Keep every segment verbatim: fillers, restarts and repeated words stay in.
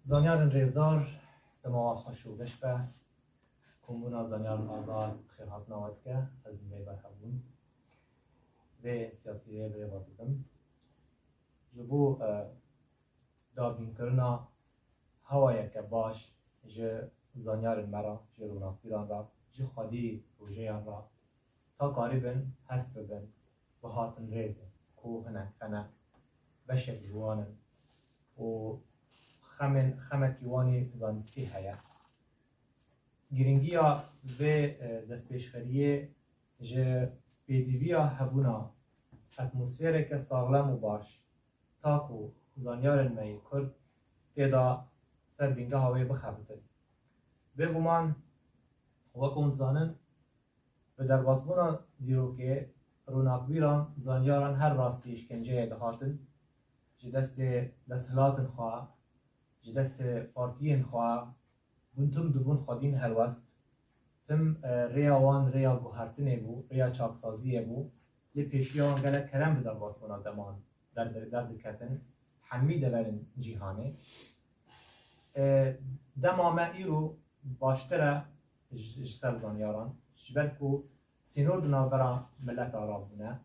Zanyarên rêzdar, dema we xweş û geş be. Kombûna Zanyarên Azad bi xêrhatina we dike. Ez li vê berhevbûn vê însiyatîvê bi rêve dibim. Ji bo, e, dabînkirina hewayeke baş ji zanyarên me re, ji ronakbîran re, ji xwedî projeyan re, ta karîbin hest bibin bi hatinrêzê ku hinek hene beşek ji wan in û xemên, xemekî wanî zanistî heye. Girîngiya vê, e, destpêşxeriyê ji pêdîviya hebûna atmosfereke saxlem û baş, ta ku zanyarên me yê Kurd tê de ser bîngeha wê bixebitin. Bêguman, wek hûn dizanin, bi derbasbûna dîrokê, ronakbîran, zanyaran her rastî îşkenceyê dihatin, ji destê desthilatên xwe, ji destê partiyên xwe, hûn tim dibûn xwedîn helwest. Tim, e, rêya wan rêya guhertinê bû, rêya çaksaziyê bû. Lê pêşiya wan gelek kerem bi derbasbûna deman derdi-, derdiketin hemî deverên cîhanê. E, dema me îro baştir e ji, ji ser zanyaran, ji ber ku sînor di navbera mileta re bûne.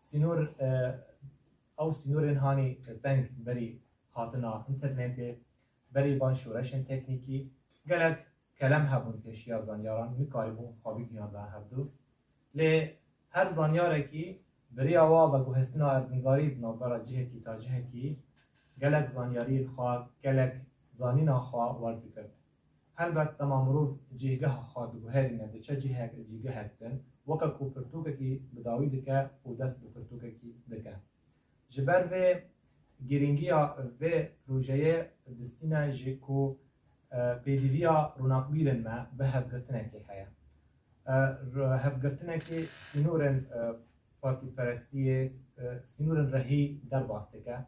Sînor, e, ew sînorên hanî teng berî hatina înternetê, berî van şoreşên teknîkî, gelek kelem hebûn pêşiya zanyaran, nikarîbûn xwe bigihîne ber hevdu. Lê her zanyarekî bi riya wa veguhestina erdnîgarî di navbera cihekî ta cihekî gelek zanyariyên xwe, gelek zanîna xwe werdigirtin. Helbet dema mirov cîgeha xwe diguherîne, diçe cihek, cîgehek din, weke ku pirtûkekî bi dawî dike û dest bi pirtûkekî dike. Ji ber vê girîngiya vê projeyê distîne jî ku, e, pêdîviya ronakbîrên me bi hevgirtinekê heye. E, r-, hevgirtinekê sînorên, e, partîperestiyê, e, sînorên rehî derbas dike.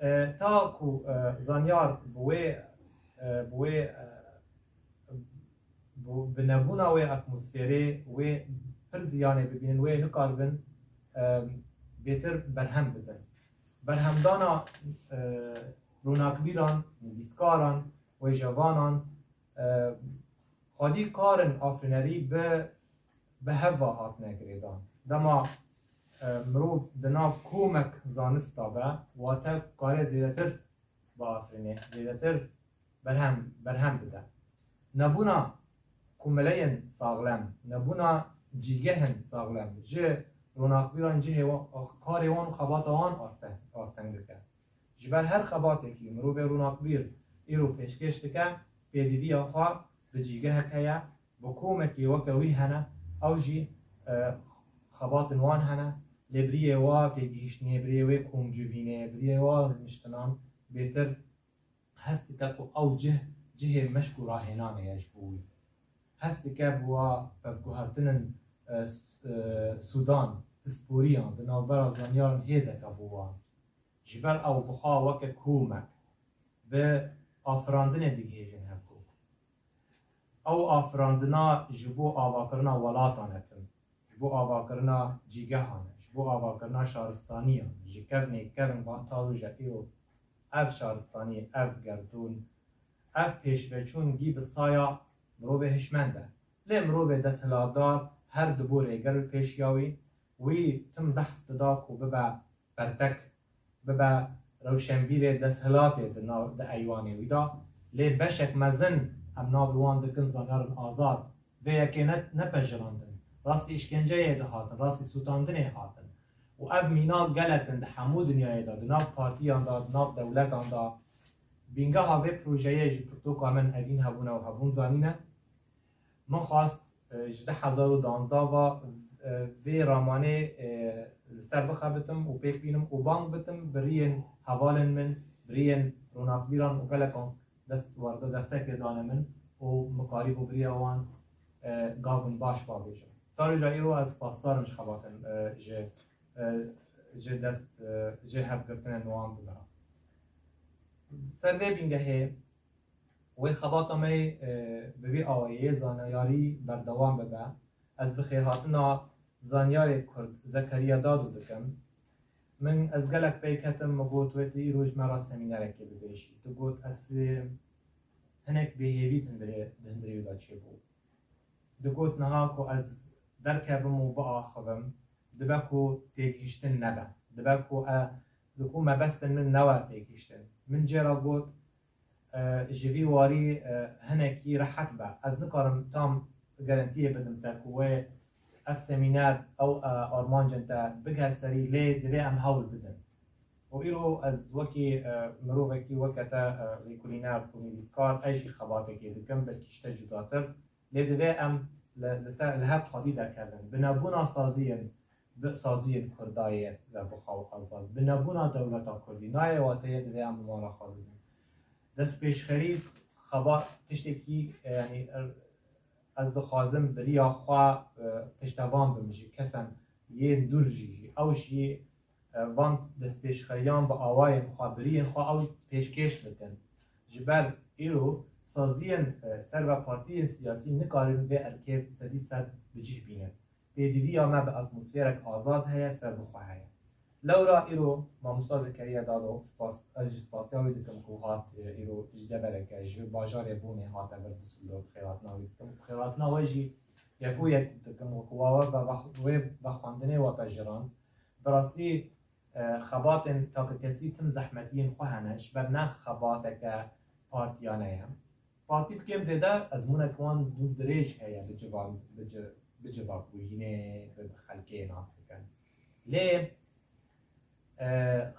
E, ta ku, e, zanyar bi wê, e, bi wê, e, bi, bi nebûna wê atmosferê, wê pir ziyanê bibînin, wê nikaribin, e, bêtir berhem bidin. Berhemdana, e, ronakbîran, nivîskaran, wêjevanan, e, xwedî karên afirînerî bi, bi hev ve hatine girêdan. Dema, e, mirov di nav komek zanista be, wate kare zêdetir biafirîne, zêdetir berhem, berhem bide. Nebûna komeleyên saxlem, nebûna cîgehên saxlem ji ronakbîran cihê wa-, karê wan û xebata wan aste-, asteng dike. Ji ber her xebatekî mirovê ronakbîr îro pêşkêş dike, pêdîviya xwe bi cîgehek heye, bi komekî weke wî hene, ew jî, e, xebatên wan hene, lê bi riyê wa têgihiştinê, bi riyê wê komcivînê, bi riyê wa rûniştinan bêtir hest dike ku ew cih, cihê meşk û rahênanê ye ji bo wî. Hest dike bi wa pevguhertinên, e, s-, e, sûdan, pisporiyan di navbera zanyaran hêzeke bo wan. Ji ber ew bi xwe weke komek bi afirandinê digihêjin hevku. Ew afirandina ji bo avakirina welatan e tim, ji bo avakirina cîgehan e, ji bo avakirina şaristaniyan e, ji kevnê kevn van ta roja îro ev şaristanî, ev gerdûn, ev pêşveçûn gî bi saya mirovê hişmend e. Lê mirovê desthilatdar her dibo rêger li pêşiya wî, wî tim dehf dida ku bibe bertek, bibe rewşenbîrê desthilatê di nav, di eywanê wî de. Lê beşek mezin em nav li wan dikin zanyarên azad, vê yekê ne, nepejirandin. Rastî îşkenceyê dihatin, rastî sûtandinê hatin. Û ev mîna gelek in di hemû dinyayê de, di nav partiyan de, di nav dewletan de. Bîngeha vê projeyê ji pirtûka min evîn hebûne û hebûn zanîne. Min xwest, e, ji du hezar û duwazdeh ve, e, vê ramanê, e, li ser bixebitim û pêk bînim û bang bitim bi riyên hevalên min, bi riyên ronakbîran û gelekan dest, warde destekê dane min û min karîbû bi riya wan, e, gavin baş bavêjim. Ta roja îro ez spasdar im ji xebatên, e, ji, e, ji dest, e, ji hevgirtinên wan bi min re. Ser vê bîngehê wê xebata me, e, bi vî awayî yê zanyarî berdewam bibe. Ez bi xêrhatina zanyarê Kurd Zekeriya Dado dikim. Min ez gelek pey ketim, min got, wê tu îro ji me re semînerekê bibêjî. Tu got, ez, e, hinek bêhêvî di hundirê, di hundirê wî de çêbû. Digot, niha ku ez derkevim û biaxivim, dibe ku têgihiştin nebe. Dibe ku e, dibe ku mebestên min newe têgihiştin. Min jê re got, e, ji vî warî, e, hinekî rehet be. Ez nikarim tam garantiyê bidim te ku wê ev semîner, ew, e, armancên te bigihê serî, lê divê em hewl bidin. Û îro ez wekî, e, mirovekî weke te, e, lêkolîner û nivîskar, ez jî xebatekê dikim, belkî ji te cudatir. Lê divê em li, li ser, li hev xwedî derkevin. Binebûna saziyên, bi, saziyên Kurda yê Zerbixwe û Azad. Binebûna dewleta Kurdî. Nayê wateyê divê em bi mala xwe bibin. Destpêşxerî xebat tiştekî, e, yanî, e, ez dixwazim bi riya xwe, e, piştevan bim ji kesên yên dûr jî, jî. Ew jî, e, van destpêşxeriyan bi awayên xwe, bi riyên xwe ew pêşkêş bikin. Ji ber îro saziyên, e, ser ve partiyên siyasî nikarin vê erkê sedî sed bi cih bînin. Pêdiviya me bi atmosferek azad heye, serbixwe heye. Lewra îro mamosta Zekeriya Dado, spas, ez jî spasiya wî dikim ku hat, e, îro ji devereke, ji bajarê Bonê hate vir Düsseldorf, xêratina wî dikim. Xêratina we jî yek û yek dikim, wek wa we ve, wê vexwendinê we pejirand. Bi rastî, e, xebatên takekesî tim zehmetiyên xwe hene, ji ber ne xebateke partiyane ye. Partî bi kêm zêde ezmûnek wan dûr dirêj heye bi civan, bi ci-, bi civakbûyînê, bi, bi xelkê nas dikin. Lê, e,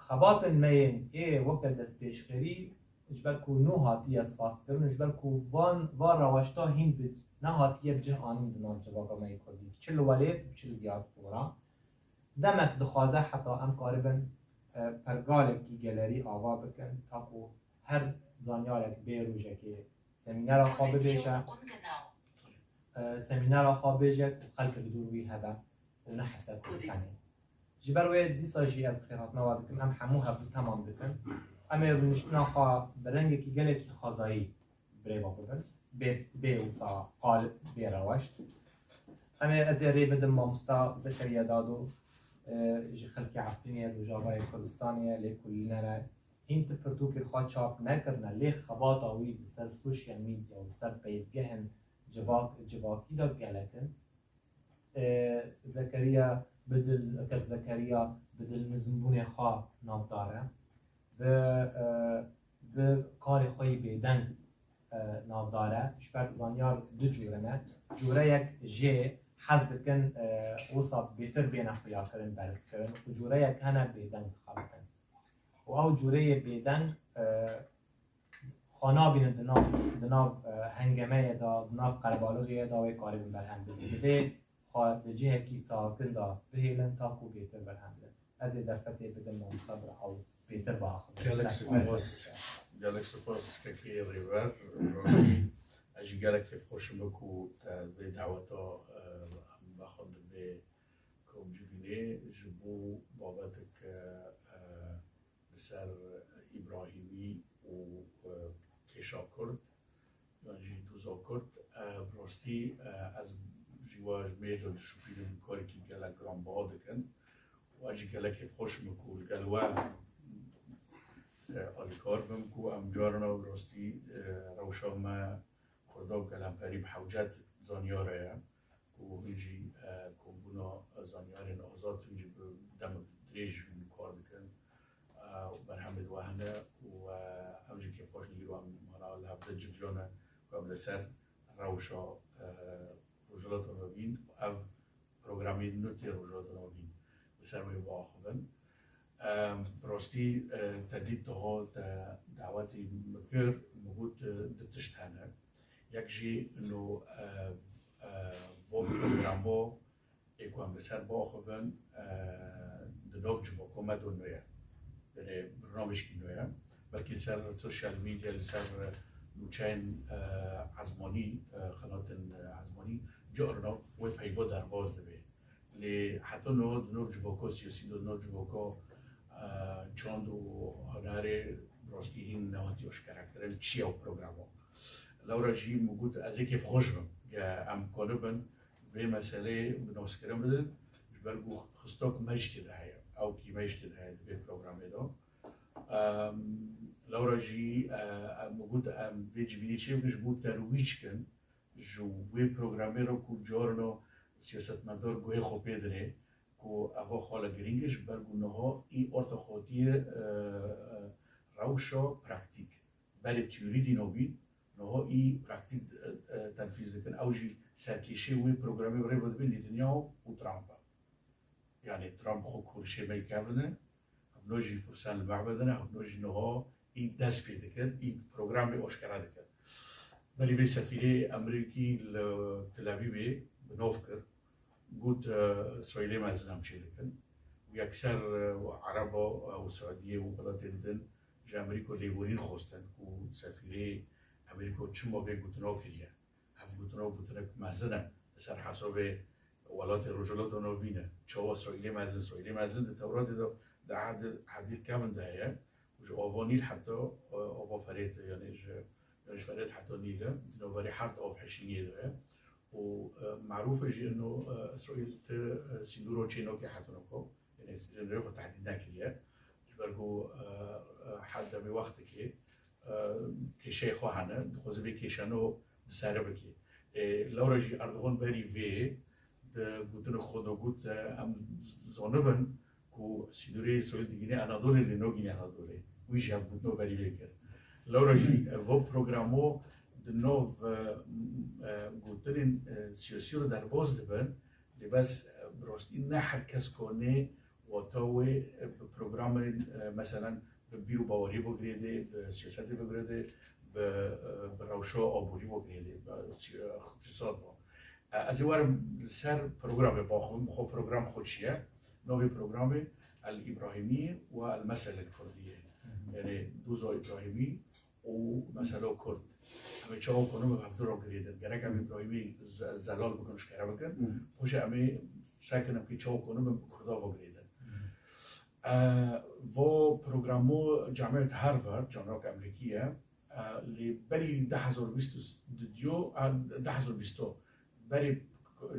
xebatên me yên ê weke destpêşxerî ji ber ku nû hatiye sazkirin û ji ber ku van, van rewaşta hîn bi, nehatiye bi cih anîn di nav civaka me yê Kurdî, çi li welêt û çi li diaspora. Demek dixwaze heta em karibin, e, pergalekî gelerî ava bikin, ta ku her zanyarek bê rojekê semînera xwe bibêje, e, semînera xwe bêje ku xelkek dûr wî hebe û ne hesed û tenê. Ji ber wê dîsa jî ez xêrhatina we dikim, em hemû hevdu temam dikin. Em ê rûniştina xwe bi rengekî gelekî xwezayî birêve bibin. Bê, bê wisa qalib, bê rewaşt. Em ê, ez ê rê bidim mamosta Zekeriya Dado, e, ji xelkê Efrînê, Rojavayê Kurdistanê ye, lêkolîner e. Hîn ti pirtûkên xwe çap nekirine, lê xebata wî di ser sosyal medya û ser peyvgehên civak, civakî de gelek in. E, Zekeriya bi dil, Kek Zekeriya bi dilnizmbûnê xwe navdar e. Bi, e, bi karê xwe yî bêdeng, e, navdar e. Ji ber zanyar du cûre ne. Cûreyek jê hez dikin, e, wisa bêtir bêne xuyakirin, berzkirin û cûreyek hene bêdeng dixebitin. Û ew cûreyê bêdeng, e, xwe nabînin di nav, di nav, e, hengemeyê de, di nav qerebalixiyê de wê karibin berhem bidin. Divê xwe di cihekî sakin de bihêlin, ta ku bêtir berhem bidin. Ez ê derfetê bidim mamosta bira ew bêtir biaxivin. Gelek spas, gelek spas kekê Rêber. Rastî, ez jî gelek kêfxweş im ku te vê daweta, e, em vexwendin vê komcivînê ji bo babetek, e, e, li ser Îbrahîmî û, e, kêşa Kurd, yan jî doza Kurd. E, bi rastî, e, ez jî we ji mêj de dişopînim, karekî gelek giranbiha dikin. Û ez jî gelek kêfxweş im ku li gel we, e, alîkar bim ku em carna bi rastî, e, rewşa me Kurda gelemperî bi hewcet zanyare ye. Ku hûn jî, e, kombûna zanyarên azad, hûn jî bi demek dirêj hûn kar dikin, e, û berhemê di we hene û, e, em jî kêfxweş in îro em mana li hevde civiyane ku em li ser rewşa, e, Rojhilata Navîn û ev programê nû tê Rojhilata Navîn li ser wê biaxivin. Em, bi rastî, e, te dît diha te dawetê min kir, min got, e, du tişt hene. Yek jî ino, e, e, vo programo ê ku em li ser biaxivin, e, di nav civaka me de nû ye. Yanî bernamejkî nû ye. Belkî li ser sosyal medya, li ser, e, nûçeyên, e, ezmanî, e, qenatên, e, ezmanî carna wê peyva derbas dibe. Lê heta niha di nav civaka siyasî de, di nav civaka, e, çand û hunerê rastî hîn nehatiye aşkerekirin çi ye ew programa. Lewra jî min got ez ê kêfxweş bim ge em karibin vê meseleyê bi naskirin bidin. Ji Ji ber ku xistok me jî tê de heye, ewkî me jî tê de heye di vê programê de. Em, lewra jî, e, em got em vê civînê çê bikin, ji bo terwîc kin, ji wê programê re ku carna siyasetmedar guhê xwe pê dinê, ku eva xala girîng e, ji ber ku niha î orta xwetiyê, e, e, rewşa praktîk. Berê teorî dîno bî, niha î praktîk, e, e, tenfîz dikin. Ew jî serkêşê wê programê bi rê ve dibin Netanyahu û Trump e. Yani Trump xwe kurşê me kevin e, hevno jî fursan li me bedin e, hevno jî niha î dest pê dikin, î programê aşkera dikin. Berî vê sefîrê Amerîkî li Tel Avîvê bi nav kir, got, e, Îsraîlê mezin em çê dikin. Û yekser, e, Ereba, e, û Siûdiyê û welatên din ji Amerîka lêborîn xwestin ku sefîrê Amerîka çima vê gotina kiriye. Ev gotina gotinek mezin e. Li ser hesabê welatê Rojhilata Navîn e. Çawa Îsraîlê mezin? Îsraîlê mezin di Tewratê de, di Ehdê, Ehdê Kevin de heye. Û ji ava Nîl heta, e, ava Ferêt, yani ji, yani ji Ferêt heta Nîl e. Di navberê her di av hişîniyê de ye. Û, e, merûf e jî ino, e, Îsraîl ti, e, sîndûro çê nake heta nako. Yani ji nirê xwe tehdîd nekiriye. Ji ber ku, e, e, her demê wextekê, e, kêşeyê xwe hene, dixwaze vê kêşano bi sere bikê. Ê, lewra jî Erdogan berî vê di gotinek xwe de got, e, em zanibin ku sînorê Îsraîl digîne Anadolê, lê nagîne Anadolê. Wî jî hevgotino berî vê kir. Lewra jî, e, va programo di nav, e, m-, e, gotinên, e, siyasî re derbas dibin, lê bes, e, bi rastî ne her kes kanê wata wê, e, bi programên, e, meselen bi bîr û baweriyê ve girêdê, bi siyasetê ve girêdê, bi, e, bi rewşa aborî ve girêdê, bi si-, e, îqtîsad ve. E, ez ê werim li ser programê baxivim, xwe program xwe çi ye? Navê programê El Îbrahîmî ve El Mesele Kurdî ye. Hı hı. Yani doza Îbrahîmî û mesela Kurd. Em ê çawa ku nû bi hevdu re girêdin. Gerek em Îbrahîmî ze-, zelal bikin, şikere bikin. Hı. Xweşe em ê sekin em kê çawa ku nû bi Kurda ve girêdin. Hı. E, vo programo Camiyet Harvard, Camiyet Amerîkî ye. E, lê berî du hezar bîst û didiyo, e, du hezar bîsto, berê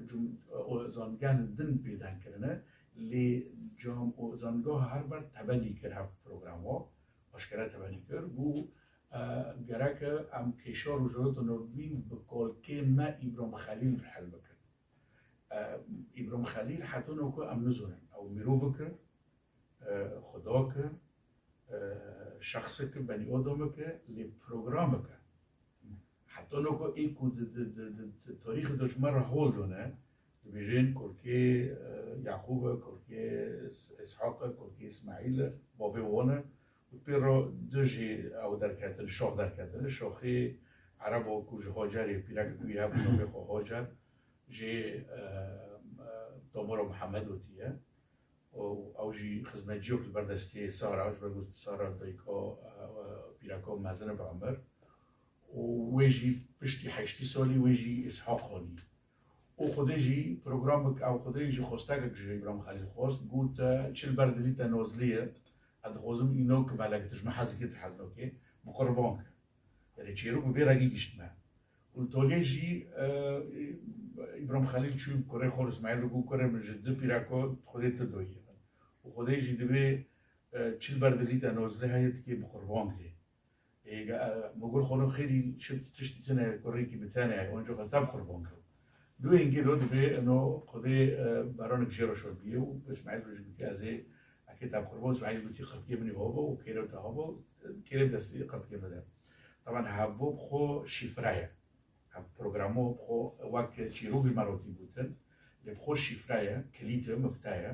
cum-, o zangehên din pêdan kirine, lê cam-, o zangeha Harvard tebenî kir hev programo. Aşkere tebenî kir, got, e, gerek e em kêşa Rojhilata Navîn bi kalkê me Îbrahîm Xelîl re hel bikin. E, Îbrahîm Xelîl heta noko em nizonin. Ew mirovik e, e, xwedok e, e, şexsik e, benîadamik e, lê programik e. Heta noko ê ku di, di, di, di, di tarîxê de ji me re hol done, dibêjin kurkê, e, Yaqûb e, kurkê Is-, Îshaq e, kurkê Îsmaîl e, bavê wan e. Û pê re du jî ew derketin, şax derketin. Şaxê Erebo ku ji Hacerê pîrek wî hebû navê xwe Hacer, jê, e, e, Tomoro Mihemed wetiye. Û ew jî xizmetçiyok li ber destê Sara, ji ber ku Sara dayika, e, e, pîreka mezin e bi emir. Û wê jî piştî heştî salî wê jî Îshaq anî. Û Xwedê jî programek, ew Xwedê jî xwestekek ji Îbrahîm Xelîl xwest, got, e, çi li ber dilî te nozlî ye, ez dixwazim îno ki melek tu ji min hez dikî, tu hez nokê, bi qurban ke. Yani çêrok bi vê rengî gişt me. Û li toliyê jî, e, Îbrahîm Xelîl çû kurê xwe Îsmaîl û got, kurê min ji du pîreko Xwedê tu doyî min. Û Xwedê jî divê, e, çil ber dilî te nozlî heye, tikê bi qurban kê. Ê, e, min got, xweno xêrî çi tiştî tune, kurêkî bi tenê heye, onca xwe te bi qurban kir. Duê hingê do dibê, ino Xwedê, e, beranek jê re şor bîye û Îsmaîl jî gotî, ez ê, eke te bi qurban, Îsmaîl gotî, qirtikê min ê hava û kêrê te hava, kêrê destî qirtikê min de. Taban hevvo bi xwe şîfre ye. Hev programo bi xwe wek çîrok ji me re tî gotin. Lê bi xwe şîfre ye, kilît e, mifte ye.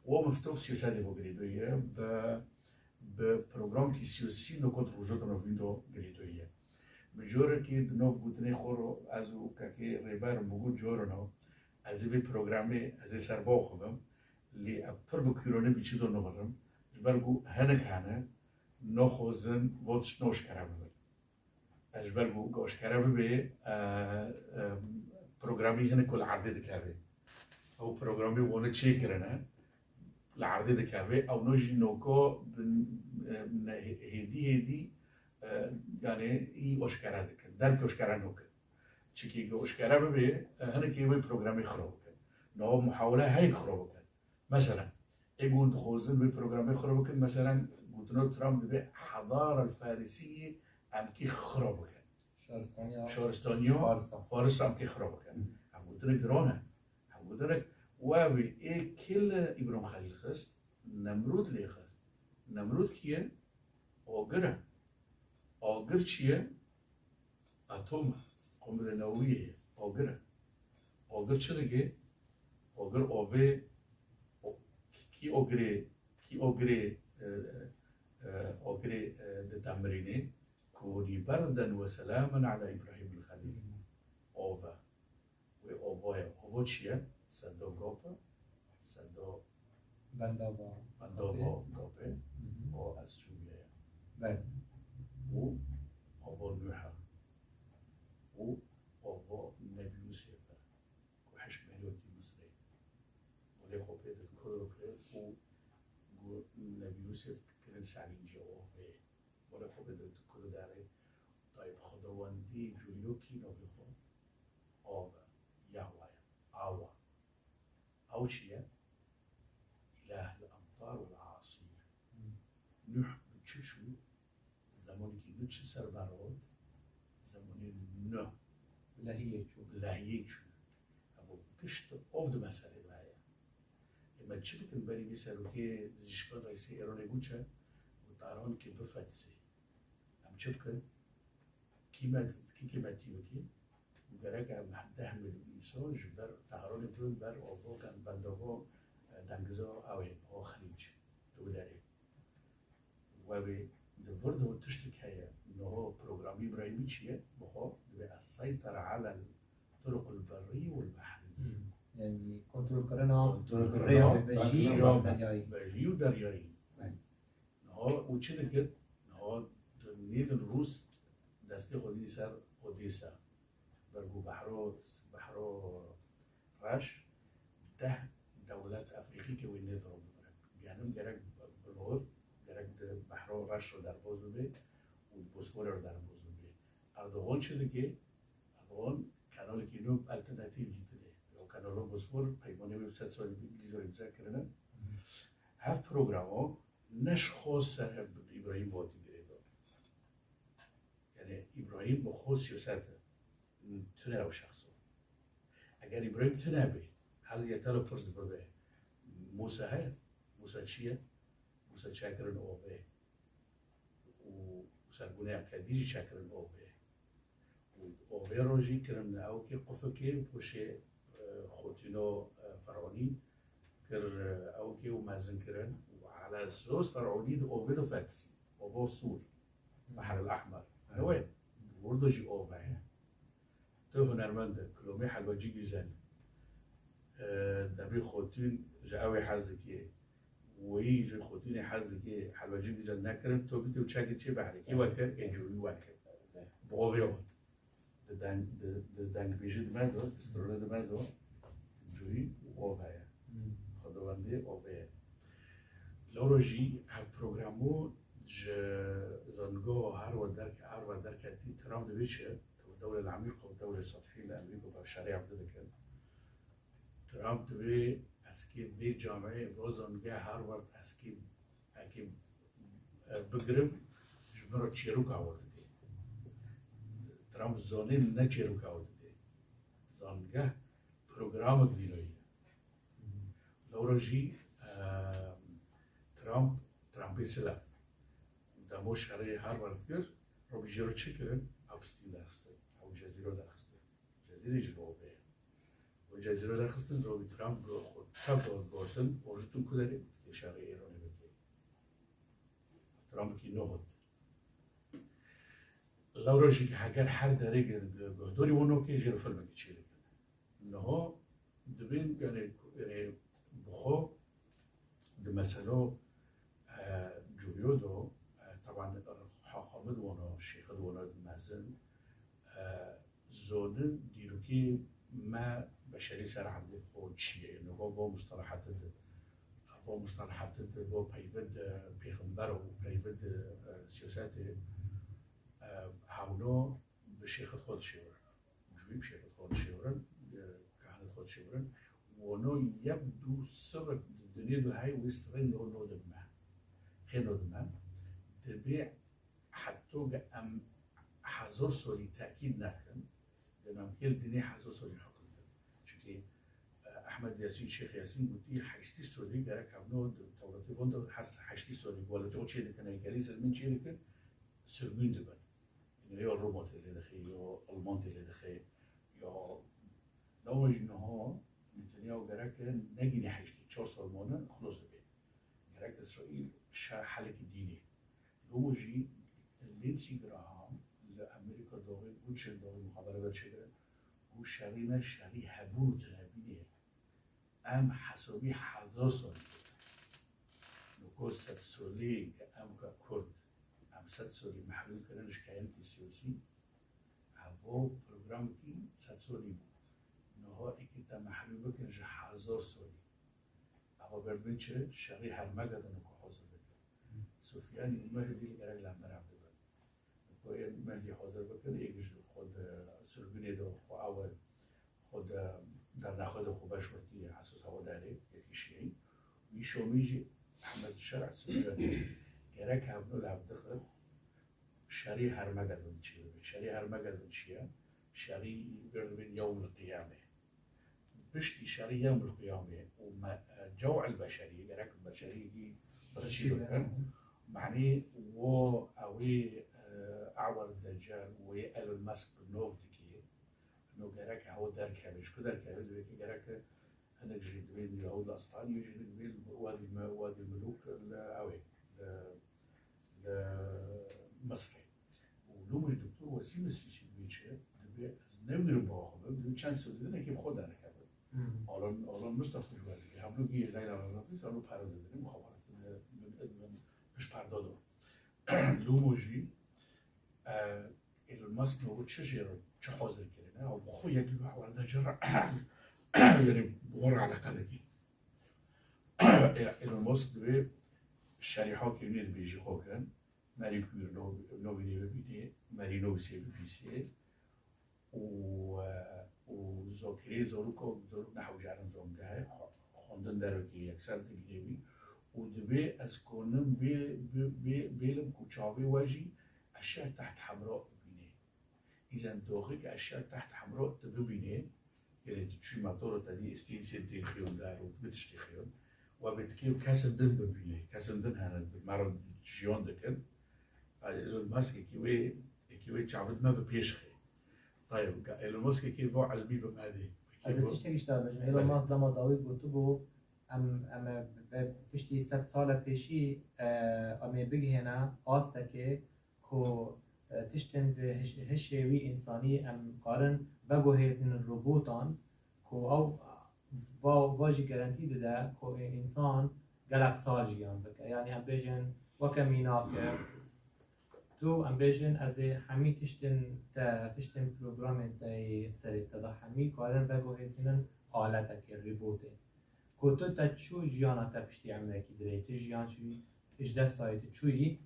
Û ew mifte bi siyasetê ve girêdayî ye, bi, bi programkî siyasî nokot rojota navîn de girêdayî ye. Min carekê di nav gotinê xwe re ez û kekê Rêber min got, carina ez ê vê programê ez ê ser va xwe bim, lê ev pir bi kûranî bi çi de nibirim, ji ber ku hinek hene naxwazin va tişt naşkere bibin. Ji ber ku aşkere bibe, e, e, programî hinek ku li erdê dikeve. Ew programî wana çêkirine, li erdê dikeve, ewno jî noka bi, e, ne-, hêdî hêdî, e, yani î aşkere dikin. Derk aşkere nokin. Çikî ku aşkere bibe, e, hinekî wê programî xirab bikin. Niha muhawele heye xirab bikin. Mesela, ê ku hûn dixwazin wê programê xira bikin, mesela, gotino Trump dibê hedara Farisiyê em kê xira bikin. Şaristaniya Şaristaniya Faristan. Faristan em kê xira bikin. Hı. Ev gotinek giran e. Ev gotinek, we wê ê kê li Îbrahîm Xelîl xist, Nemrûd lê xist. Nemrûd kî ye? Agir e. Agir çi ye? Atom e. Qunbile newewiyê ye. Agir e. Agir çi dike? Agir avê, o-, kî agirê, kî agirê, e, e, agirê, e, ditemirînê? Kûnî berden we selamen ala Îbrahîm el Xelîl. Av e. Wê ava ye. Ava çi ye? Seda gap e. Seda Bendava. Bendava gap e. Hı hı. O ez çûbûye ye. Belê. Û ava Nuh e. Û ava Nebî Yûsef e. Ku heşt berî wekî Misrê. Olê xwe pê de kir û pê û gu Nebî Yûsef kirin serîncê avê. Were xwe bide tu kuru derê. Tayb Xwedawendî cûyokî navê xwe av e. Yahwe ye. Awa. Ew çi ye? Îlahil emtar wel asîr. Hmm. Nuh bi çi çû? Zemanekî Nuh çi ser berot? Zemanê Nuh. Lehiyê çû. Lehiyê çû. Evo gişt ov di meselê de heye. Ê me çi bikin berî vê serokê Zîşkan Reîsê Êranê bû çi? Û Tehran kê bifetsê. Em çi bikin? Kî me, kî kîmetî bikî? Û gerek em deh milyon însan ji ber Tehranê birin ber avo, bendavo, e, dengiza ew ê, o Xelîc, di wê derê. Wê wê di vir de tiştek heye. Niha programê Îbrahîmî çi ye? Bi xwe dibê ez seytera alel turuqul berrî wel behrî. Hmm. Yani kontrolkirina Kontrolkirina rêya berrî û deryayî. Berrî û deryayî. Belê. Niha û çi dikir? Niha di nêdin Rûs destê xwe dî ser Odêsa. Ber ku behro, behro reş, deh dewlet Efrîqî ke wê nêdirin bibirin. Genim gerek bi nor, gerek di behro reş re derbaz bibe û di Bosforê re derbaz bibe. Erdogan çi dike? Erdogan kanalekî nû alternatîf dîtine. Ew kanala Bosfor peymanê wê bi sed salî bi Îngilîz re îmza kirine. Hev programa ne ji xwe ser hev bi Îbrahîm Vatî girêdan. Yani Îbrahîm bi xwe siyaset e. Tune ew şexs e. Eger Îbrahîm tune bê, hel yê te li pirs bibe. Mûsa heye? Mûsa çi ye? Mûsa çakirin ovê. Û sergûneya kedî jî çakirin ovê. Û ovê rojî kirin ew kê qufikê poşê, e, xotîno, e, Fer'ûnî kir, e, ew kê û mezin kirin. Û ala esas Fer'ûnî di ovê de fetisî. Ova Sûr. Behr el Ahmer. Evet. Ew ê. Orada jî ov heye. Tu hunermend e, kilomê Helwecî Güzel. E, debî xotîn ji ew ê hez dikê. Wî ji xotînê hez dikê, Helwecî Güzel nekirin, to bidî û çekê çê behrê. Kî wekir, ê cûyî wekir. Bi ovê wan. Di deng, di, di dengbêjî di me de, di strolê di me de, cûyî û ov heye. Hmm. Xwedawendê ovê ye. Lewra jî hev programo ji zangeha Harvard derke, Harvard derketî, Trump dibê çi? Dewle Emîq û dewle sethî li Amerîka beşdarî hev dikin. Trump dibê ez kê vê camiyê, vê zangehê Harvard ez kê, ez kê, e, bigirim, ji min re çêroka we didê. Trump zanê ne çêroka we didê. Zangeh programek dînayî ye. Lewra jî, e, Trump, Trumpê silav. Demo şerê Harvard kir, Rob jê re çi kirin? Epstein derxistin. Ew Cezîro derxistin. Cezîrê jî li ovê ye. Wê Cezîro derxistin, Robî Trump bi xwe tev de gotin, orjutin ku derê, ê şerê Îranê bike. Trumpkî nehot. Lewra jî heger her derê ge-, ge-, guhdorî wano ke jê re filmekî çêdikin. Niha dibên, yani, yani, bi xwe di mesela, e, cûyo de, e, teban Xamid wano, Şêxid wano mezin, e, zonin dîrokî me beşerî ser erdê xwe çi ye? Êno va, va mustalahatê de, va mustalahatê de, va peyvê de pêxember û peyvê de, e, siyasetê, e, hewno bi şêxid xwe dişêwirin. Cûyî bi şêxid xwe dişêwirin, e, kehinid xwe dişêwirin. Wano yek du sirrek di, Dinyê du hey wîst rê no no dibime. Xê no dime. Dibê heta ge em hezar solî tekîd nekin, di namkêl dinê hezar solî hukm kin. Çunkî, e, Ehmed Yasîn, Şêx Yasîn gotî heştî solî gerek hevno di tewletê von de hes-, heştî solî welatê xwe çê dikin, heykelî ser min çê dikin, sirgûn dibin. Yanî ya Roma tê lê dixê, ya Alman tê lê dixê, ya Lewma jî niha Netanyahu gerek e negînî heştê, çar sal mane, xilos dibe. Gerek Îsraîl şer helekî dînê. Lewma jî Lindsey Graham li Amerîka daxê, Guçên daxê muxabere ve çêkire, û şerî me şerî hebûn û tinebînê ye. Em hesabî hezar salî dikin. Noko sed solî ke em ke Kurd, em sed solî mehrûm kirin ji kayeyekî siyasî, evo programekî sed solî bû. Niha êkê te mehrûm bikin ji hezar solî. Evo verdibên çi? Şerî Hermegedon ku hazir dikin. Sufyanî û Mehdî li gerek li hember hev dibin. Ku ê Mehdî hazir bikin, ê ji xwe di sirgûnê de xwe ew e, xwe di dernexwe de xwe beş wekî esas hewa derê, yekî şîî. Wî şomî jî Ehmed Şer Sufyanî gerek hevno li hev dixin, şerî Hermegedon çê bibe. Şerî Hermegedon çi ye? Şerî verdibên yewm el qiyamê. Piştî şerî yewm el qiyamê û me-, cew'el beşerî, gerek beşerî jî birçî bikin. Manî wo ewê, e, ewer decel wê Elon Musk bi nov dikê. No gerek hewa derkeve. Ji ku derkeve? Divê ki gerek hinek jî divê Yahûd li Asqalanî, jî divê Wadî Me-, Wadî Milûk li ewê, li li Misrê. Û lûmû jî Doktor Wesîm Sîsî dibê çi? Dibê ez newîrim bi xwe bim, dibê çend sewdî din êkê bi xwe derkevin. Hmm. Alan, Alan Mustafa jî werdikê. Hemlûkî Leyla Razafî, Alan pere dibin, muxabarat, min, min, min pişt perda do. Lûmû jî, e, Elon Musk no çi jê re, çi hazir kirine? Ew bi xwe yek bi hewar de jê re, yanî bi xwe re eleqe dike. E, Elon Musk dibê şerî hakê wî dibêjî xwe kin. Merî kûr no-, novînê bibînê, merî nivîsê bibîsê û, e, û zokirê zorok, zorok nehewcarin zongehê, xwendin derwekê yekser digirê wî û dibê ez konim bê, bê, bê, bêlim ku çavê we jî eşya teht hemra bibînê. Îzen doxik eşya teht hemra tu bibînê, Gelê tu çûyî motora te dî, êstî sê tê xiyon der û bi tiştê xiyon. We bê dikê û kesên din bibînê. Kesên din hene, di me re jiyan dikin. Elon Musk êkî wê, êkî wê çavit me bi pêş xê. Tayeb, Elon Musk êkî va elmî bi me dê. Ez ê tiştekî ji te bêjim. Elon Musk dema dawî gotibû, em, em ê be-, piştî sed sale pêşî, e, em ê bigihêne astekê, ku, e, tiştên bi hiş-, hişê wî însanî em karin veguhêzînin robotan, ku ew va, va jî garantî dide ku însan gelek sal jiyan bike. Yanî em bêjin weke mînak e, tu em bêjin ez ê hemî tiştên te, tiştên programên te yê serê te de hemî karin veguhêzînin aletekê, robotê. Ku tu te çû jiyana te piştî emrekî dirê, tu jiyan çûyî, ji destayê tu çûyî,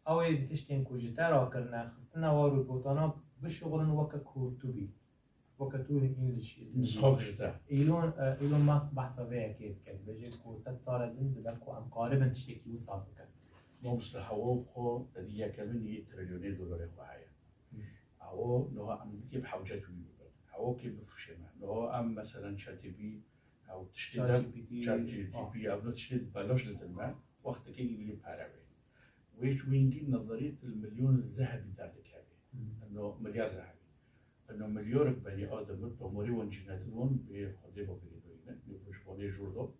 ew ê bi tiştên ku ji te rakirine, xistine wa robotana bişuxulin weke ku tu bî. Weke tu hîn li çi-, Misal ji te. Elon, e, Elon Musk behsa vê yekê dike. Dibêje ku sed sale din dibe ku em karibin tiştekî wisa bikin. Mamoste, hewa bi xwe te dî yekemîn yê trilyonê dolarê xwe heye. Hmm. Hewa niha em dikê bi hewcet wî bibin. Hewa kê bifişêne. Niha em meselen ChatGPT Ew tiştê de ChatGPT, ChatGPT, ah. Ev no tiştê belaş didin me, wextekê yê pere bê. Wê ji wî hingî nezerî til milyon zehebî derdikeve. Hmm. Eno milyar zehebî. Eno milyarek benî adem bi tomarî wan cînedin wan bê Xwedê ve girêdayî ne. Nifûs ji vanê jûr do.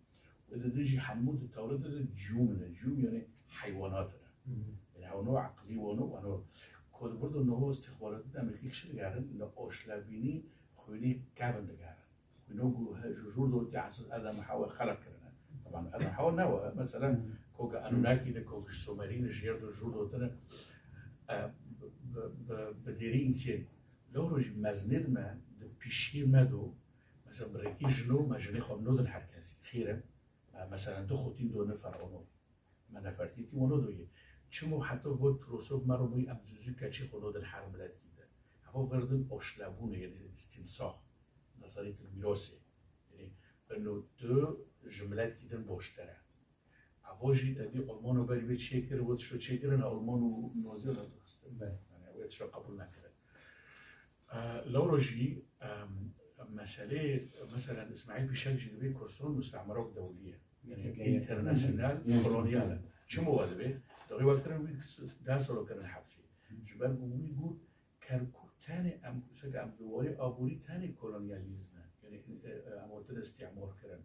Wê didin jî hemû di tewrê de de ciyûm ne. Ciyûm yanî heywanat ne. Hmm. Yanî hewno eqlî wano, wano. Ku di vir de niho istixbaratî de em êkî çi digerin? Li aşlebînî xwînî kevin digerin. Xwîno ku he, ji jûr de wetî esas Edem Hewa xelq kirine. Teban Edem Hewa ne we. Meselen, Hmm. koka Anunnaki ne, koka ji Sumerî ne, ji yer de jûr de wetine, e, bi, bi, bi, bi dêrî însên. Lewro jî mezinê di me, di pîşiyê me do, mesela bi rêkê jino, me jinê xwe nodin her kesî. Xêr e, me, mesela du xotîn done Fer'ono. Me nefertîtî wano doyê. Çimo heta got Rosof me re bûyî em zûzû keçê xwe nodin her miletkî de. Heva verdin oşlebûnê, yanî îstînsah. Nazarî til mîrosê. Yanî eno tu ji miletkî din boşter e. Ho jî tevî Almano berî vê çêkir, wê tişto çêkirin, Alman û Nozî re dixistin. Belê. Yani wê tişto qebûl nekirin. E, lewro jî, em, meselê, meselen, Îsmaîl Pîşek jî dibê Kurdistan mustemerok dewlî ye. Yani Pîşek ye. Internasyonel, ne, kolonyal e. Çimo we dibê? Doxî we kirin wî s-, deh salo kirin hepsî. Ji ber ku wî got, Kerkûk tenê em, seke em di warê aborî tenê kolonyalîzm e. Yani, e, e, em hatin îstîmar kirin.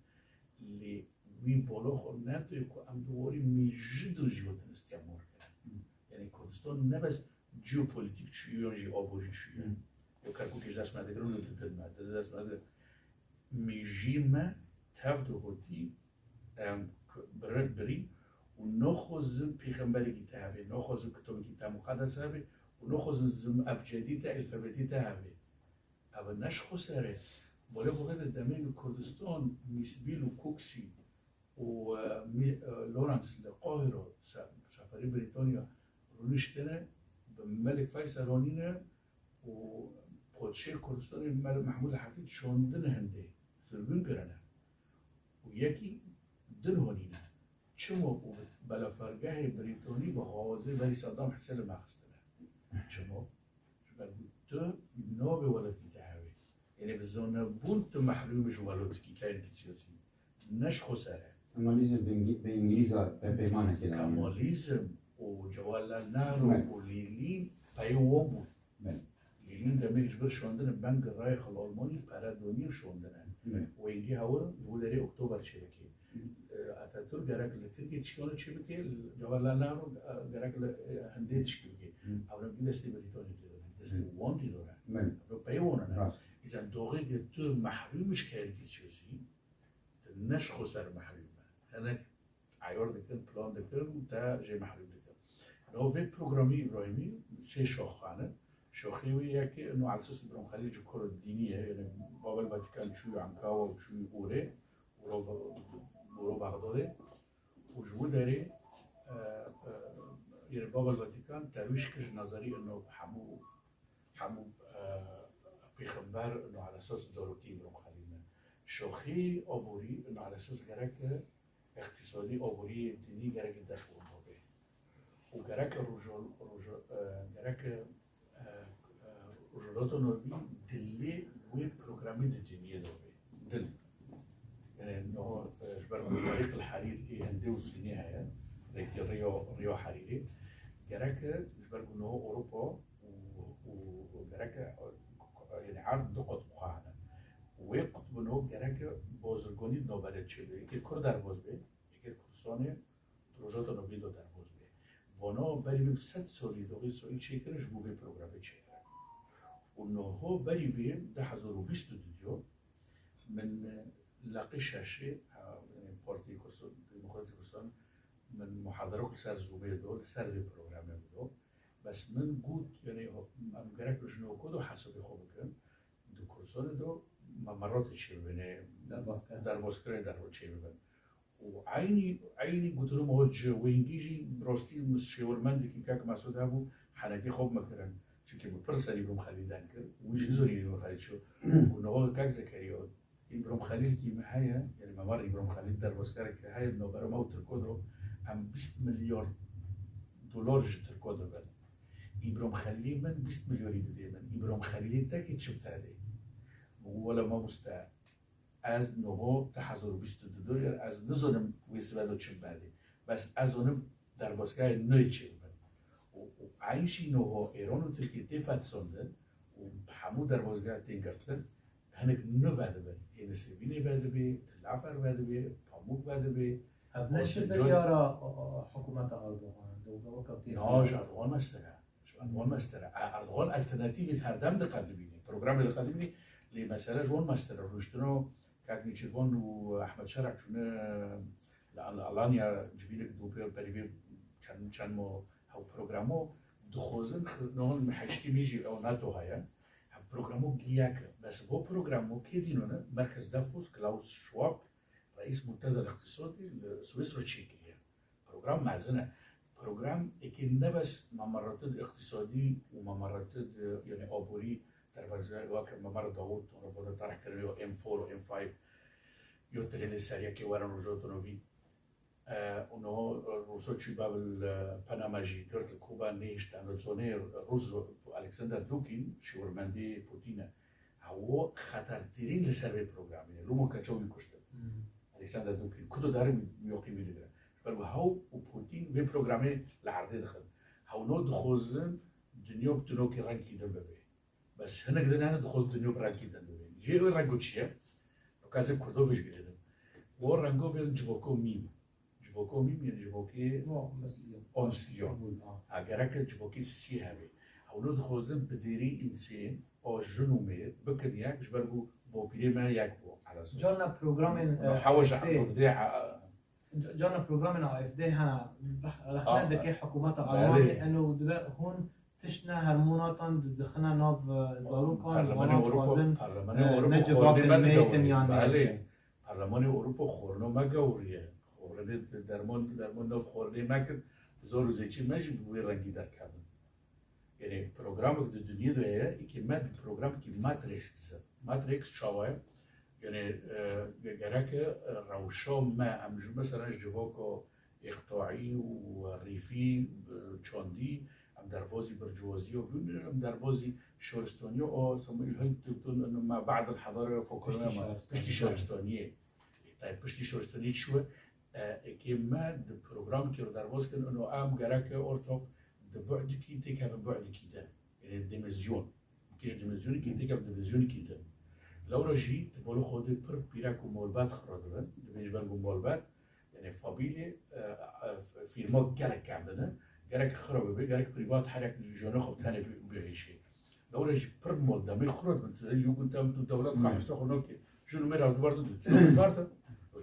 Lê wî bala xwe nedoyê ku em di warê mêjî de jî hatin îstîmar kirin. Hmm. Yani Kurdistan ne bes jeopolitîk çûye yan jî aborî çûye. Hmm. Ya Kerkûkê ji dest me digirin û didin me, di dest me digirin. Mêjiyê me tev de hotî, em, k-, biri-, birî û naxwazin pêxemberekî te hebe, naxwazin kitabekî te muqedes hebe û naxwazin zim-, ebcedî te, alfabetî te hebe. Ev ne ji xwe ser e. Bolê xwe de demê li Kurdistan, Mîsbîl û Koksî û, e, Mî-, e, Lawrence li Qahira se-, seferî Brîtanya rûniştine, bi Melik Feysel anîne û Padşahê Kurdistanê Melik Mehmûd Hefîd şandine hindê, sirgûn kirine. Û yekî din honîne. Çima ku belafergehê Brîtanî bi xazê berî Saddam Hisênê me xistine? Çima? Ji ber ku tu nabê welatî te hewê. Yanî bi zonebûn tu mehrûm ji welatikî, kayekî siyasî. Ne ji xwe ser e. Kemalizm bi Îngî-, bi Îngilîza berpeymanekê dane. Kemalizm û Cewaharlal Nehru Evet. û Lênîn peyê wan bûn. Evet. Lênîn demê ji vir şandine bengê rayê xwe li Almanî pere donî û şandine. Evet. Wêngê hewe li wî derê Oktober çêbike. E, Atatürk gerek li Tirkiyê tişkî wano çêbike, Cewaharlal Nehru, e, gerek li, e, Hindê tişkî bike. Hı. Ew ne bi destê Brîtanî tê de ne, bi destê Hı. wan tê de ne. Belê. Ew peyê wan e. Rast. Îzen doxê ke tu mehrûm ji kayekî siyasî, tu ne ji xwe ser mehrûm e. Hinek eyar dikin, plan dikin û te jê mehrûm dikin. Navê programî Îbrahîmî sê şaxan e. Şaxê wî yekê ino esas Îbrahîm Xelîl ji kor dînî ye, yani Babel Vatikan çû Ankawa û çû Urê. Û ro, û ro Bexdadê û ji wî derê, e, e, yê Babel Vatikan terwîş kir ji nazarî ino hemû, hemû, e, pêxember ino ala esas zarokî Îbrahîm Xelîl ne. Şoxî aborî ino ala esas gerek îqtîsadî aborî dinî gerek dest wan bê. Û gerek rojo-, rojo-, e, gerek, e, e, Rojhilata Navîn dilê wê programî di dinyê de be. Dil. Yani, niha, e, ji ber ku Tarîq el Herîr ê Hindê û Sînê heye, rêkê rêya, rêya Herîrê. Gerek, e, ji ber ku niha Ewropa û, û, û gerek, e, yani, erd du qutb xwe hene. Wê qutbê niha gerek, e, bazirganî di navberê çêbe. Yekê Kurd derbas be, yekê Kurdistanê, Rojhilata Navîn de derbas bê. Vana berî vê bi sed salî doxî Îsraîl çêkirin, ji bo vê programê çêkirin. Û niha berî vê du hezar û bîst û du diyo min, e, leqê şeşê, ha, yanî Partî Kurdistan, Demokratîk Kurdistan, min muhadere kir li ser Zoomê do, li ser vê programê min do. Bes min got, yanî, em gerek ji noko do hesabê xwe bikin. Di Kurdistanê do memeratê çêbibin, ê Derbasgeh. Derbasgehê derb-, çêbibin. Û eynî, eynî gotinê min ji wêngî jî bi rastî min şêwirmendekî kek Mesûd hebû, henekê xwe bi min kirin. Çimkî min pir ser Îbrahîm Xelîl deng kir. Wî jî nizanî Îbrahîm Xelîl çi yo. Û niha kek Zekeriya, Îbrahîm Xelîlkî me heye, yanî memar Îbrahîm Xelîl derbasgerekî heye, di navbera me û Tirko de em bîst milyar dolar ji Tirko dibin. Îbrahîm Xelîlê min bîst milyarî didê min. Îbrahîm Xelîlê te kê çi bi te dê? Min got, wele mamoste, ez niha du hezar û bîst û du de, ez nizanim wê sibe de çi bibedê. Bes ez zanim derbasgehê nû yê çêbibin. Û, û eyn jî niha Îran û Tirkiye tê fetisandin û hemû derbasgeh tên girtin, hinek nû vedibin. Ê Nisêbînê vedibê, Til Efer vedibê, Pamûk vedibê, Ev ne ji Osincan biryara, a, a, hikûmeta Erdogan e, dewleta weke tê. Na, ji Erdogan mestir e. Ji Erdogan mestir e. E, Erdogan alternatîvê herdem diqedimîne. Programê diqedimîne. Lê mesele ji wan mestir e. Rûniştino kak Nêçîrvan û Ehmed Şerek çûne li Al-, Alanya civînek dopê perîvê çend, çend mo hew programo dixwazin xi-, non heştê mê jî ew NATO heye. Hev programo giyek e. Bes bo programo kê dînone? Merkez Davos, Klaus Schwab, reîs Munteda Îqtîsadî li Swîsra çêkiriye. Program mezin e. Program êkê ne bes memeratid îqtîsadî û memeratid, e, yanî aborî derbasgeh, weke memera Dawûd, û vana tarih kirine ya M four û M five, ya tirênê seriyekê werin Rojhilata Navîn. E, û niha Rûsa çû Babil, e, Panama jî girt li Kuba nehişt, em dizanê Rûs Alexander Dugin, şêwirmendê Putin e. Ew xetertirîn li ser vê programê ye. Lûmo keça wî kuştin. Hmm. Alexander Dugin, ku tu darî yoqî wî digire. Ji ber ku hew û Putin vê programê li erdê dixin. Hewno dixwazin dinya bi tunokê rengkî din bibe. Bes hinek din hene dixwazin dinya bi rengkî din bibe. Jê wê rengo çi ye? Nika ez ê Kurdo vê ji girê dim. Wo rengo vê civako mîm. Civako mîm, yani civakê Wa, mesela, Omskî, ya. Şevul, ha. Ha, gerek e civakê sisî hebe. Hewno dixwazin bi dêrî însên, a jin û mêr, bikin yek, ji ber ku bapîrê me yek bû. Ala esas. Carna programên, Û e, hewa ji A F D. Û vdê, a, Ca-, carna programên A F D hene, rexne Ah, dike hikûmeta belê. Almanê, eno dibe hûn tiştine hermonatan di-, dixine nav, e, zarokan, Parlemanê wana Ewropa, dixwazin, Parlemanê e, Ewropa ne xwarinê civakên me me digewirî. in yan Belê. nekin. Parlemanê Ewropa xwarina me gewiriye. Xwarinê derman, derman nav xwarinê me kir. Zor û zêçî me jî bi wê rengî derkevin. Yani programek di dinyê de ye, êkê me di programekî Matrix dizin. Matrix çawa ye? Yani, e, ge-, gerek e, e, rewşa me, em ji mesela ji civaka îqtaî û rîfî, e, çandî, em derbazî bircuwaziya bûn, em derbazî şaristaniya, a, Samuel Huntington, me ba'd el hadara ya fakirine Piştî me, şaristaniye. piştî şaristaniyê. E, piştî şaristaniyê çi we? E, êkê me di programekê re derbas kirin, ino em gerek e ortak di bu'dikî têkevin bu'dikî din. Yani dimezyon. Kêş dimezyonikî têkev dimezyonikî din. Lewra jî di balo xwe de pir pîrek û malbat xira dibin. Dibên ji ber ku malbat, yani fabîlê, e, e, fîrma gelek kevdine. Gerek xira bibe, gerek prîvat herek jiyana xwe tenê bi-, bihêşê. Lewra jî pir mal demê xira dibin. Size yû gunte em tu dewlet Hmm. xwe hesa xwe nake. Jin û mêr ew dubar didin. Çawa bar de?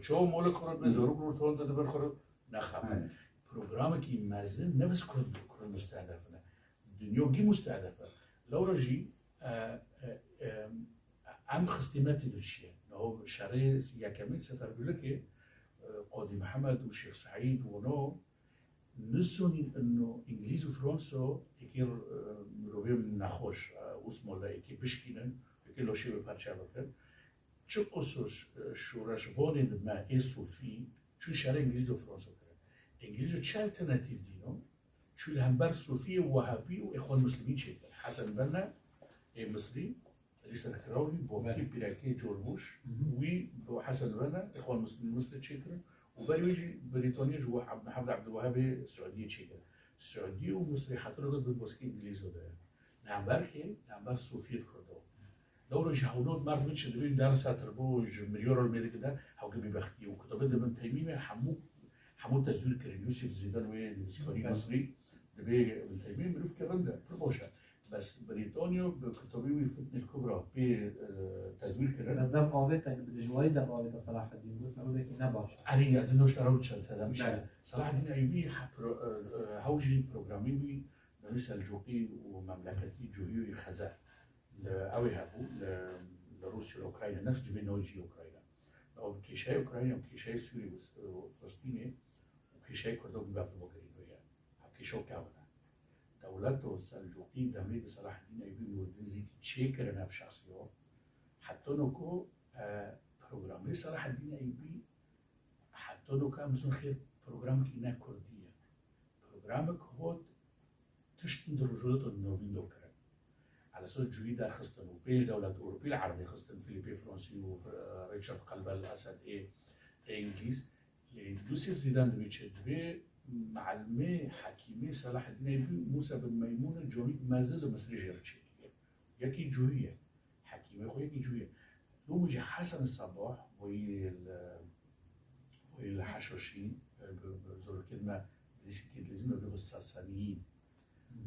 Çawa malek xira dibin, Hmm. zarok ortawan de dibin xira. Nexabe. Hmm. Programekî mezin ne bes Kurd, Kurd mustehedef ne. Dinyokî mustehedef e. Lewra jî, e, e, e, em xistê me tê de çi ye? Niha şerê yekemîn Sefergirlikê, e, Qadî Mihemed û Şêx Seîd û wano nisanîn ino Îngilîz û Fransa êkê, e, mirovê nexweş, e, Osmanlı êkê bişkînin, êkê laşê wê perçe bikin. Çi qusur, e, şoreşvanê di me ê sofî çû şerê Îngilîz û Fransa kirin. Îngilîz û çi alternatîf dîno? Çû li hember Sofiyê Wehhabî û Îxwan Muslimîn çêkir. Hesen Benna ê Misrî, Elî Serkirawî, bavkê Belê. pîrekê Corbuş, Hı hı. wî bi Hesen Benna Îxwan Muslimîn Misrê çêkirin û berî wê jî Brîtanya ji Weh-, Abd-, Abd-, Abdulwehhabê Siûdiyê çêkir. Siûdiyê û Misrê heta niha bin baskê Îngilîzo de ye. Li hember kê? Li hember Sofiyê Kurdo. Lewra jî hewno merdimê çi dibên der ser tirbo ji milyara mêrik de hewke bêbextiyê û kitabê de Bin Teymî me hemû, hemû tezwîr kirin. Yusuf Zîdan wê nivîskarî Belê. Misrî dibê Bin Teymî mirov ke rind e, pir baş e. Bes Brîtanya bi kitabê wî Fitnel Kubra pê, e, tezwîr kirin. Bes dev avête, bi dijwarî dev avête Selahaddîn, got mirovekî ne baş e. Erê, ez noşta rew çend sedem Belê. Selahaddîn Eyyûbî he pro-, e, e, hew jî programê wî demê Selcûqî û memleketî Cuhî û Xezer. Li, ew ê hebû, li, li Rûsya, li Ukrayna, nefs civê nayê jî Ukrayna. Ev kêşeyê Ukrayna û kêşeyê Sûrî û, û Filistînê û kêşeyê Kurdo bi bev bigirî ye. Ev kêşo kevin e. Dewleto Selcûqî demê bi Selahaddîn Eybî Nurdin Zîtî çêkirin ev şexsiyo. Heta no ku, e, programê Selahaddîn Eybî heta no ku em bizin xêr programekî ne kurdî ye. Programek hot tiştin di rojhilata navîn de kirin. Ala esas cûyî derxistin û pênc dewlet Ewropî li erdê xistin, Fîlîpê Fransî û, e, Richard Qelbel Esed ê, ê Îngilîz. Lê Yusuf Zîdan dibê çi? Dibê me'limê, hekîmê Selahaddîn Eybî Mûsa bin Meymûn e, camîk mezin li Misrê jê re çêkiriye. Yekî cûyî ye. Hekîmê xwe yekî cûyî ye. Lûmû jî Hesen Sebah, weyî li, weyî li Heşaşîn, e, bi, bi zorokên me, lîstikê dilîzin, ev ê Sasaniyîn.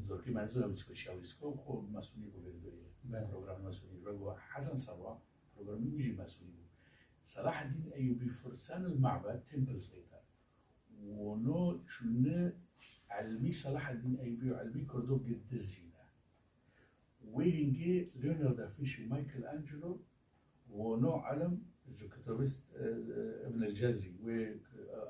Zorokê me ez ew lîsko çiya lîsko, xwe mesûlî bû vê doyê. Belê. Program mesûlî. Ve got Hesen Sebah, programê wî jî mesûlî bû. Selahaddîn Eyyûbî Firsan el Ma'bed, Temple Leader. Wono çûne elmî Selahaddîn Eyyûbî û elmî Kurdo gi dizîne. Wê hingê Leonardo da Vinci, Michelangelo, wono elm ji kitabê, e, e, Ibn el Cezrî, wê, e,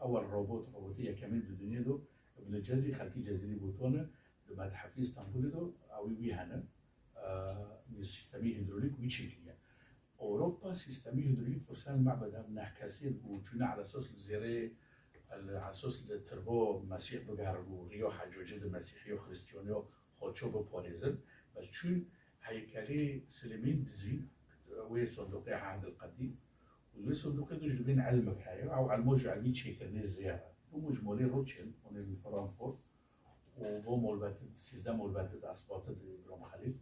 ewel robot, robotê yekemîn di dinyê do, Ibn el Cezrî xelkî Cezîrî botone, di methefî Stenbolê do, ewî wî hene, e, sîstemî hîdrolîk wî çêkiriye. Ewropa sîstemî hîdrolîk Firsan el Ma'bed, ev neh kesê bû, çûne ala esas li zêrê, li esos li tirbo Mesîh bigerin û riyo hecocê di Mesîhiyo Xrîstiyoniyo xwe ço biparêzin. Bes çûn heykelê Silêmîn dizî wê sondoqê Ehdil Qedîm û wê sondoqê de ji bin elmek heye. Ew elmo ji elmî çêkirinê zêr e. Hûn ji molê Rothschild, hûn ê li Frankfurt û bo molbetê, sîzdeh molbetê di esbatê di Brom Xelîl.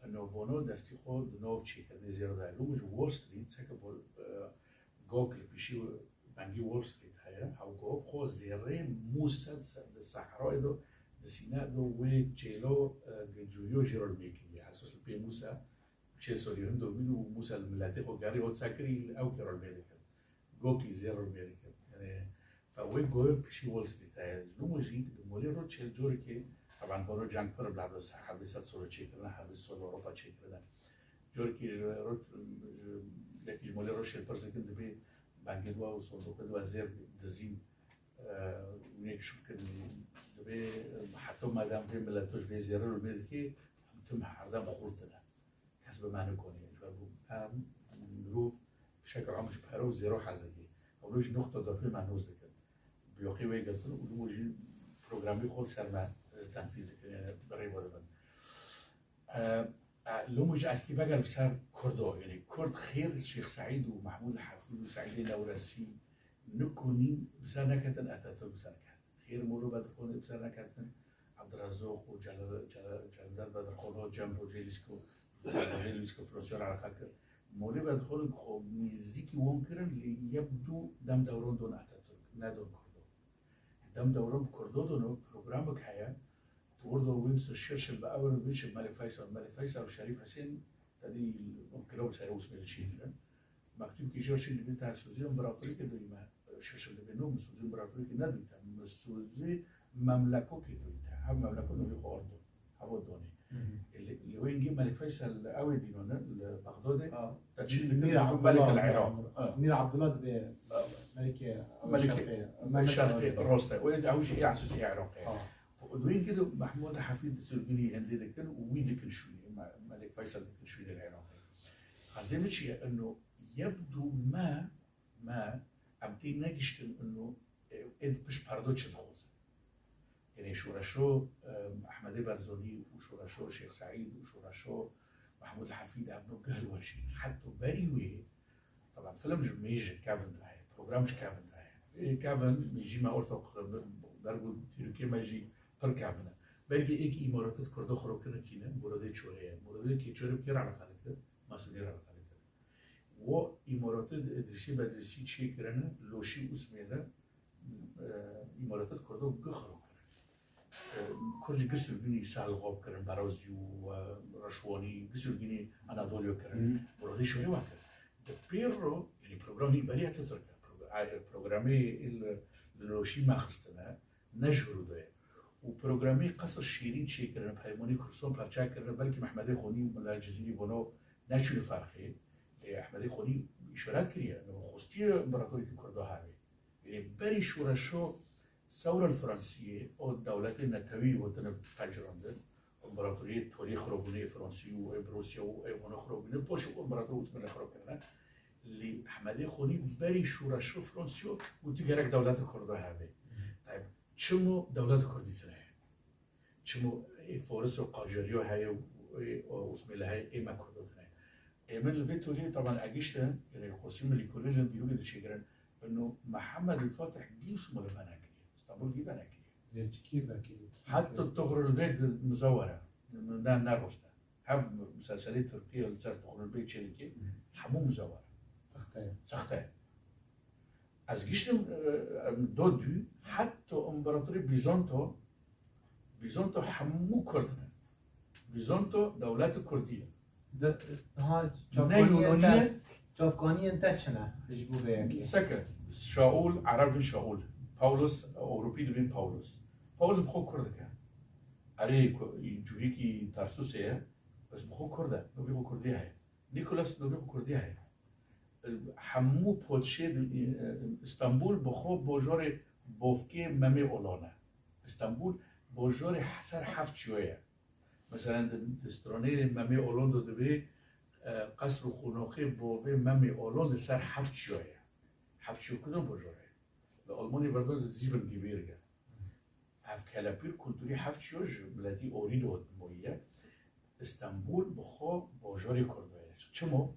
Eno vono destî xwe di nav çêkirinê zêr de. Lû ji Wall Street, seke bol, e, gok li pişî bengî Wall Street heye. Hew gok xwe zêrê Mûse di se-, di sehrayê de, di Sîne de wê çêlo, e, gilcûyo jê re li bê kiriye. Esas li pê Mûse çil solî hindo bîn û Mûse li miletê xwe gerî hot sekirî ew kê re li bê dikin. Gokî zê rûmê dikin. Yanî, fe wê goyê pişî Wall Street heye. Lûmo jî di molê Rothschild corekê, teban vano ceng pir bila do se, hevdê sed solo çêkirine, hevdê solo Ewropa çêkirine. Corekî ji Roth-, ji, yekî ji molê Rothschild pirs dikin dibê bengê dua û sondoqê dua zêr dizîn, e, wê çû bikin. Dibê, e, heta madem vê mileto ji vê zêrê rûmê dikê, em tim herdem xurt in. Kes bi me nikonî. Ji ber ku em mirov bi şekil am ji pere û zêro hez dike. Ew ji nuqta dofê me nûz dikin. Biyoqî wê girtin û lûmo jî programê xwe li ser me, e, tenfîz dikin, yanî bi rê ve dibin. E, e, lûmo jî eskî veger bi ser Kurdo, yanî Kurd xêr Şêx Seîd û Mehmûd Hefîd û Seîdê Newresî nikonîn bi ser neketin, Atatürk bi ser ket. Xêr Molo Bedirxanê bi ser neketin, Abdurrezzaq û Celal-, Celal-, Celal Bedirxano, Cem Rojê Lîsko, Rojê Lîsko Fransî re eleqa kir. Molê Bedirxano xwe nêzîkî wan kirin, lê yek du dem dewran don Atatürk, nedon Kurdo. Dem dewran Kurdo dono, programek heye, tu ordo Winston Churchill bi ew re biçe Melik Feysal, Melik Feysal û Şerîf Hesên, tedî inkılab ser Osmanlı çêkirin. Mektûbkî jê re şîn dibê te sozê împaratorîkê doyî me, şaşil dibê no, min sozê împaratorîkê nedoyî te, min sozê memlekokê doyî te. Hev memleko navê xwe ardo. Hevo donê. Hı hı. E, li, li wê hingê Melik Feysel ew ê dîno ne, li Bexdodê, ha, te çî Mîr dikin, Abdullah, Melik el Iraq. Ha. Mîr Abdullah dibê Melikê Melikê, Şerqê, Melik Şerqê, Iraqê. Rost e. Wê ew jî ê esosî Iraqê. Ha. Li wê hingê de Mehmûd Hefîd sirgûnî hindê dikin û wî dikin şûnê. Me-, Melik Feysel dikin şûnê li Iraqê. Qezdê min çi ye? Ino yebdû me me, em tê negiştin ino, e, ê di pişt perdo çi dixwazin. Yanî şoreşo, e, Ehmedê Berzonî û şoreşo Şêx Seîd û şoreşo Mehmûd Hefîd ev no gel weş in. Heta berî wê, taban film ji mêj kevin de heye, program ji kevin de heye. Ê kevin, mêjî me ortok, ber ku dîrokê me jî pir kevin e. Belkî êk îmaratê di Kurdo xirokirine kî ne, Muradê Çorê ye. Muradê kê Çorê bi kê re eleqa dikir? Masûnî re eleqa dikir. Wo îmaratê di Îdrîsî Bedrîsî çêkirine, Loşî û Smêle, e, îmaratê di Kurdo gi xiro kirin. E, Kurd jî gi sirgûnî Selxop kirin, Berazî û, e, Reşwanî, gi sirgûnî Anadolyo kirin. Hı. Muradê Şorê wa kir. Di pêr ro, yanî programî berî Atatürk e. Pro-, e, programê il Loşî me xistine, ne ji hûrû de ye. Û programê Qesr Şîrîn çêkirine, Peymanê Kurdistan perçe kirine, belkî Mehmedê Xonî û Mela Cizîrî bo no neçûne ferqê. Lê Ehmedê Xonî îşaret kiriye, no xostiye împaratorîkê Kurdo hebe. Yanî berî şoreşo sewra li Fransiyê, o dewletê netewî gotine pecirandin, împaratoriyê tolê xirobûnê Fransî û ê Prusya û ê vana xirobûnê, paşê împarator Osmanlî xiro kirine. Lê Ehmedê Xonî berî şoreşo Fransiyo gotiye gerek dewleta Kurdo hebe. Tayyib, çimo dewleta Kurdî tune ye? Çimo ê Faris û Qaceriyo heye û ê, û Osmanlî heye, ê me Kurdo tune ye? Ê min li vê toliyê taban egiştin, yanî xosî min lîkolî li dîrokê de çêkirin. Ino Mihemed el Fatih gî Osmanlî venekiriye. Stenbul gî venekiriye. Lê çikî vekirî? Heta Tuxrul Beg muzawara. Ne, ne rost e. Hev muselselê Tirkî li ser Tuxrul Beg çêdike, hemû muzawara. Sexte ye. Sexte ye. Ez giştim, e, em do dû, heta împaratorê Bîzanto, Bîzanto hemû Kurd ne. Bîzanto dewleta Kurdî ye. De, ha, ne Yunanî ye. Çavkaniyên te çi ne? Ji bo vê yekê. Seke, Şaul, Ereb bin Şaul. Paulus, Ewropî dibên Paulus. Paulus bi xwe Kurd e. Erê, ku, cûhîkî Tarsusê ye, bes bi xwe Kurd e. Navê xwe Kurdî heye. Nikolas navê xwe Kurdî heye. Hemû podşê di, e, Îstanbul bi xwe bajarê bavkê Memê Olan e. Îstanbul bajarê ser heft çiyo ye. Mesela di, di stranê Memê Olan de dibê, e, qesr û qonaxê bavê Memê Olan li ser heft çiyo ye. Heft çiyo kudom bajarê? Almanî verdo di Siebengebirge. Ev kelepîr kulturî heft çiyo ji miletî orî de hat moyiye. Îstanbul bi xwe bajarê Kurda ye. Çima?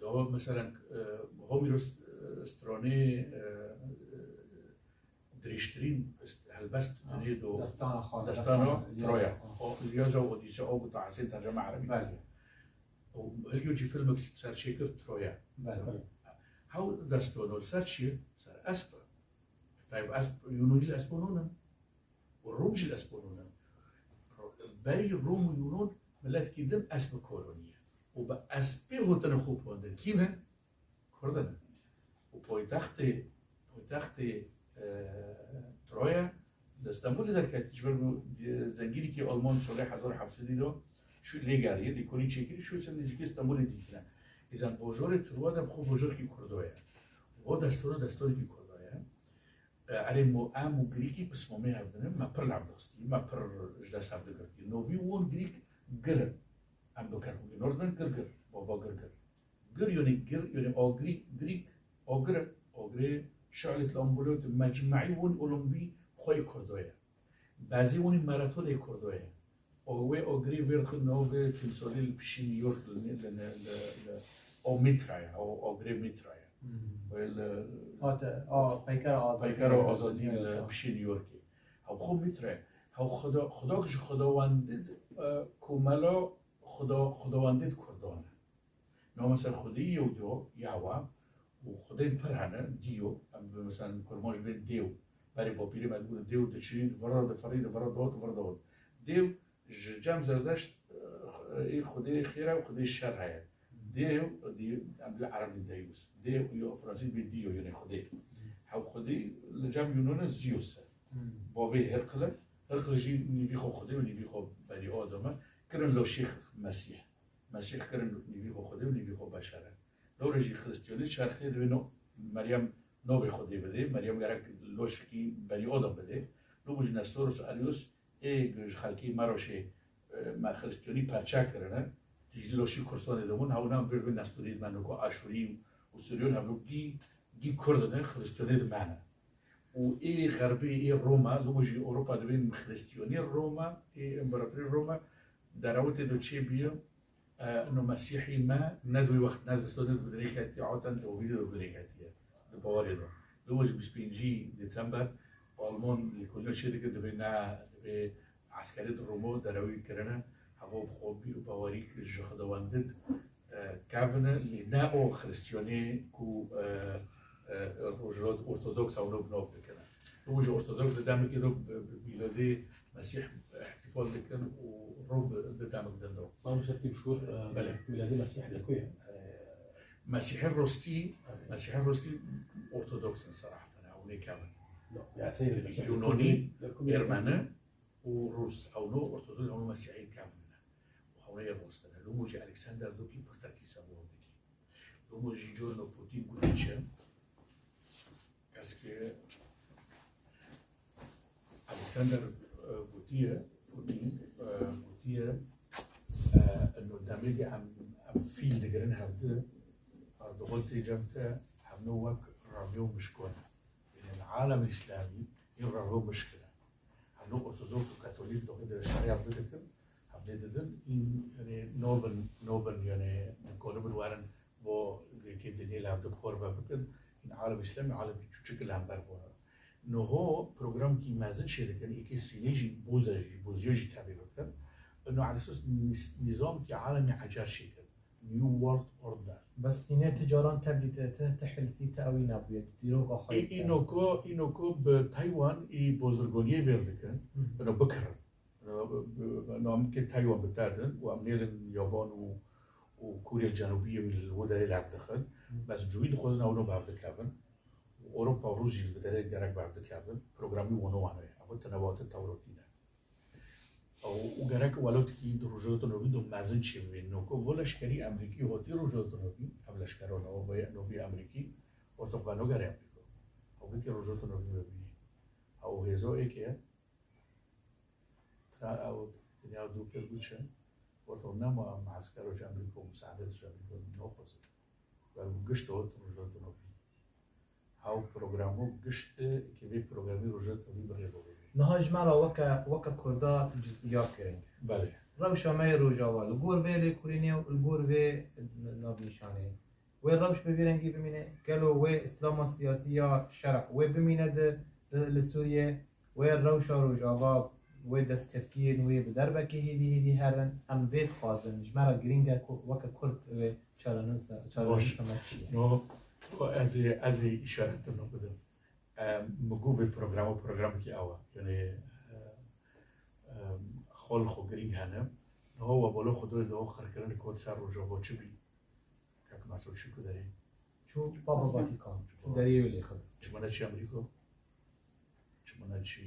Do, meselen, e, Homeros, e, stranê, e, e, dirêjtirîn ist-, helbest Ha, dinê do destana xwe, destana destana, ya, Troya. ha. O, Îlyas û Odîse, o ku Tahsin terceme erebî Belê. kiriye. O, Hilyo jî filmek ser çêkir Troya. Belê. Hew destano li ser çi ye? Ser esp e. Tayyib esp, Yûnûnî li esp nûnin. Û Rom jî li esp nûnin. Berî Rom û Yûnûn miletkî din esp kolonî ye. Û bi espê hatine xwe piwandin. Kî ne? Kurd in. Û poytextê, poytextê, e, Troya li Stenbolê derketî. Ji ber ku, e, zengînekî Alman solê hezar û heft sedî de çû lê geriyê, lêkolîn çêkirî, çû ser nêzîkî Stenbolê dîtine. Îzan bajarê Troya de bi xwe bajarekî Kurdo ye. Û destana destanekî Kurdo ye. E, erê mo-, em û Grîkî pismamê hev dinin, me pir li hev dixistî, me pir ji dest hev digirtî. Novî won Grîk gir in. Em bi Kerkûkê nordin, gir gir, baba gir gir. Gir yonê gir, yonê agirî, Grîk, agir e, agirê şalê li Ambolê, mecmeî won Olimpî xwe yê Kurdo ye. Bezê wonî maratonê Kurdo ye. O wê agirê vêr xwe navê timsalê li pişî New York li, li, li, li, li, o Mîtra ye, o agirê Mîtra ye. Hmm. Wê li Hate, a, peykera azadî. Peykera azadî li pişî New Yorkê. Hew xwe Mîtra ye. Hew xweda, xweda ji xwedawendê, e, komela xweda, xwedawendê Kurdan e. Nava ser Xwedê yew do, yew e, û Xwedên pir hene, dî yo, em bi, mesela, kurmanc bên dêw, berê bapîrê me digotin dêw diçî, di vir re diferî, di vir re dihat, di vir re dihat. Dêw ji cem Zerdeşt, e, ê Xwedê xêr e û Xwedê şer heye. Dêw, dî, em bê Erebî deyûs. Dêw, yo, Fransî bê dî yo, yanî Xwedê. Hew Xwedê li cem Yûnan e Zeus e. Hmm. Bavê Herkil e. Herkil jî nîvî xwe Xwedê û nîvî xwe berî Adam e. Kirin laşî Mesîh. Mesîh kirin nîvî xwe Xwedê û nîvî xwe beşer e. Lewre jî Xristiyanî şerqê divê no-, Meryem navê Xwedê bidê, Meryem gerek loşikî berî Adam bidê. Lûbû ji Nestor û Arius ê ji xelkê Meroşê, e, me Xristiyanî perçe kirine, tîjî loşî Kursanê de bûn, hewna em vê Nestorî di me noko Aşûrî û Suryon hevlû gî, gî Kurd ne, Xristiyanê di me ne. Û ê Xerbê, ê Roma, lûbû jî Ewropa dibên Xristiyanî Roma, ê împaratorî Roma, derewetê do çê bîye, E, no Mesîhî me ne di wî wext, ne di vistodê de bi dirêj ketiye, ewten di ovîdê de bi dirêj ketiye. Di bawerê de. Di wê ji bîst pêncî Desember Alman lêkolîna çê dike, dibê ne, dibê eskerê di Romo derewî kirine, heva bi xwe bîr û bawerî ji xwedawendid, e, kevine, lê ne o Xristiyanê ku, e, e, Rojhilat Ortodoks ew no bi nav dikine. Di wê ji Ortodoks di demekê de bi, bi mîladê Mesîh îhtîfal dikin û rû bi, bi demek din do. Mamoste Pîrşûr, e, Belê. Mîladê Mesîh li ku ye? E, Mesîhê rostî, Evet. Mesîhê rostî Ortodoks in seraheten, ew nêkevin. No, ya seyr Mesîh li ku Yunanî, ye? Li ku ye? Ermeni û Rûs, ew no Ortodoks, ew no Mesîhê kevin in. Û ew nê rostin e. Lûmo jî Alexander Dukî pirtekî sebûn dikî. Lûmo jî corno Putin gotî çi? Keske Alexander, e, gotiye, Putin, e, gotiye, e, ino demê de em, em fîl digirin hevdi, Erdogan tê cem te, hemno wek Romeo mişkon. Yanî li alem îslamî, yê Romeo mişkine. Hemno Ortodoks û Katolîk doxî de şerê hevdi dikin, hevdê didin, în, yanî, nobin, nobin, yanî, nikonibin werin, Bo yekê dinê li hev di por ve bikin, hîn alem îslamî alemkî çûçik li hember bûne. Niho programkî mezin çê dikin, yekê sînê jî boze jî, boziya jî tevî bikin. Ino esas nîz-, nîzamkî alemî ecer çêkin. New World Order. Bes sînê ti caran tevlî te, ti, ti hilfî, ti ewî nebûye, ti dîroka xwe Ê, yê te. Înoko, înoko bi Taywan î bozirgoniyê vêr dikin. Hı hı. Ino bikirin. Namkê Taywan bi te din û em nêrin Yaban û, û Kûrya Cenûbî yên li wê derê li hev dixin. Bes cûyî dixwazin ewno bi hev dikevin. Ewropa û Rûs jî li vê derê gerek bi hev dikevin. Programî wano wano ye. Ev tenewate tewrotî ne. Û, û gerek welatekî di Rojhilata Novî de mezin çêbibê. Noko vo leşkerî Amerîkî hotî Rojhilata Novî, ev leşkera nova novî Amerîkî, ortoq veno gerê Amerîka. Ew bikê Rojhilata Novî bibînê. Ew hêzo êkê ye. Tra ew dinya dû pêr bû çi? Orto nema em eskero ji Amerîka û misadet ji Amerîka naxwazin. Wer bû gişt ot Rojhilata Novî. Ew programo gişt e, ki vê programî Rojava T V bi rê ve bibê. Niha ji me re weke, weke Kurda cizgiya giring. Belê. Rewşa me yê Rojava li gor vê lêkolînê û li gor vê navnîşanê. Wê rewş bi vî rengî bimîne, gelo wê îslama siyasî ya şerh wê bimîne di, di, li Sûriyê, wê rewşa Rojava, wê destkeftiyên wê bi derbekê hêdî hêdî herin, em vê dixwazin, ji me re girîng e ku weke Kurd wê çarenûsa, çarenûsa me çi ye? No, no ez ê, ez ê îşaret te no bidim. Em, min got vê programa programekî ew e. Yanî, e, em, xwe li xwe girîng hene. Niha we balo xwe doyê di xwe qirkirinê ku ser Rojava çi bî? Kak Mesûd çû ku derê? Çû Papa Vatikan, çû deriyê wê lêxist. Çima neçî Amerîka? Çima neçî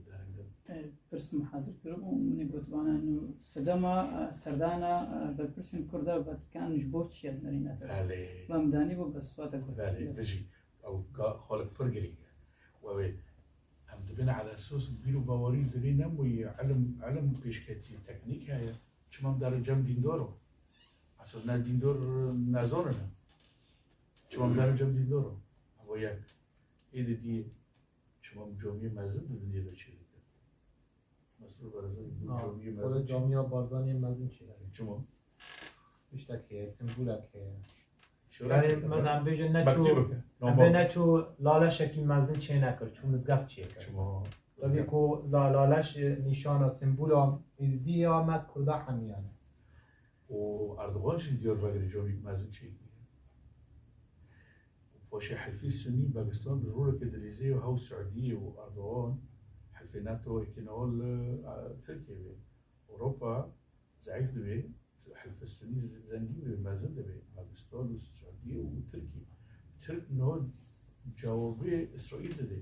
dereng de? Pirs min hazir kiribû û min ê gotibana nu sedema, e, serdana, e, berpirsên Kurda Vatikan ji bo çi ye nirîne te? Belê. Ve min danîbû bes wate got. Belê, bijî. Ew ga xalek pir girîng e. We wê em dibin ala esas bîr û bawerî dirê nemûyî, ilim, ilim pêşketî teknîk heye. Çima em derin cem dîndor o? Esas ne dîndor nezanin e. Çima em derin cem dîndor o? Evo yek. Ê didiyê çima em camiyê mezin di dinyê de çêdikin? Mesrûr Barzanî bû camiyê mezin. Camiya Barzaniyê mezin çêdikin. Çima? Tiştek heye, simbolek heye. Şorak Yani dike. Mesela em bêjin ne Mektûb çû, bike. em bê ne çû laleşekî mezin çê nekir, çû mizgeft çê kir. Çima? Tabii ku la, laleş e, nîşana, simbola Êzidî ya me Kurda hemiyan. û Erdogan jî Diyarbekirê camîk mezin çêkiriye. Û paşê helfê Sunî Pakistan bi roleke dilîzê û hew Siûdiyê û Erdogan helfê NATO yekê niha li, e, Tirkiyê bê. Ewropa zeîf dibe, helfê Sunî z-, zengîn dibe, mezin dibe. Pakistan û Siûdiyê û Tirkî. Tirk niha cewabê Îsraîl dide.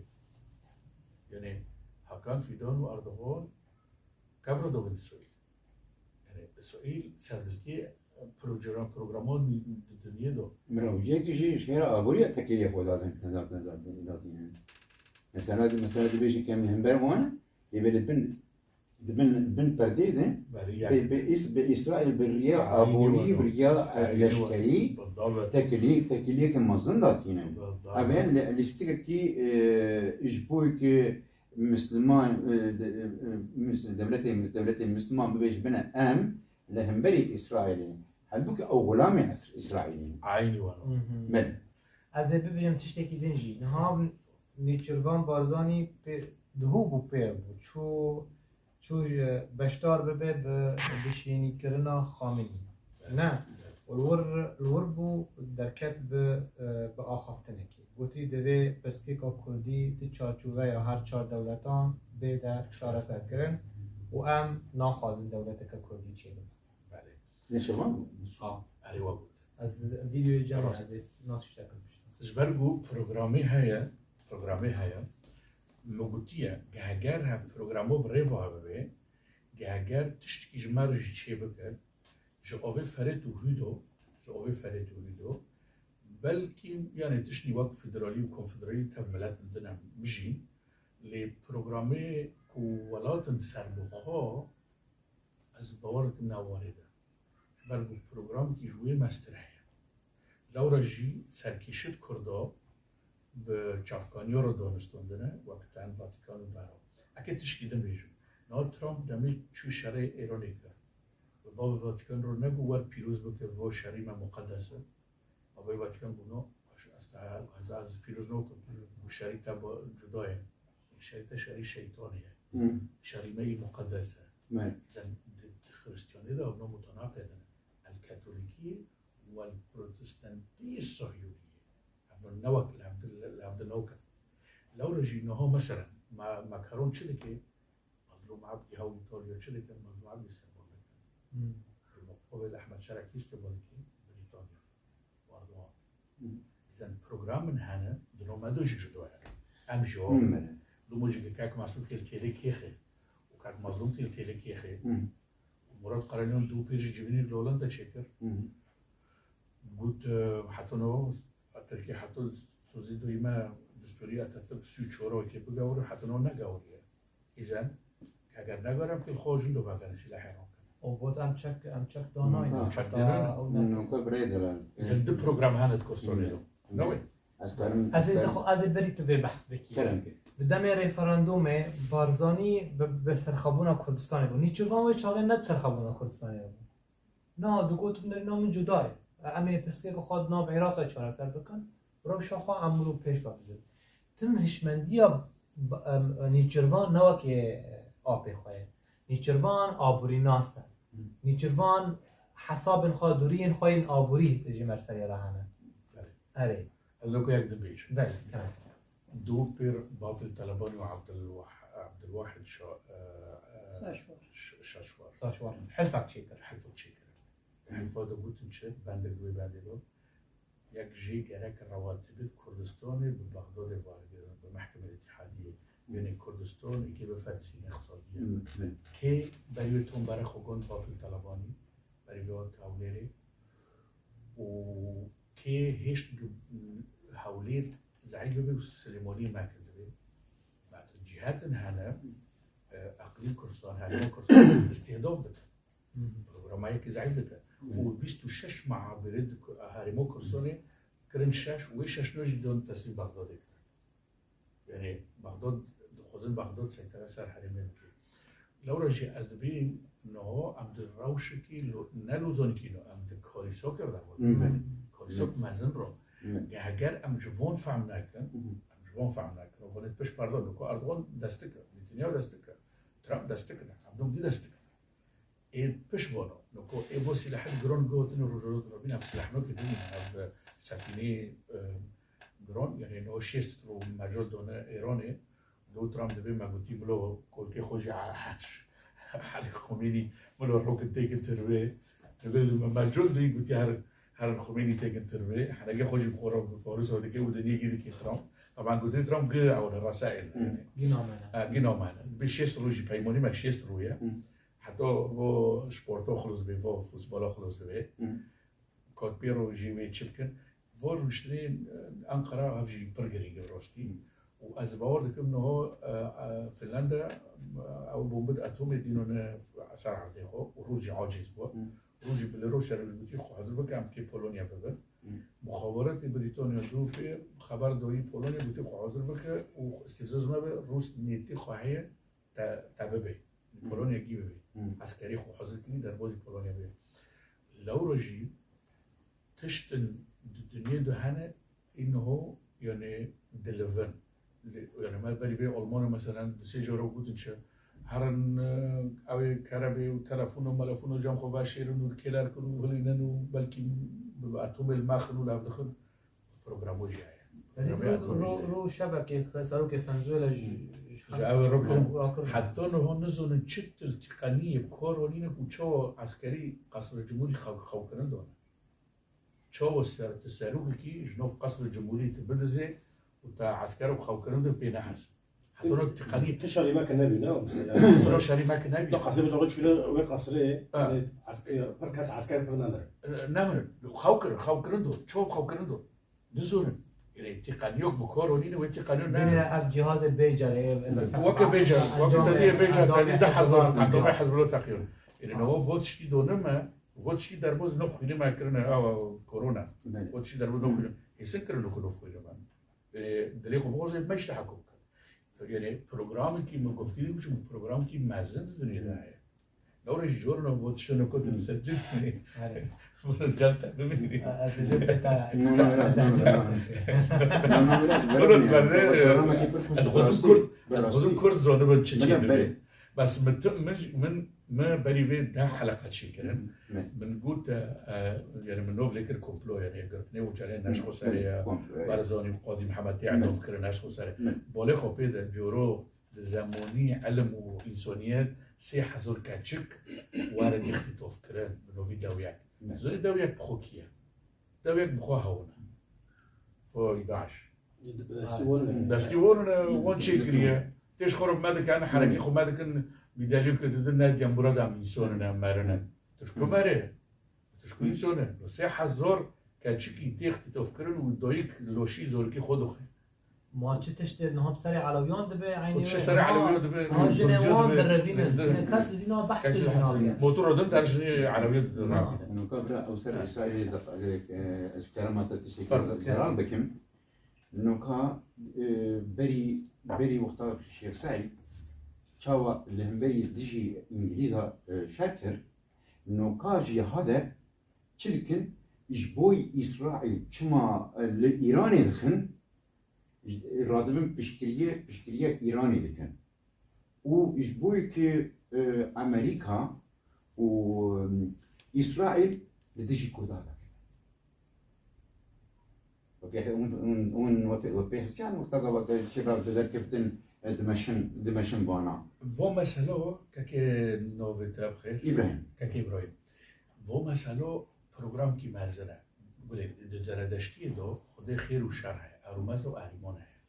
Yanî Hakan Fîdan û Erdogan kevra dabin Îsraîl. Yani Îsraîl serdilkê program, programan di dinyê de. Mirovciyekî jî ji xêra aboriya tekeliya xwe dadin, dadin, dadin, dadin. Mesela, mesela dibêjin ke em hember wan, ê bê di bin, di bin, bin perdê de, Beriya. Bi, bi, Îs-, bi Îsraîl bi riya Aynî aborî, wano. bi riya Aynî leşkerî, wano. Bi davet. Tekilî, tekiliyeke mezin datîne. Bi davet. Ev e li-, lîstikekî, e, ji bo ki Misliman, e, de-, e, e, mis-, dewletê, dewletê Misliman bibêje bine em li hemberî Îsraîlê. Halbûkî ew xulamê Îsraîlê ne. Aynî wano. Belê. Ez ê bibêjim tiştekî din jî. Niha Nêçîrvan Barzanî pê, dihû bû pêr bû. Çû, çû ji beşdar bibe bi bişînîkirina Xamenî. Ne. Û li wir, li wir bû derket bi, e, bi axaftinekê. Gotî divê pirsgirêka Kurdî di çarçoveya her çar dewletan bê de çareserkirin û em naxwazin dewleteke Kurdî çêbibe. Belê. Nêçîrvan bû. Ha. Erê we got. Ez vîdeoyê cem Rast. Ez ê nas tiştek bikim. Ji ber ku programê heye, programê heye, min gotiye, heger hev programo bi rê ve bibe, heger tiştekî ji me re jî çê bike, ji avê ferêt û hûdo, ji avê ferêt û hûdo, belkî, yanî tiştî wek federalî û konfederalî tev milet li din em bijîn, lê programê ku welatin serbixwe, ez bawer dikim ne warê de. Ji ber ku programekî ji wê mestir heye. Lewra jî serkêşit Kurda bi çavkaniya re danistandine, wek ten Vatikan û bera. Eke tişkî din bêjim. Niha Trump demê çû şerê Êranê kir. Bi bavê Vatikan re negot wer pîroz bike, va şerî me muqedes e. Bavê Vatikan got, no, ez te, ez, ez pîroz nakim. Û şerî te ba-, cuda ye. Şerî te şerî şeytanê ye. Şerî me yî muqedes e. Zen di, di Xiristiyanê de evna mutanaqid in. El Katolikî û el Protestantî Sohyûnî ye. Ev ne wek lev di, lev di nakin. Lewra jî niha mesela Ma-, Macron çi dike? Mazlûm Ebdî hew Îtalya çi dikin? Mazlûm Ebdî îstîqbal dikin. Li muqabil Ehmed Şerekî îstîqbal dike Brîtanya. Erdogan. Îzen programin hene, di no me de jî cuda ye. Em jî o. Lûmo jî kek Mesûd kê li têlê kêxê û kek Mazlûm kê li têlê kêxê. Û Murat Karalyan dû pêr ji civînê li Holanda çêkir. Got, e, heta no, Tirkî heta sozî doyî me destûrî Atatürk sî û çar wekê bigewre, heta no negewriye. Îzen, eger negerim ki xwe jin do vegere sîlehê wan kin. O bot em çek, em çek danayne. Em çek danayne. Ew ne. Nûka birê dilan. Îzen di program hene di Kurdistanê de. Ne wê? Ez ê dixwe-, ez ê berî tu vê behs bikî. Kerem ke. Bi demê referandûmê Barzanî bi, bi serxabûna Kurdistanê bû. Nîçirvan wê çaxê ne bi serxabûna Kurdistanê bû. Na, digot, "Na, min cuda ye. Em ê pirsgirêka xwe di nav Iraqê çareser bikin. Rewşa xwe em wilo pêş ve bidin." Tim hişmendiya b-, em, Nîçirvan ne wekê apê xwe ye. Nîçirvan aborînas e. Nîçirvan hesabên xwe, duriyên xwe yên aborî ji me serê re hene. Erê. Ez wekî yek dibêjim. Belê, kerem. Dû pêr Bafil Telebanî û Abdulwah-, Abdulwahid Şa-, e, e, Saşwar. Ş-, Şaşwar. Saşwar. Helfek çêkir. Helfek çêkir. Helfa de gotin çi? Bendek wê bendê de. Yek jê gerek rewatibê Kurdistanê bi Bexdadê vargirin, bi mehkemê îtîhadiyê. Yanî Kurdistan êkê bi fetsîn îqtisadî ye. Kê berî wê Tom Berexo got Bafil Telebanî, berî wê hat Hewlêrê. û kê hêşt gi-, Hewlêr zeîf bibe û Silêmaniyê mekir dibe. Metin cîhetin hene, e, eqlîm Kurdistan, herêma Kurdistan îstîhdaf dikin. Programa yekî zeîf dikin. Û bîst û şeş meabirê di ku-, herêma Kurdistanê kirin şeş, wê şeşna jî dan teslîm Bexdadê kirin. Yanî Bexdad, dixwazin Bexdad seytera ser herêmê bike. Lewra jî ez dibînim niha em di rewşekî lo-, ne lozanikî ne, em di karîsokê de wan. Karîsok mezin re. Ge-, heger em ji van fehm nekin, em ji van fehm nekin, û vanê piş perde, niko Erdogan dest dike, Netanyahu dest dike, Trump dest dikine, Erdogan dî dest dikine. Ê piş vano. Noko ê vo silahek giron gotin Rojava Girovîn ev silahnokê bimînin, ev sefîneyê, e, giron, yanî no şêst ro mecol done Îranê, do Trump dibê me gotî milo kolkê xwe jî a-, Hel Xomênî milo roket têkin tirvê. Dibê me mecol dî gotî her, herin Xomênî têkin tirvê. Herege xwe jî bi xwe re bi Farûsa dike û diniyê gî dikî Trump. Taban gotî Trump gi ew li Rasail. Gî namene. Ha, gî namene. Dibê şêst rojî peymanî me şêst roye. Heta vo sporto xilos bê, vo futbola xilos dibe. Kat pê rojî wê çi bikin? Vo rûniştinê, e, Ankara hev jî pir girîng e rastî. Û ez bawer dikim niha, e, e, Finlanda, e, ew bombid atomê dîno ne ser erdê xwe û Rûs jî aciz bû. Rûs jî bi li Rûsya re gotî xwe hazir bike em kê Polonya bibin. Muxabaratê Brîtanya dû pê xeber dayî Polonya gotî xwe hazir bike û îstîfza ji me be Rûs niyetî xwe heye te, te bibe. Polonya gî bibe. Eskerî xwe hazir kirî derbazî Polonya bibe. Lewra jî tiştin di dinyê de hene, înho, yanî, dilivin. Li, yanî, me berî vê Almanya, meselen, di sê cara gotin çi, herin, e, ew ê kerebê û telefon û melefon û cem xwe veşêrin û kêler kin û hilînin û belkî bi atomê li me xin û li hev dixin. Programo jî heye. Yanî Programa ro, ro, ro şebekê Serokê Venezuela ji, ji Ji ew re kirin. Heta niha nizanin çi til tîqeniyê kar anîne ku çawa eskerî Qesrê Cumhurî xew, xew kirin dane. Çawa ser, ti serokekî ji nav Qesrê Cumhurî ti bidizê û te esker û xew kirin de pê neheze. Heta niha tîqeniyê. Ti şerî me ki nebî, ne? Heta niha şerî me ki nebî. Da qesrê bi doğru çûne wê qesrê, Ha. yanî, es-, pir kes esker pir nemirin. Nemirin. Xew kirin, xew kirin do. Çawa xew kirin do. Nizonin. Yanî tîqeniyok bi kar anîne, wê tîqeniyo ne. Bine ev cihazê bêcer, ev, ev Weke bêcer, weke encamê, tediyê bêcer, encamê tedî deh hezar, Hizbullah encamê teqîyon. Hizbullah teqîyon. Yanî Ha. niha vo tiştî donime, vo tiştî derbaz nav xwînê me kirine, ew korona. Belê. Vo tiştî derbaz nav Hı. xwînê. Hêsin kirine ku nav xwînê me. Yanî dilê xwe bixwaze me ji te hekum kir. Yanî programekî min gofkirî bû, çi programekî mezin di dinyê de heye. Lewra ji jor no vo tiştê no kotin ser cil bimînî. Erê. Vo cem te bimînî. A, a, tu jê bê te. No, no, no, no, no, no. No, no, no, no. Wilo tu berde, Programekî pir xweş. Ez dixwazim Rastî, Kurd, ez dixwazim rastî. Kurd zanibin çi çê Mine dibê. Berê. Bes min tim, min, min, min berî vê deh heleqa çêkirin. Hı, ne. Min got, e, e, yanî min nov lê kir komplo, yanî girtinê û çerê ne ji xwe serê ye. Komplo, evet. Barzanî û Qadî Mihemed tê Ne. edam kirin ne ji xwe serê. Ne. Balê xwe pê de coro di zemanî, ilim û însaniyet sê hezar keçik werin îxtîtof kirin bi novî dewiyek. Ne. Zonê dewiyek bi xwe kî ye? Dewiyek bi xwe hewin e. Foy daş. Destî wan ne. Destî wan ne, wan çêkiriye. Tê ji xwe re me dikin, herekî xwe me dikin, bîdelî ku didin ne gembura de em însan in, em merin in. Tu ji ku merê? Tu ji ku însan e? Sê hezar keçikî tê îxtîtof kirin û dayik loşî zorkî xwe dixwe. Ma çi tiştê niha bi serê Elewiyan dibe, eynî Û çi wê serê niha, Elewiyan dibe, niha jinê Kurdiya wan dibe. direvînin. Di- Jinê kes li dîna behsê Kes li ji niha dîna. Motor odin ter jinê Elewiyan dibe. Ha. Nûka bira ew ser Îsraîlê de, e, ez kerema te tiştekî Fermo. Zeran bikim. Noka, e, berî, berî wexta Şêx Seîd çawa li hemberî dijî Îngilîza, e, şer kir, noka jîhade çi dikin? Ji bo Îsraîl çima, e, li Îranê dixin, radibin piştgiriyê, piştgiriya Îranê dikin. Û ji bo ku, e, Amerîka û, e, Îsraîl li dijî Kurdan dikin. Wekî hûn, hûn, hûn wekî, wekî hesiyan wexta da wekî çi ra bi derkeftin, e, dimeşin, dimeşin vana. Vo meselo, kekê navê te bi xêr? Îbrahîm. Kekê Îbrahîm. Vo meselo programkî mezin e. Gulê, di Zeredeştiyê de Xwedê xêr û şer heye, erûmez û erîman heye.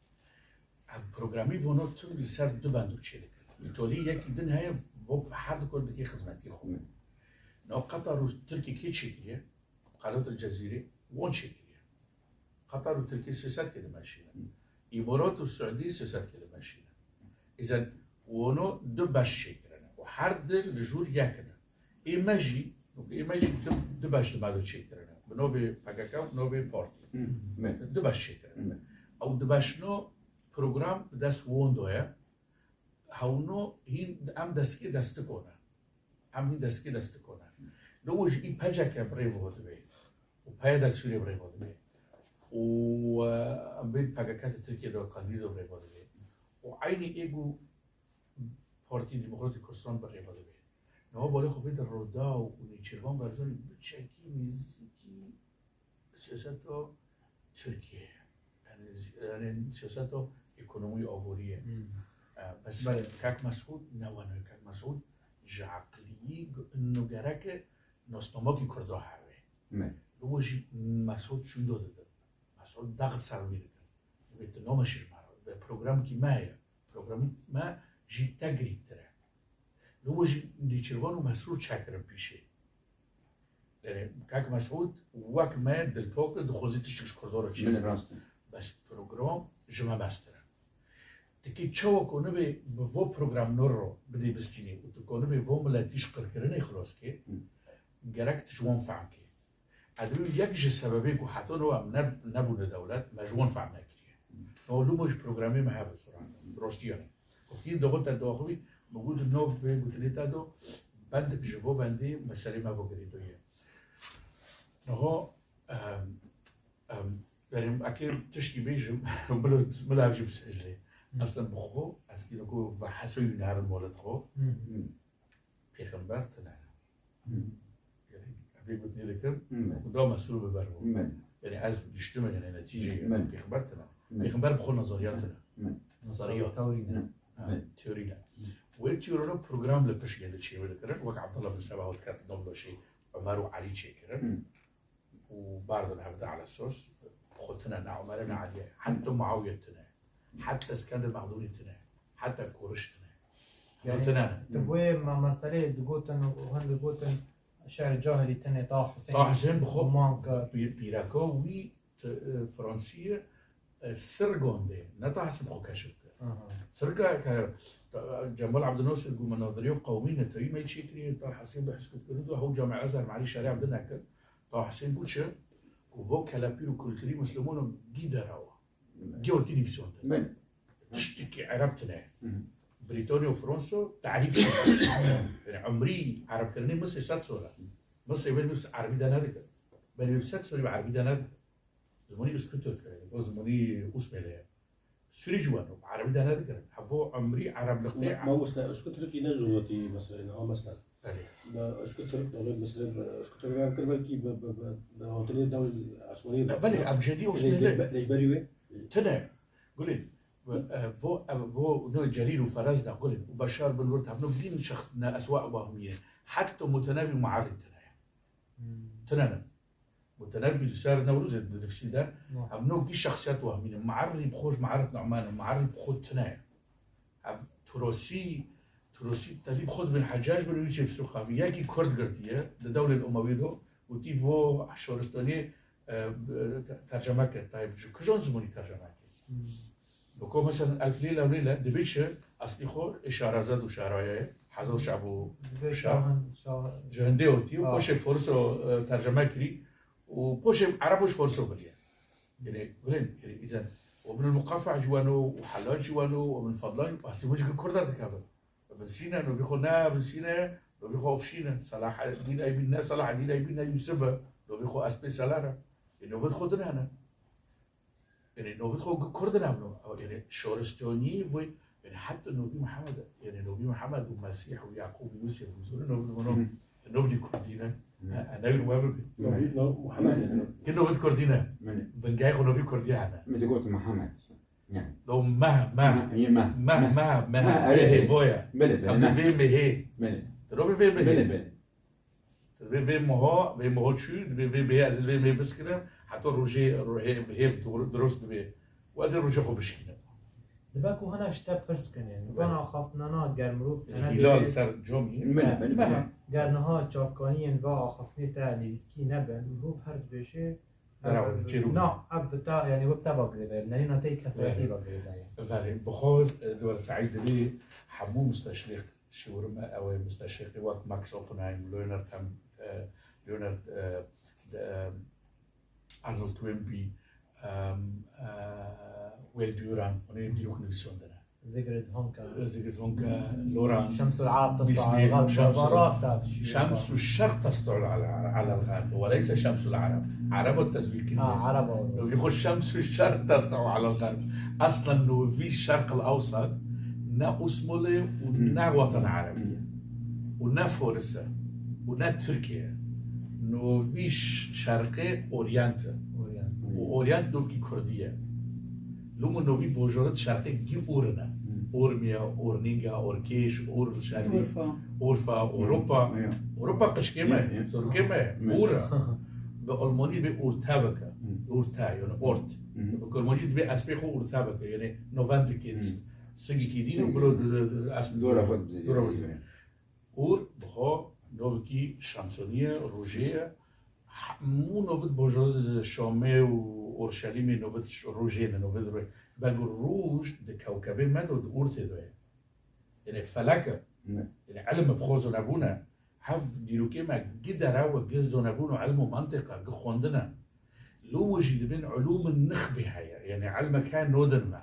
Ev programî vono tim li ser du bendo çêdikin. Li tolî yekî din heye, vo her du kor dikê xizmetiyê xwe. Hı. Nav Qatar û Tirkî kê çêkiriye? Qanat El Cezîrê won çêkiriye. Qatar û Tirkî sê sed kê dimeşîne. Îmarat û Siûdî sê sed kê dimeşîne. Îzen wono du beş çêkirine. Û her di li jûr yek in. Ê me jî, ê me jî du, du beş di me de çêkirine. Bi novê P K K û bi novê partî. Hı, me. Du beş çêkirine. Me. Ew du beşno program bi dest won de ye. Hewno hîn em destkê destikon e. Em hîn destkê destikon e. Li we jî î P C K bi rê ve dibe. Û P Y D li Sûriyê bi rê ve dibe. Û, e, em bên P K K di Tirkiyê de Qandîl de bi rê ve dibe. Û eynî ê ku Partî Demokratîk Kurdistan bi rê ve dibe. Niha balê xwe bê di Rûdaw û Nêçîrvan Barzanî biçekî nêzîkî siyaseta Tirkiyeyê. Yani, yani siyaseta ekonomî aborî ye. Hmm. E, bes Belê. Kak Mesûd ne weno. Kak Mesûd ji eqliyî gu-, ino gereke nasnamakî Kurda heve. Me. Li we jî Mesûd şûndo didin. Mesûd daxit ser wî dikin. Dibê tu nameşî ji me re. Bi programkî me heye. Programî me jî te girîngtir e. Li we jî Nêçîrvan û Mesrûr çekirin pîşê. Yani, Kak Mesûd wek me dilpak e, dixwaze tiştek ji Kurdan re çêke. Belê, rast e. Bes program ji me mestir e. Tikê çawa ku nibê bi vo program nor re bidê bistînê û tu ku nibê vo miletî ji qirkirinê xilas kê, Hı. gerek tu ji wan fehm kê. Edibî yek ji sebebê ku heta niha em ne, nebûne dewlet, me ji wan fehm nekiriye. No lûmo ji programê me hev e, rastî yanî. Goftî doxo te doxivî, min got di nav vê gotinê te do, bendik ji vo bendê meselê me vo girêdoye. Niha, em, em, yani, eke tiştî bêjim, bila, bila ev jî bisecilê. Aslında bi xwe, ez kî ku ve hesoyî nerin molet xwe. Hı. Pêxember tine. Hı. Yani, ev vê gotinê dikim, Hı. Xuda mesûl bi ber bû. Hı. Yani, ez giştime, yani, netîceyê Hı. pêxember tine. Hı. Pêxember bi xwe nazariya tine. Hı. Nazariya. Teorî ne. Hı. Ha, Hı. teorî ne. Wê teorî program li pişt gelê çêbir dikirin. Wek Abdullah bin Seba û diket Dombaşê, Ömer û Elî çêkirin. Hı. û berdin hevde ala sos, xwe tine, ne Omer e, ne Elî ye. Heta Muawiye tine. Heta Eskender Mexdûnî tine. Heta Koriş tine. Hûn Yani, tine ne. Di bo yê me meseleyê digotin û hin digotin şer cahilî tine, Ta Husên. Ta Husên bi xwe Guman ke. pî-, pîreka wî ti-, e, Fransiyê, e, sir gondê. Ne Ta Husên xwe keşif kir. Aha. Sir ke, ke, ta, Cemal Abdülnasir ku me naziriya qewmî netewî me çêkiriye, Ta Husên bi heskut kir û hew Camî Ezher me Elî Şerî Evdin nekir. Ta Husên bû çi? Ku vo kelepîr û kulturî Misliman û gî derawa. Gî û televîzyon de. Belê. Tiştekî Ereb tine. Hı hı. Brîtanya û Fransa tarîf. Yani, umrî Erebkirinê Misrê sed sor e. Misrê berî bi Erebî de nedikir. Berî bi sed sorî bi Erebî de nedikir. Zimanî Üskütürk e. O zimanî Usmêlê ye. Sûrî jî weno, Erebî de nedikirin. Hevo umrî Erebliqê. Ma-, mamoste, Üskütürk yine zûnatî mesela, ha mesela. Belê. Ma Üskütürk, dewlet mesela, Üskütürk kir belkî bi, bi, bi, bi hoteliye dewlet Osmanî. Belê, em jêdî Osmanî. Rehberî wê. Tine, gulê, e, vo, e, vo, no Celîl û Ferez de, gulê, û Beşar bin Wird, hevno bîn şexs ne eswa wahmîye. Heta Mutenebi Muarrî tine. Hmm. Tine ne. Mutenebi li ser Newrozê di nivîsî de, Wa. Ev no gî şexsiyet wahmîne. Muarrî bi xwe ji Muarrî Nu'man e, Muarrî bi xwe tine ye. Ev Turosî, Turosî tevî bi xwe dibin Heccac bin Yûsif Suqafî. Yekî Kurd girtiye, di dewlên Umewî de, û tî vo Şoristaniyê, e, te-, terceme kir. Tayê ji kijan zimanî terceme kir? Hmm. Biko mesela elf lêle û lêle dibê çi? Eslî xwe ê Şehrazad û Şehraye, Hezar Şev û Dibê Şev. Şahin, Şah-, Ji hindê û tî û Ha. poşê Foriso, e, terceme kirî û poşê Erebo ji Foriso biriye. Yani, bilin, yani, îzen, Û Ibn al-Muqaffa jî weno, û Hellaj jî weno, û Ibn Fadlan, eslî hûn jî kurda dikevin. Ibn Sîna, novî xwe ne Ibn Sîna ye, novî xwe Evşîn e. Selahedîn Eybîn ne Selahedîn Eybîn ne Yûsif e. Novî xwe Espê Selar e. Ê novî xwe din hene. Yanî novî xwe gi-, kurd navno. Yanî şoristiyonî vê, yanî heta novî Mihemed, yanî novî Mihemed û Mesîh û Yaqûb û Yûsif û Zûrî novî xwe no. Hı. Novî kurdî ne. Hı. E, e, newî we bibe. Novî, no, Mihemed yani. Ki novî kurdî ne. Mene. Bingehê xwe novî kurdî hene. Min digot Mihemed. Yani. Do meh, meh. Meh, yê meh. Meh, meh, meh. Meh, erê, Mehê erê. Boya. Bele, bele, Em meh. Vê mehê. Bele. Tu robî vê mehê. Bele, bele. Vê, vê meha, vê meha çû, divê vê bihê, ez ê vê mehê biskirim, heta rojê, rojê, hêv dur-, dirust dibe. Û ez ê rojê xwe bişkînim. Dibe ku hinek ji te pirs bikin, yani. Van Belê. Axaftinana ger mirov sene Hîlal dibê, ser comî. Belê, belê, belê. Ger niha çavkaniyên va axaftinê te nivîskî nebin, mirov her dibêje, Dera ev, wan, çêrû. Na, ev bi te, yani, wek te va girêdayê, neyna te kesretî Belê. Va girêdayê. Belê, bi xwe, e, di wer saîd dibê hemû musteşrîq Şiwirme ew ê musteşrîqî wek Max Oppenheim, Leonard Hem-, e, Leonard, e, de, e, Arnold Toynbee, em, e, Wayne Durant, hûn ê dîrok nivîsandine. Sigrid Honka. Sigrid Honka, Laurent, Şemsul Arab Miss testu'l Arab, Şemsul, Şemsul Şerq testu'l ala, ala al-Gharb, we leyse Şemsul Arab. Araba tezwîr kiriye. Ha, Araba. Nûkî xwe Şemsul Şerq testu'l ala al-Gharb. Aslen nûvî Şerq al-Awsat ne Osmol e û Hmm. ne Watan Erebî ye. Û ne Foris e. Û ne Tirkiye ye. Nûvî ş-, Şerqê Oryant e. Oryant. Û Oryant nûvkî Kurdî ye. Lûmo nûvî bojorit Şerqê gî Ûr in e. Hmm. Urmiye, Urninga, Urkêş, Ûr Şerîf, Urfa. Urfa, Ewropa. Ya. Ewropa qişkê me, Ya, ya. Zorokê me, Ya. Ûr e. Bi Almanî dibê Urtebek e. Hmm. Urte, yani Ort. Hmm. Bi Kurmancî dibê espê xwe Urtebek e, yani novendikê Hmm. sigîkî dîn û Sigî. Bilo di, di, di, es-, Dora xwe dibê. Dora xwe dibê. Ûr bi xwe novkî şemsonî ye, rojê ye. Hemû novit bojor di Şamê û Orşelîmê novit ş-, rojê ne, novit rojê. Belku roj di kewkebê me de di ortê de ye. Yani felek e. Ne. Yani ilim bi xwe zonebûn e. Hev dîrokê me gi derew e, gi zonebûn û ilim û mentiq e, gi xwendin e. Lo we jî dibên ulûm nixbê heye. Yani ilmek heye nodin me.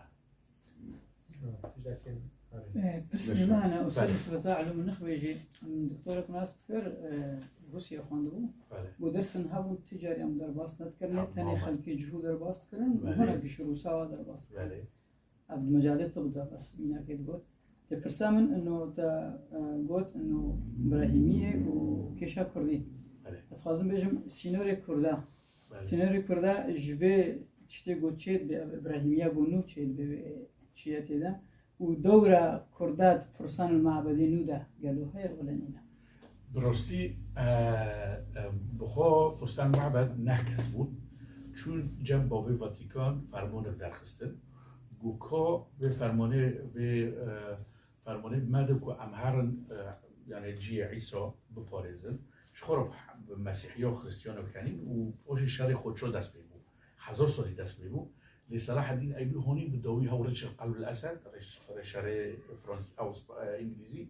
Pirsê me hene, usulê Belê. Sibeta Elûm Nixbê jî, em, doktorek nas dikir, e, Rûsya xwendibû. Belê. Got dersên hebûn, ti carî em derbas nedikirin, ne Tamam, tenê tamam. Xelkê cihû derbas dikirin, Belê. Hinek jî Rûsa wa derbas dikirin. Belê. Ev di mecalê tib de bes mînakê digot. Lê pirsa min ino te, e, got ino Brahîmiyê û kêşa Kurdî. Belê. Ez dixwazim bêjim sînorê Kurda. Belê. Sînorê Kurda ji vê tiştê ku çê dibe, ev Îbrahîmiya ku nû çê dibe wê çiyetê de û dewra Kurda di Fursan û Mabedê nû de gelo heye wele nîne? Bi rastî, e, e, bi xwe Fursan Mabed neh kes bûn. Çûn cem Babê Vatikan fermanek derxistin. Ku ka vê fermanê, vê, e, Fermanê me de ku em herin, e, yani cihê Îsa biparêzin, ji xwe re bi Mesîhiya û Xristiyana kenîn û paşê şerê Xoço dest pê bû. Hezar salî dest pê bû. Lê Selahedîn Eybî honî bi dawî hew Richard Qelb el Esed, rêş-, rêşerê Frans-, Ewsp-, e, Îngilîzî,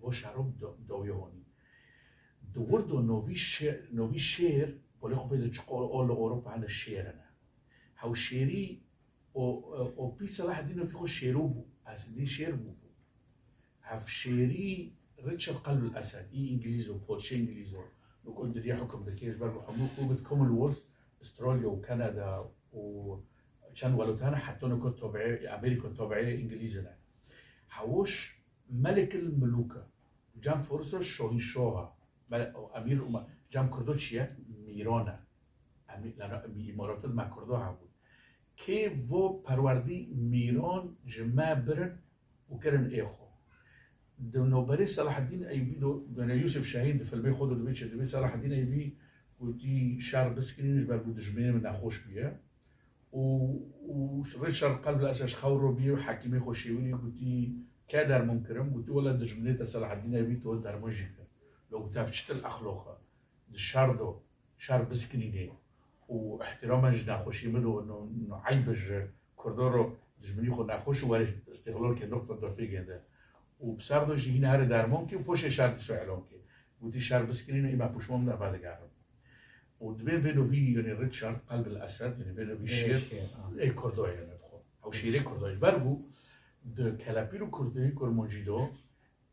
vo şero bi da-, dawî honî. Di wir de novî şê-, novî şêr, polê xwe pê de çiqo ol li Ewropa hene şêr hene. Hew şêrî O, o pî Selahedîn vî xwe şêro bû. Eslî şêr bû. Hevşêrî Richard Qelb el Esed, î Îngilîz o, podşê Îngilîz o. Niko dinya hukm dike, ji ber ku hemû ku bit Commonwealth, Australya û Kanada û çend welat hene, heta niko tabiê, Amerîka tabiê Îngilîz ne. Hewoş Melik el Mulûk e. Cem Faris e Şahînşah e. Mele-, o Emîr Umar. Cem Kurdo çi ye? Mîran e. Em, lana, em îmaratê me Kurdo hebûn. Kê vo perwerdî mîran ji me birin û kirin ê xwe. Di navberê Selahedîn Eybî do, yani Yusuf Şahîn di filmê xwe de dibê çi? Dibê Selahedîn Eybî gotî şer biskirîn ji ber ku dijminê min nexweş bûye. Û, û Richard Qelb el Esed ji xew ro bî û hekîmê xwe şêwirî gotî ke derman kirim? Gotî wele dijminê te Selahedîn Eybî to derman jî kir. Lo gotî ev çitil exloq e. Di şer do şer biskirînê û îhtîramen ji nexweşî min û no, no eyb ji Kurdo ro dijminî xwe nexweş û werê îstîxlal ke noqta dorfê gênde. Û bi ser do jî hîn here derman kê û poşê şer dîso îlan kê. Gotî şer biskirîn û îme puşman de vedigerin. Û dibên vê novî, yanî Richard Qelb el Esed, yanî vê novî Vê şêr, şêr, ha. Ê Kurdo ye ne dixwe. Ew şêrê Kurdo ji ber ku di kelepîr û kurtî Kurmancî de,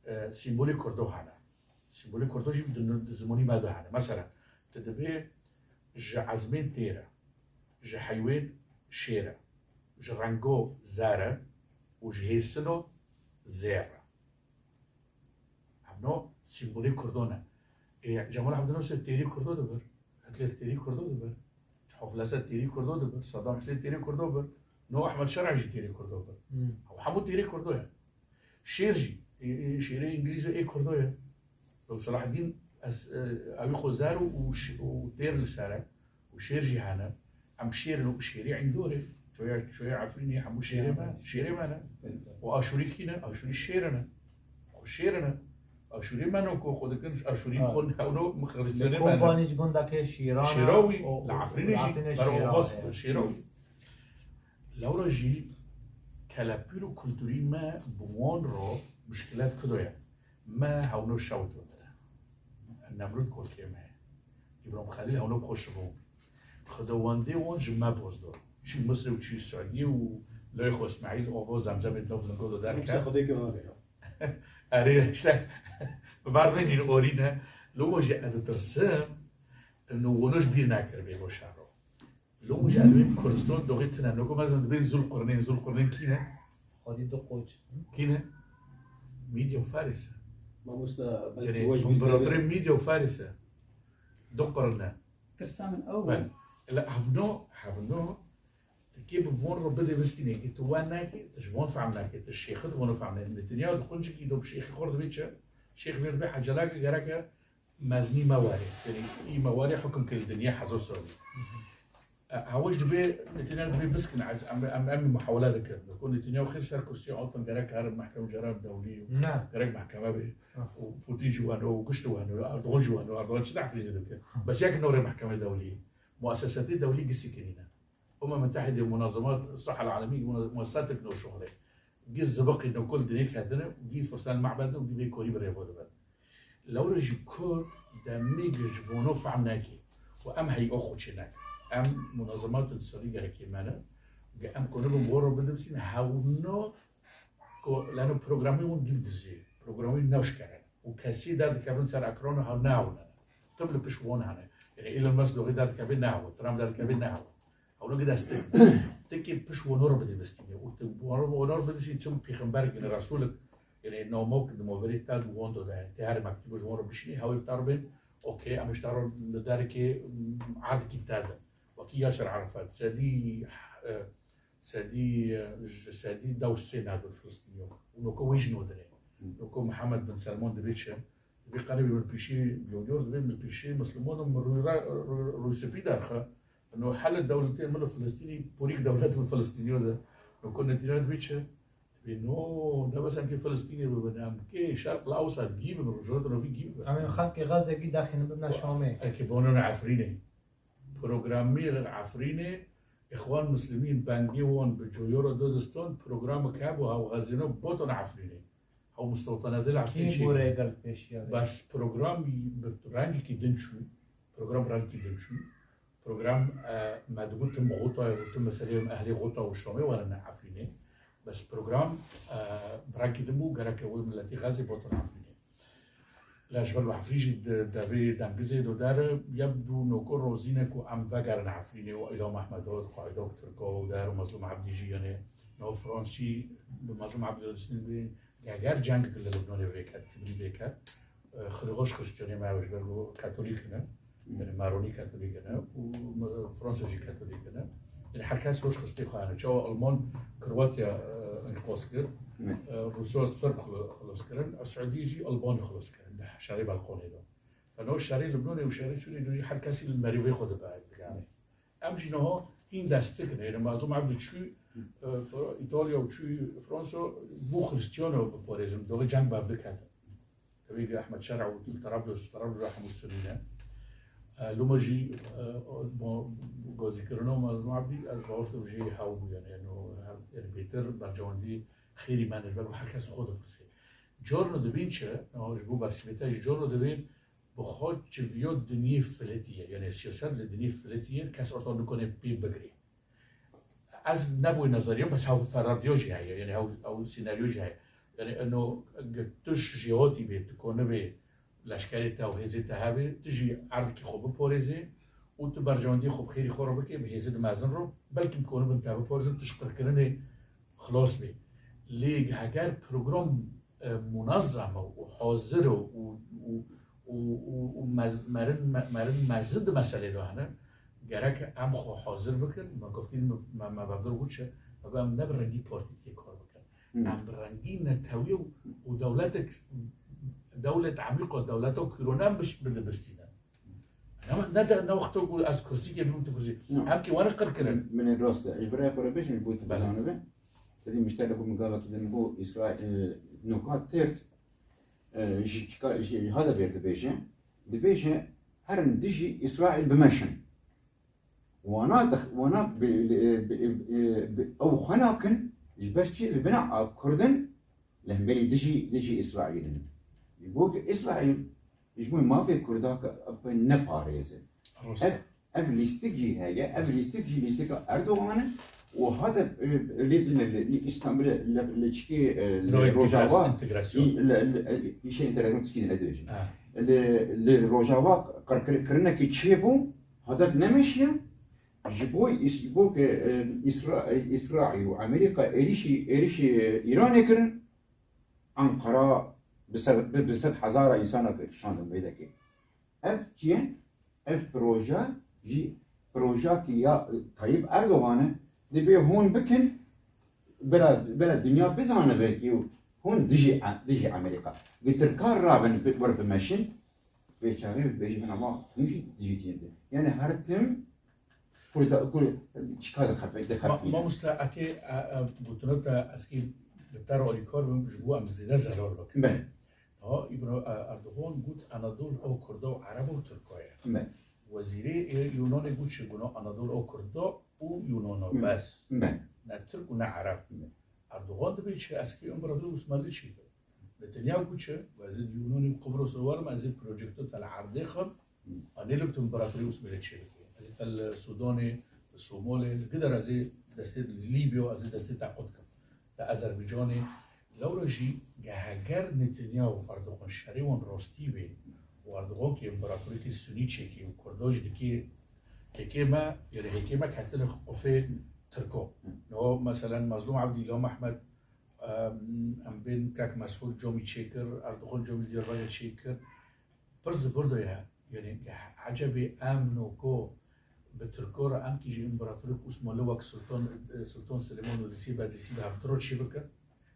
e, sîmbolê Kurdo hene. Sîmbolê Kurdo jî di, di zimanî me de hene. Mesela, tu dibê ji ezmên têr e, ji heywên şêr e, ji rengo zer e û ji hêsino zêr e. Hevno sîmbolê Kurdo ne. Ê, Cemal Abdinasir têrî Kurdo dibir. Hitler têrî Kurdo dibir. Hafleze têrî Kurdo dibir. Saddam Hussein têrî Kurdo bir. No Ahmed Şera jî têrî Kurdo bir. Hmm. Ew hemû têrê Kurdo ye. Şêr jî, ê, ê, şêrê Îngilîz ê Kurdo ye. Ew Selahaddîn ez, e, ewî xwe zer û, û ş-, û têr li ser e. Û şêr jî hene. Em şêr in û şêrê Îndorê. Çoya, çoya Efrînê hemû şêrê me, şêrê me ne. Û Aşûrî kî ne? Aşûrî şêr ne. Xwe şêr ne. Aşûrî me no ku xwe dikin, Aşûrî Ha. xwe hewno Li mixelistene me ne. Kobanî ji gundekê Şîran e, Şêrawî, o, li o, Efrînê jî, Efrînê ber Şîran ovas e. Şêrawî. Lewra jî kelepîr û kulturî me bi wan re muşkilet kudo ye. Me hewno şewt dotire. Nemrûd kolkê me ye. Îbrahîm Xelîl hewno bi xwe şivo. Xwedawendê wan ji me boz do. Çî Misrê û çî Siûdiyê û lawê xwe Îsmaîl ava zemzemê di nav lingo de derket. Yoksa Xwedê ki ava ya. Erê işte. Merdimên orî ne. Lo jî ez ditirsim. No wono ji bîr nekir bê bo şero. Lo jî ez dibêm Kurdistan doxê tine. No ku mezin dibên Zul Qurnên, Zul Qurnên kî ne? Xwedî du qoç. Kî ne? Mîdya û Faris e. Mamosta, belkî Yani we ji bîr împaratorê nekir. Mîdya û Faris e. Du qirn e. Tirsa min ew Bel. Ela hevno, hevno, tu kê bi von re bidê bistînê, kê tu wan nakê, tu ji von fehm nakê, tu şêxi di von fehm nakê. Netanyahu di quncikî do bi şêxê xwe re dibê çi? Şêx vê dibê ecelake gereke meznî me warê. Yani î me warê hukm kir li dinya hezar salî. E, Hewij dibê, Netanyahu dibê biskin, em, em, em muhawele dikin. Ku Netanyahu xêr ser kursiya altan gerek herin mehkeme cera dewlî. Ne. Gerek mehkeme bê. Ha. Û Putin jî weno, û gişt weno, Erdogan jî weno, Erdogan çi dehfî dike? Bes yek norê mehkemê dewlî. Muessesetê dewlî gisî kirîne. Umem Mütehide, munazemat, Sahel Alemî, muna-, muessesetek no şoxle. Gî zibiqî no kul dinê ketine, gî firsan mabed no, gî vê korî bi rêvo dibe. Lewre jî Kurd demê gi ji vono fehm neke. Û em heyî o xwe çê neke. Em munazemat intisarî gerekê me ne. Ge em konu bin woro bidibsîn, hewno ku leno programê wan gî dizê. Programê newşkere. Û kesî derdikevin ser ekrana hew nehewne. Tim li pişt wan hene. Yani Elon Musk doxê derdikevê nehewe. Trump derdikevê nehewe. Hewlo gi destek. Tekê piş wonor bidê bistîne. Û tu wonor, wonor bidisî çim pêxember gine Resûlik. Yani namok di moverê te di won do de. Yani te her mektubê ji won re bişînî, hewê te re bên, okey, em ji te re li derekê, mm, erdikî te de. Wekî Yasir Arafat, sedî, e, sedî, e, ji sedî dew sê nabir Filistîniyo. Û noko wê jî nodire. Noko Mihemed bin Selman dibê çi? Dibê qerebî min pêşî biyonyor, dibê min pêşî Misliman û min rû-, rû-, rûspî derxe. No hele dewletê min li Filistînî, porîk dewlet min Filistîniyo de. No ku netîne dibê çi? Dibê no, ne bes em kê Filistînê bibin, em kê Şerq li Ewsat gî bibin, Rojhilata Navî gî bibin. Em ê xelkê Xezze gî daxînin bibine Şamê. Eke bono ne Efrînê. Programî Efrînê, Îxwan Muslimîn bengê wan bi coyo re dodistan, programek hebû hew xezîno boton Efrînê. Hew mustewtanedê li Efrîn Kî çêkirî. Bû rêgel pêşiya vê? Bes program bi rengekî din çû. Program rengekî din çû. Program, e, me digot tim Xota û tim meselê em ehlê Xota û Şamê werine Efrînê. Bes program, e, bi rengekî din bû, gereke wê miletî Xezê boton Efrînê. Lê ji ber Efrîn jî di devê dengizê do der, yek du noko rozîne ku em vegerin Efrînê û Îlham Ehmedo, Qaîdo Tirko û der û Mezlûm Ebdî jî, yanê no Fransî, Mezlûm Ebdî Husîn bî, eger cengek li Libnanê vêket, kibrî vêket, e, xirxoş Xristiyanê me ji ber ku Katolîk ne, yani Maronî Katolîk ne û, e, Fransa jî Katolîk ne. Yani her kes roş xistê xwe hene. Çawa Alman Kroatya, e, enqoz kir, e, Rûsa Sirb xilo-, xilos kirin, Siûdî jî Almanî xilos kirin. Di şerê Belqonê de. Feno şerê Libnanê û şerê Sûriyê de jî her kesî li merivê xwe dibe, digane. Em jî niha hîn dest dikin. Yani Mazlûm Ebdî çû, e, Fra-, Îtalya û çû Fransa bû Xristiyano biparêzin, doxê ceng bev diketin. Tabii ki Ahmet Şer'a û Tarablus, Tarablus hemû Sunî ne. E, loma jî, e, o, bo, gazîkirina Mazlûm Ebdî, ez bawer dikim jî hew bû, yani, yani, o, her, yani, bêtir bercewendî xêrî me ne, ji ber ku her kes xwe dipirsê. Carno dibîn çi? Niha ji bo bersîvê te jî carno dibîn bi xwe çiviyo dinyê filitiye, yani siyaset li dinyê filitiye, kes orta nikone pê bigirê. Ez nebûye nazariya, bes ew feradiya jî heye, yanî ew, ew senaryo jî heye. Yanî eno, tu ji cihê hatî bê, tu konibê leşkerê te û hêzê te hebê, tu jî erdekî xwe biparêzê û tu berjewendiyê xwe bi xêrî xwe re bikê, bi hêzê di mezin re, belkî bi konibin te biparêzin, tu ji qirkirinê xilas bî. Lê heger program, e, munezem e û hazir e û, û, û, û, û mez-, merin, me-, merin mezin di meselê de hene, gerek em xwe hazir bikin, me goftî me, me, me bevdir û çi, me em ne bi rengî partîtiyê kar bikin. Hmm. Em bi rengî netewî û, û dewletek, dewlet emîqa, dewleta kûrone em biş-, bidibistînin. Ama ne de, ne wexto ku ez kursîkê bûm tu kursî. Yok. Em ki wana qir kirin. Min ê rast e. Ji birayê xwe re bêjim, ji bo tu Belê. Bizanibe. Te dî miştele ku min gava tu de min got Îsraîl, e, noka Tirk, e, ji çika, ji ha de bêr dibêje. Dibêje, herin dijî Îsraîl bimeşin. Wana dix-, wana bi, bi, bi, bi, bi, ew xwe nakin, ji ber çi li bina a Kurdin, li hemberî dijî, dijî Îsraîlin. Ji bo ku Îsraîl ji bo mafê Kurda ke neparêze. Rast. Ev, ev lîstik jî heye, ev Rast. Lîstik jî lîstika Erdogan e. Û hade, e, lê dine li, li Îstanbulê, li, li çikê, e, li Bira Rojava, întegrasyon. Li, li, li, îşe întegrasyon tişkî ne dibêjin. Ha. Li, li Rojava qirkir-, kirinekî çêbû, hade nemeşiye. Ji bo Îs-, ji bo ke, e, Îsra-, e, Îsraîl û Amerîka êrişî, êrişî, e, Îranê kirin, Ankara bi sed, bi, bi sed hezara însana kişandin vê dekê. Ev çi ye? Ev proje jî projeyekî ya Tayyip Erdogan e. Dibê hûn bikin, bila, bila dinya bizane belkî hûn dijî, dijî Amerîka. Gi Tirkan rabin bi, wir bimeşin, vê çaxê bêjin ama hûn jî dijî tînin. Yani her tim Kurda, Kur, çika dixefe-, Ma-, dixefîne. Mamoste, ekê, e, e, gotina te ez kî bi te re alîkar bim, ji bo em zêde zelal bikin. Belê. Niha Îbra-, e, Erdogan got, Anadol o Kurda û Ereb û Tirka ye. Belê. Wezîrê, e, Yunanê got çi, got, Anadol o Kurda û Yunana Belê. Bes. Belê. Ne Tirk û ne Ereb. Belê. Erdogan dibê çi, ez kî împaratorê Osmanlî çêkir. Netanyahu çi? Ez ê di Yunanê û Qibros re werim, ez ê projekto te li erdê xim, a nêlik tu împaratorî Osmanlî çêbikî. Ez ê te li Sudanê, li Somalê, li gider ez ê destê li Lîbya, ez ê destê te qut kim. Li Azerbaycanê, lewra jî ge heger Netanyahu û Erdogan şerê wan rastî bê û Erdogan ki împaratorîkî Sunî çêkî û Kurda jî dikê hêkê me, yanî hêkê me ketine qufê Tirko. Niha meselen Mazlûm Ebdî, Îlham Ehmed, Em, em bên kek Mesûd comî çêkir, Erdogan comî Diyarbekir çêkir. Pirs di vir de ye. Yanî, ecebê em noko bi Tirko re em kî ji împaratorek Osmanlî wek Sultan, Sultan Silêman û Lisê Bedlîsî bi hevdiro çêbikin?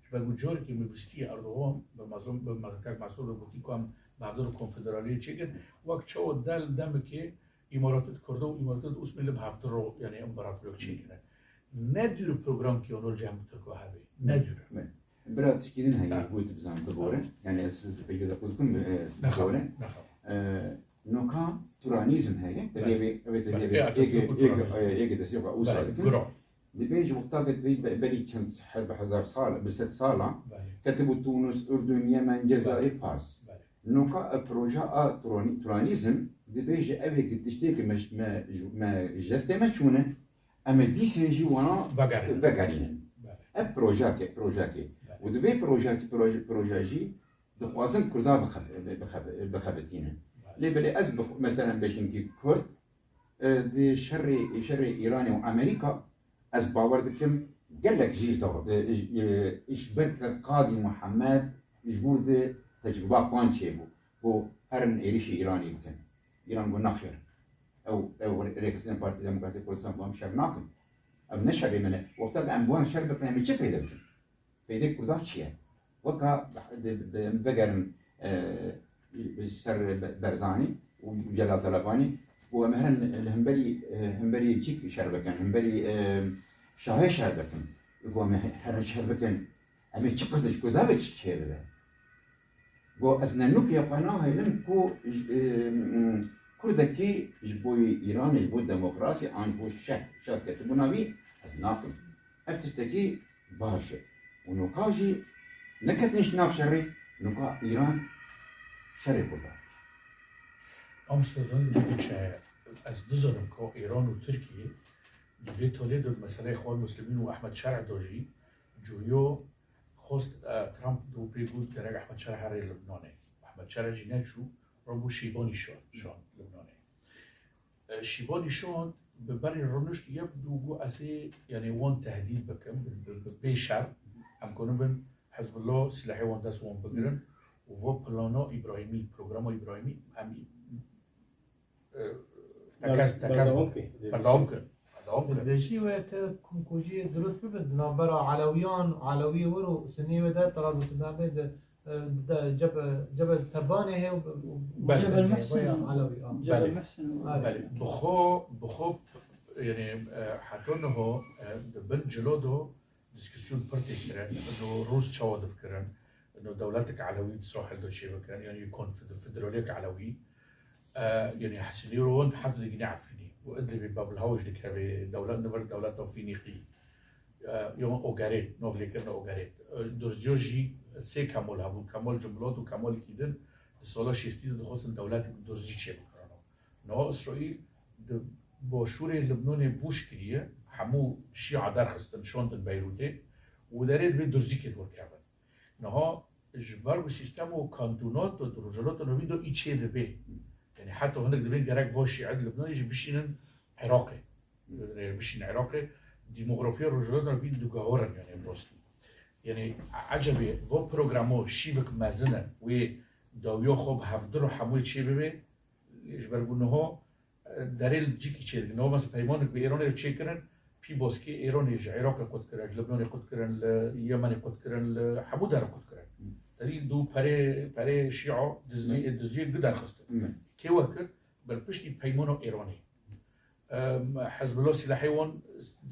Ji ber ku carekê me bistî Erdogan bi Mazlûm, bi me-, kek Mesûd re gotî ku em bi hevdiro konfederaliyê çêkin. Wek çawa del demekê Îmaratê Kurda û Îmaratê Osmanlî bi hevdiro, yanî împaratoriyek çêkirine. Ne dûr program ki Onol Cem Tirko hebê. Ne dûr. Me-, bira tişkî din heye, Ha. Bû tu bizan bibore. Ha. Yanî ez peyvê de quz bikim, e, Nexwe, bibore. Nexwe. E, noka Turanîzm heye. Belê. Te dê vê, evet, te dê Belê, vê, ya, eke, Turanîzm. Eke, e, eke destê xwe usa Belê, dikin. Guro. Dibê ji wexta ke dibê be-, berî çend he-, bi hezar sal, bi sed sala, Belê. Ketibû Tunus, Urdun, Yemen, Cezayir, Belê. Fars. Belê. Noka, e, proje a Turani-, Turanîzm dibêje ev ê tiştê ke me, me, me ji destê me çûne, em ê dîsê jî wana Vegerînin. Vegerînin. Belê. Ev projeyek e, projeyek e. Belê. Û divê projeyek, proje, proje jî dixwazin Kurda bixe-, bixe-, bixebitînin. Belê. Lê belê ez bi xwe, meselen bêjin ki Kurd, e, di şerê, şerê Îranê û Amerîka, ez bawer dikim gelek jî da, e, e, ji ber ke Kadî Muhammed ji bo di tecrûba wan çêbû, ku herin êrişî Îranê bikin. Îran got, nexêr. Ew, ew rêxistinên Partî Demokratîk Kurdistan bi wan şer nakin. Ev ne şerê me ne. Wexta em bi wan şer bikin, em ê çi feyde bikin? Feydê Kurda çi ye? Weka di, di, em vegerin, e, ser Be-, Berzanî û Celal Telebanî û em herin li hemberî, e, hemberî çîk şer bikin, hemberî, e, şahê şer bikin. Ku em herin şer bikin, em ê çi qizil ji Kurda ve çi çêbibe? Got, ez nenûkê xwe nahêlim ku, e, Kurdekî ji bo Îranê, ji bo demokrasî an ji bo şer, şer ketibûna wî, ez nakim. Ev tiştekî baş e. Û noka jî neketin ji nav şerê, noka Îran şerê Kurdan dike. Mamoste zanî dibê çi heye? Ez dizanim ku Îran û Tirkiye Di vê tolê de meseleyê Xwal Muslimîn û Ehmed Şerh de jî cuhiyo xwest, e, Trump dû pê got gerek Ehmed Şerh here Libnanê. Ehmed Şerh jî neçû, rabû Şîbanî şand, şand Libnanê. E, Şîbanî şand bi berê rûnişt yek dû got ez ê, yanî wan tehdîd bikim, bi, bi, bi bê şer, em konibin Hizbullah silahê wan dest wan bigirin û va plana Îbrahîmî, programa Îbrahîmî em, e, tekez, tekez berdewam bikin. Berdewam bikin. Berdewam bikin. Dibêjî wê te komkujiyê dirust bibe di navbera Elewiyan, Elewiyê wir û Sunî wê de Trablusgarpê de, e, de cebe, cebe Tebanê heye û, û Belê. Cebel Mehsen. Veya Elewi, a. Cebel Belê. Mehsen. Belê. Belê. Bi xwe, bi xwe, yanî, e, heta niha, e, di bin cilo de Dîskûsyon pir tê kirin, ino Rûs çawa difikirin, ino dewletek Elewî di sahil de çêbikirin, yanî konfed-, federaliyek Elewî, e, yanî Hesînî ro wan heta digîne Efrînî. Û Idlibê Bab el Hewc dikeve, dewlet niver dewleta Fînîqî, e, yan Ogerê, nav lêkirina Ogerê. E, Durziyo jî sê Kemal hebûn, Kemal Cumhulat û Kemalekî din di sala şêstî de dixwestin dewletek Durzî çêbikirana. Niha Îsraîl di başûrê Libnanê bûş kiriye, hemû Şîa derxistin, şandin Beyrûtê û derê divê Durzîkê dor kevin. Niha ji ber ku sîstemo kantonat di Rojhilata Navîn de î çê dibe. Yanî heta hinek dibên gerek va Şîe di Libnanê jî bişînin Iraqê. Bişînin Iraqê. Demografiya Rojhilata Navîn diguherin, yanî rastî. Yanî ecebê va programo şîvik mezin e, wê dawiya xwe bi hevdir û hemûyê çê bibe, ji ber ku niha, e, derê li cîkî çêdikin. Niha mesela peymanek bi Îranê re çêkirin, pî baskê Îranê ji Iraqê qut kirin, ji Libnanê qut kirin, li Yemenê qut kirin, li hemû derê qut kirin. Terî dû perê, perê Şîa diziyê, diziyê gi derxistin. Kê we kir? Ber piştî peymana Îranê. Em, Hizbullah silahê wan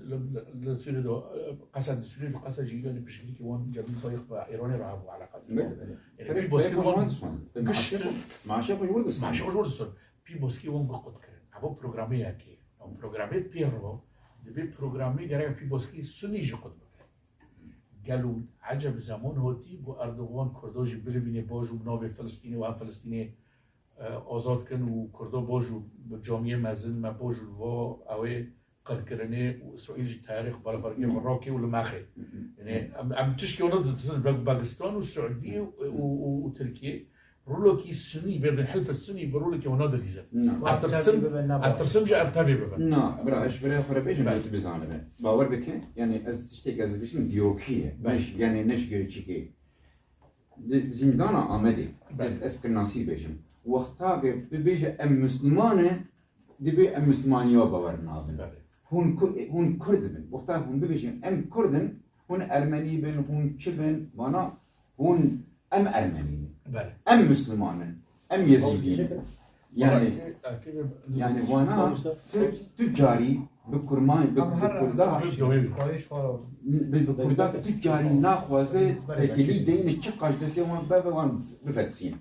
li, li, li Sûriyê de, e, qese di Sûriyê de qese jî, yanî piştgirîkî wan cemî bayiq bi Îranê re hebû eleqatî. Belê, belê. Yanî pî baskê wan gişt maaşê xwe ji wir disan. Maaşê xwe ji wir disan. Pî baskê wan bi qut kirin. Evo programê yekê. Ev programê pê re dibê programê gerek pî baskê Sunî jî qut bikin. Gelo eceb zeman hatî ku Erdogan Kurda jî bilivînê baş û bi navê Filistînê û em Filistînê e, azad kin û Kurda baş û bi camiyê mezin me baş û va ew ê qirkirinê û Îsraîl jî teyarê xwe balaferkê xwe rakê û li me xê. Yanî em, em tiştê wana ditirsin, Be-, Begistan û Siûdiyê û, û, û, û Tirkiyê rolekî Sunî, bê bin Hilfê Sunî bi rolekî wana dilîzin. Na. Etirsim, etirsim ji ev tevî bibin. Na, bira, ez ji birayê xwe re bêjim, Belê. Tu bizanibe. Bawer bike, yanî ez tiştêk ez dibêjim diyokî ye. Belê. Ne ji, yanî ne ji gerçekê. Di zîndana Amedê, Belê. Ez kirnasî bêjim. Wexta ke bibêje em Misliman e, dibê em Mislimaniya bawer nabin. Belê. Hûn Ku-, hûn Kurd bin. Wexta hûn bibêjin em Kurd in, hûn Ermenî bin, hûn çi bin, vana hûn em Ermenî bin. Belê. Em Misliman in, em Yezîdî ne. Yanî, yanî vana tu, tu carî bi Kurman, bi, bi Kurda, bi, bi Kurda tu carî naxwaze tekilî deyne çi qaş destê wan beve wan bifetisîn.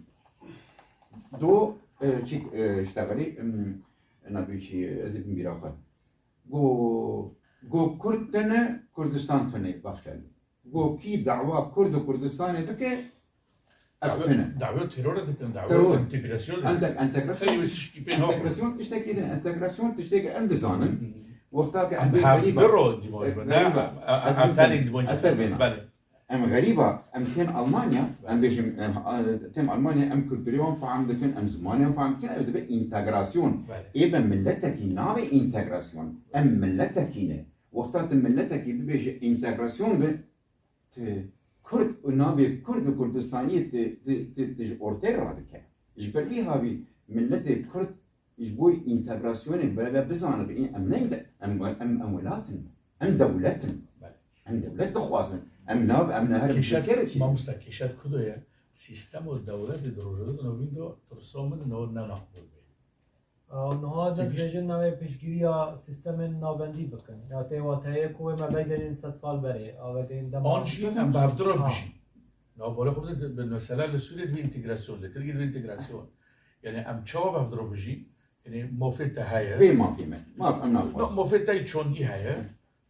Do, e, çi, e, işte verî, em, nabî çi, ez ê bin bîra xwe. Go, go Kurd tune, Kurdistan tune, Baxçelî. Go kî dawa Kurd û Kurdistanê dike, ev tune. Dawa teror dikin, dawa entegrasyon dikin. Ente-, entegrasyon Xeyrî tiş-, tişkî pê naxwe. Entegrasyon tiştekî din, entegrasyon tiştekî em dizanin. Wexta ke em bê xerîba, xerîba. Ez ser bêna. Belê. Em xerîba, em tên Almanya, em bêjin, em, a, tên Almanya, em kulturê wan fehm dikin, em zimanê wan fehm dikin, ev dibe entegrasyon. Belê. Ê be miletekî nabê entegrasyon. Em miletekî ne. Wexta tu miletekî bibêje entegrasyon be, tu Kurd û navê Kurd û Kurdistaniyê tu, tu, tu, tu ji ortê radike. Ji ber vî havî miletê Kurd ji bo întegrasyonê bere bizanibe, em ne înte-, em, em, em welat in, em dewlet in. Belê. Em dewlet dixwazin. Em nav, em ne her Kêşet, mamoste, kêşet kudo ye? Sîstemo dewletê di Rojhilata Navîn de tirsa min no ne maqbûl bê. Niha de dibêjin navê piştgiriya sîstemên navendî bikin. Ya tê wateyê ku wê me vegerîn sed sal berê, a vegerîn dema. An jî em bi hevdira bijîn. Na, balê xwe de, bi mesela li Sûriyê dibe întegrasyon, li Tirkiyê dibe întegrasyon. Yanî em çawa bi hevdira bijîn? Yanî mafê te heye. Bê mafê me. Maf em naxwazin. Mafê te çondî heye.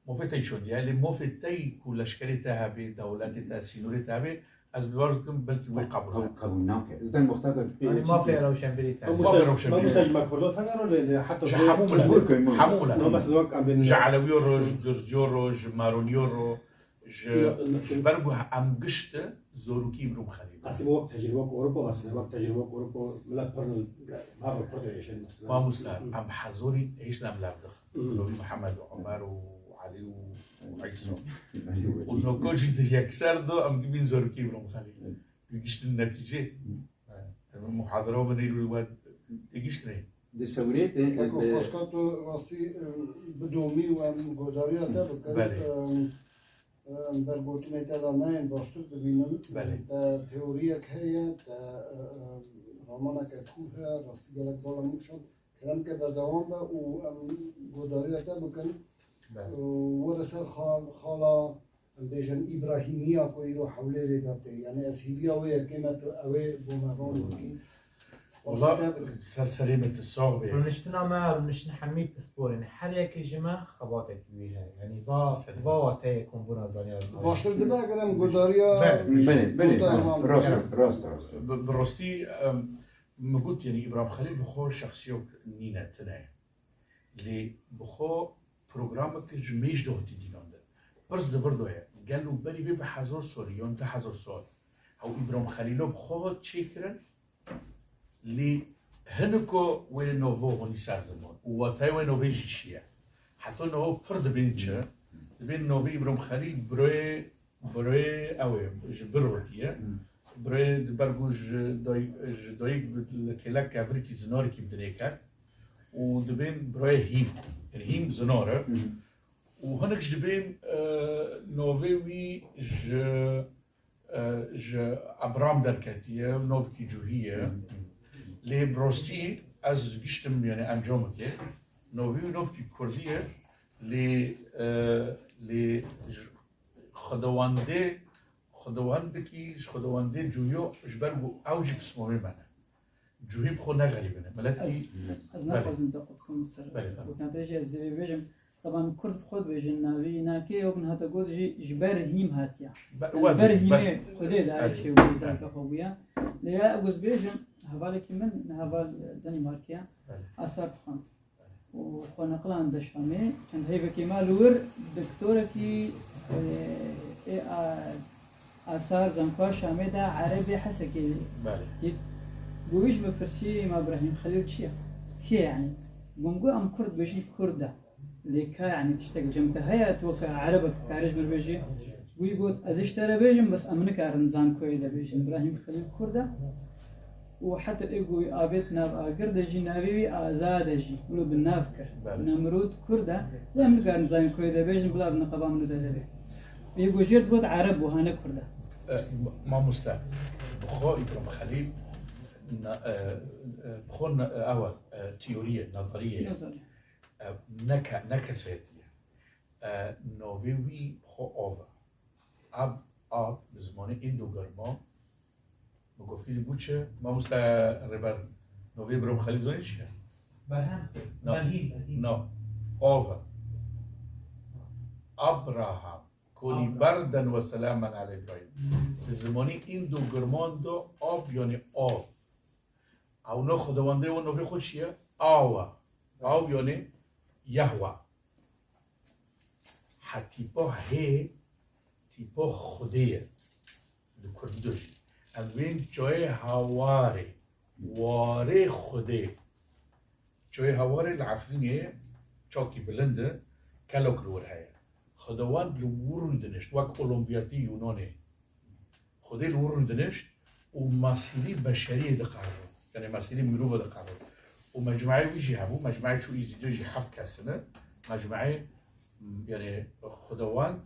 Mafê te çondî heye. Lê mafê te ku leşkerê te hebe, dewletê te, sînorê te hebe, Ez bawer dikim belkî wê qebûl Qebûl, nake. Ez deng wexta de pê Yanî mafê rewşenbirî tane. Mafê rewşenbirî. Mamosta, ji me kurda tane re lê, lê heta Ji hemû milet. Hemû milet. Hemû milet. No, mesela wek em bên Ji Elewiyo ro, ji Dirziyo ro, ji Maroniyo ro, ji, No, no, ji ber ku em gişt zorokî Îbrahîm Xelîl. Esî wek tecrübe ku Ewropa, esî wek tecrübe ku Ewropa, milet pir mar kurda yaşayın mesela. Mamosta, em hezorî hêştin em lev dixin. Hı. Navî Mihemed û Omer û Elî û Îsa. Û noko jî di yekser de em dibîn zorokî Îbrahîm Xelîl. Hı. Gihiştin netîcê. Hı. Em muhadera min êrû we têgihiştinê. Di sewrê de, Keko, e, xwestka tu rastî, e, bidomî û em godariya te bikin. Belê. E, em ber gotinê te de nayên, baştir dibînin. Belê. Te teoriyek heye, te, e, e, ramaneke kû heye, rastî gelek bala min kişand. Kerem ke berdewam be û em godariya te bikin. Belê. Û were ser xal-, xala, em bêjin, Îbrahîmiya ku îro Hewlêrê de tê. Yanî ez hîviya wê yekê me tu ew ê bo me ron bikî. Wala, Xwestek ser serê me tu sax bê. Rûniştina me, rûniştin hemî pisporî ne. Her yekê ji me xebatekî wî heye. Yanî va, Serê. va wateyê kombûna zanyarin. Baştir dibe eger em godariya Belê. Belê, belê, godariya belê. Rast, rast, rast. Bi, bi rastî, em, min got, yanî Îbrahîm Xelîl bi xwe şexsiyok nîne, tune ye. Lê bi xwe programek ji mêj de hatî dînandin. Pirs di vir de ye. Gelo berî vê bi hezar salî yan du hezar sal hew Îbrahîm Xelîlo bi xwe hat çêkirin, lê hiniko wê navo honî ser ziman û watayê wê navê jî çi ye? Heta navo pir dibên çi? Dibên navê Îbrahîm Xelîl birê Birê ew ê ji bir hatiye. Hmm. Birê di ber ku ji day-, ji dayik bi li kêlek kevirkî zinarekî bi dinê ket û dibên birayê Hîm. Yanî Hîm zinar e. Hmm. Û hinek jî dibên, e, navê wî ji, e, ji Ebram derketiye, navkî cuhî ye. Hmm. Lê bi rastî ez giştim, yanî encamekê. Navê wî navkî kurdî ye. Lê, e, lê ji Xwedawendê, xwedawendekî, xwedawendê cuyo ji ber ku ew jî pismamê me ne. Cuhî bi xwe ne xerîb in e. Miletkî Ez, ez Belê. naxwazim te qut bikim ser Belê, tamam. gotina te jî ez divê bêjim. Taban kurd bi xwe dibêjin navî nakê, wek min hate got jî ji ber hîm hatiye. Be-, Yani wek ber hîmê bes Xwedê de Erê. çêbû, Erê. dayika xwe bûye. Lê ya ez bêjim, hevalekî min, heval Danîmarkiya, Belê. asar dixwend. û xwe neqiland de Şamê, çend heyvekê ma li wir doktorekî, e, ê a-, asar zankoya Şamê de erebê Hesekê Belê. dît. Got, wî ji min pirsî, ma Îbrahîm Xelîl çi ye? Kê ye yanî? Got, em kurd bêjin kurd e. Lê ka yanî tiştek cem te heye, tu weke erebek karê ji min bêjî? Wî got, ez ji te re bêjim, bes em nikarin zankoyê de bêjin. Îbrahîm Xelîl kurd e. Û heta ê ku wî avêt nav agir de jî navê wî Azad e jî. Wilo bi nav kir. Belê. Nemrûd kurd e. Lê em nikarin zankoyê de bêjin, bila bi niqaba min de derê. Ê ku jêr digot ereb bû, hane kurd e. E, mamoste, bi xwe Îbrahîm Xelîl, na-, e, e, bi xwe na-, e, ew e, e, teorî ye, nezerî ye. Nezerî. E, ne ke-, ne kesayetî ye. E, navê wî bi xwe av e. Ab, ab, bi zimanê Îndo-German, bi gofî dibû çi? Mamoste Rêber, navê Îbrahîm Xelîl zanî çi ye? Berhem. Na. Berhîm, Berhîm. Na. Av e. Abraham. Kolî Abraham. Berden ve selamen ale Îbrahîm. Hmm. Bi zimanê Îndo-German de ab, yanî av. Ew ne xwedawendê wan navê xwe çi ye? Aw e. Aw yanî Yahwe. Ha tîpa hê, tîpa Xwedê ye. Li kurdî de jî. Em bên çayê Hawarê, warê Xwedê. Çayê Hawarê li Efrînê çakî bilind e, kelok li wir heye. Xwedawend li wir rûdinişt, wek Olimpiyatê Yûnanê. Xwedê li wir rûdinişt û mesîrî beşeriyê diqeribin. Yanî mesîrî mirova diqeribin. Û mecmueyê wî jî hebû, mecmueyê çû Îzîdê jî heft kes in. Mecmueyê, m, yanî Xwedawend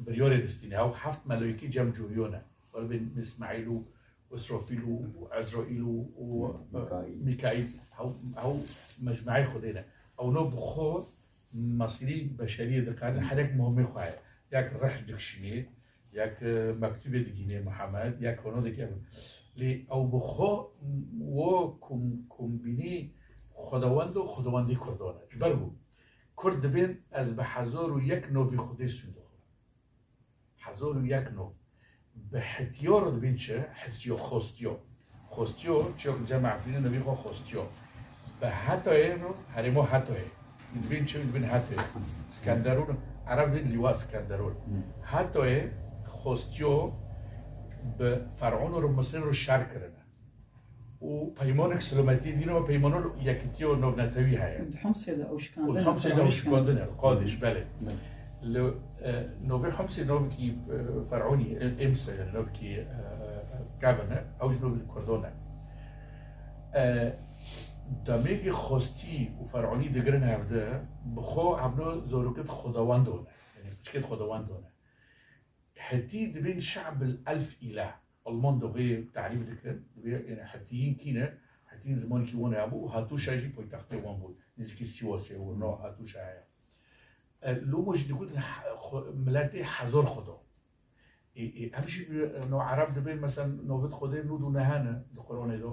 biryarê distîne. Ew heft melaîkê cem cûriyo ne. Werin Îsmaîl û Îsrafîl û Ezraîl û, û, Mîkaîl. Mîkaîl. Ew, ew mecmueyê Xwedê ne. Ewno bi xwe mesîrî beşeriyê diqerin, her yek muhimê xwe heye. Yek rih dikişînê, yek, e, mektûbê digînê Mihemed, yek hono dike. Lê ew bi xwe wo kom-, kombînî Xwedawend û Xwedawendî Kurdan e. Ji ber ku Kurd dibên ez bi hezar û yek novî Xwedê sûd dixwim. Hezar û yek nov. Bi hetiyo re dibên çi? Hesiyo, xostiyo. Xostiyo, çiyo cem Efrînê navî xwe xostiyo. Bi hetoyê re herêmo hetoyê. Dibên çi? Dibên hetoyê. Skenderûn, Ereb dibên lîwa Skenderûn. Hetoyê xostiyo bi Ferûn û Misir û şer kirine. Û peymanek silometî dîne û peymanol yekîtiyo navnetewî heye. Di Homsê de ew Û şikandin, Homsê de ew şikandin e, Qadiş, belê. Belê. Li, e, novê Homsê navekî, e, Ferûnî, e, Êmse, yani navekî, e, e, kevin e, ew jî novî li Kurdan e. E, demê ki xwestî û Ferûnî digirin hevde, bi xwe hevno zorokit xwedawendon e. Yani piçkêt xwedawendon e. Hetî dibên şe'bil elf îlah. Alman doxê tarîf dikin. Dibê, yani, hetiyîn kî ne? Hetiyîn zimanekî wan hebû û Hatûşa jî poytextê wan bû. Nêzîkî Sîwasê û no Hatûşa heye. E, Lomo jî digotin he-, xwe-, miletê hezar xweda. Ê, ê, em jî bi, e, no Ereb dibên, mesela, novit xwedê nûd û nehe ne di Quranê de.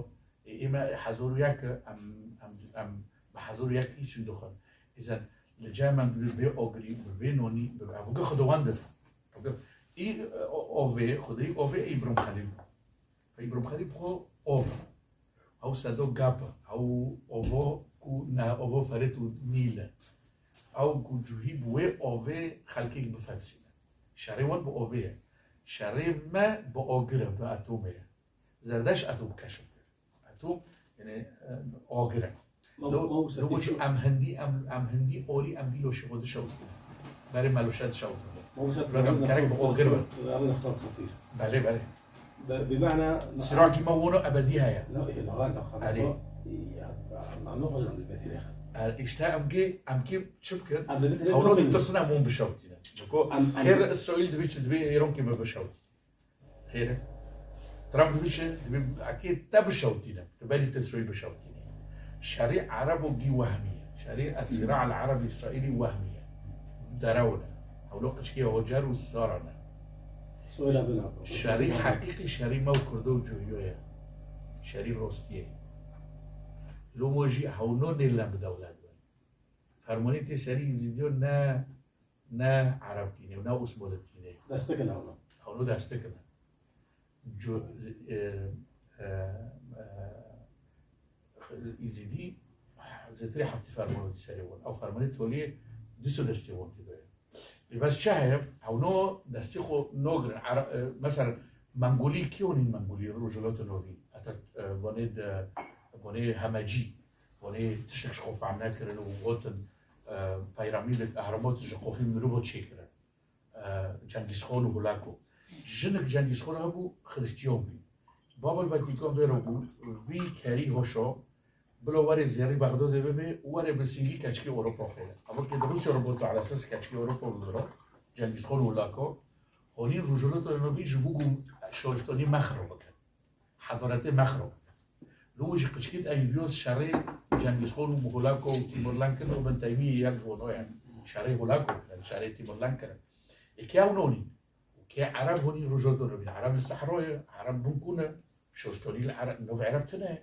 Ê, ê me hezar û yek e, em, em, em bi hezar û yek îçin dixwin. Îzen li cem em dibê vê agirî, bi vê nonî, bi ev xwedawend in. Ê, o-, ovê, xwedî ovê Îbrim Xelîl. Îbrim Xelîl bi xwe ov. Ew sedo gap e. Ew ovo ku ne ovo Ferêt û Nîl e. Ew ku cihî bi wê ovê xelkek bifetisîne. Şerê wan bi ovê ye. Şerê me bi agir e, bi atomê ye. Zerdeşt atom keşf kir. Atom, yani, e, agir e. Ma, Lo, ma wisa lo tê wekî çi? Em hindî, em, em hindî orî, em dî loşê xwe dişewtin. Berê me loşe dişewtin. Ma wisa Lo, em tê kerek bi agir bin. Ev nextar xetîr. Belê, belê. Be-, bi mena Sirakî me wono ebedî heye. La, la, la, Erê. Ya, ma ne kadar bir betire. Er, işte em ki, em ki çi bikin? Em bi betire Hewlo bakın. Ditirsin em won bişewtîne. Biko, Em, em xêr Îsraîl dibê çi dibê Îran ki me bişewtî. Xêr e. Trump dibê çi? Dibê ekê te bişewtîne. Tu berî te soyî bişewtîne. Şerî Erebo gî wehmî ye. Şerî el-sira el-Ereb-Îsraîlî wehmî ye. Derew ne. Hewlo qiçkê hocer û sara ne. Soyla bin Ereb. Şerî heqîqî şerî me û Kurdo û Cuhiyo ye. Şerî rostiyê. Lomo jî hewno nêlen bi dewlet bin. Fermanî tê serî Îzîdiyo ne ne Ereb tîne û ne Osmanlı tîne. Destek in hewno. Hewno destek in. Cu-, e, e, e, Îzîdî zêtirê heftî fermanê dî serê wan. Ew fermanê toliyê dîso destê wan tê de ye. Lê bes çi heye? Hewno destê xwe nogirin. Era-, e, mesela Mengolî kî hûn in Mengolî? Rojhilata Novî. Heta, e, vanê de, vanê hemecî. Wanê tiştek ji xwe fehm nekirin û gotin, e, peyramî li ehremat ji qofî mirova çêkirin. E, Cengîzxan û Hulako. Jinik Cengîzxan hebû, Xiristiyan bî. Bavê Vatîkan vê re bû, vî kerî hoşo, bila were zêrî Bexdadê bibe û were bi sîngî keçikê Ewropa xwe. Eva ke di Rûsya re goto ala esas keçikê Ewropa bidira, Cengîzxan û Hulako, honî Rojhilata Novî ji bo ku şaristanî mexro bikin. Hedaretê mexro. Li wê jî qiçkît ew viyos şerê Cengîzxan û Holako û Tîmurlenk kirin û bin teymiyê yek ji wan ye. Şerê Holako kirin, şerê Tîmurlenk kirin. Ê kê ew nonî? Û kê Ereb honî Rojhilata Novî? Ereb li Sehroyê, Ereb bin ku ne, şostonî li Ereb, nov Ereb tune ye.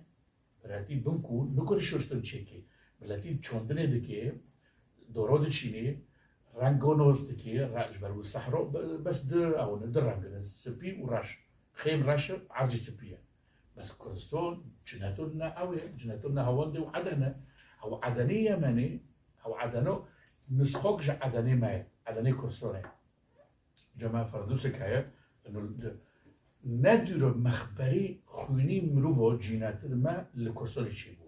Miletî bin ku nikare şoston çêke. Miletî çandinê dike, doro diçîne, rengo nos dike, re-, ji ber ku Sehro be-, bes di ew ne, di reng ne, spî û reş. Xêm reş e, ercî spî ye. Bes Kurdistan, cineto ne ew e, cineto ne Hewandê û Eden e. Ew Edenê Yemenê, ew Edeno nisxok ji Edenê me ye, Edenê Kurdistanê. Cema Ferdûsek heye, ino di-, ne dûr e mexberê xwînî mirova cînetî di me li Kursanê çêbû.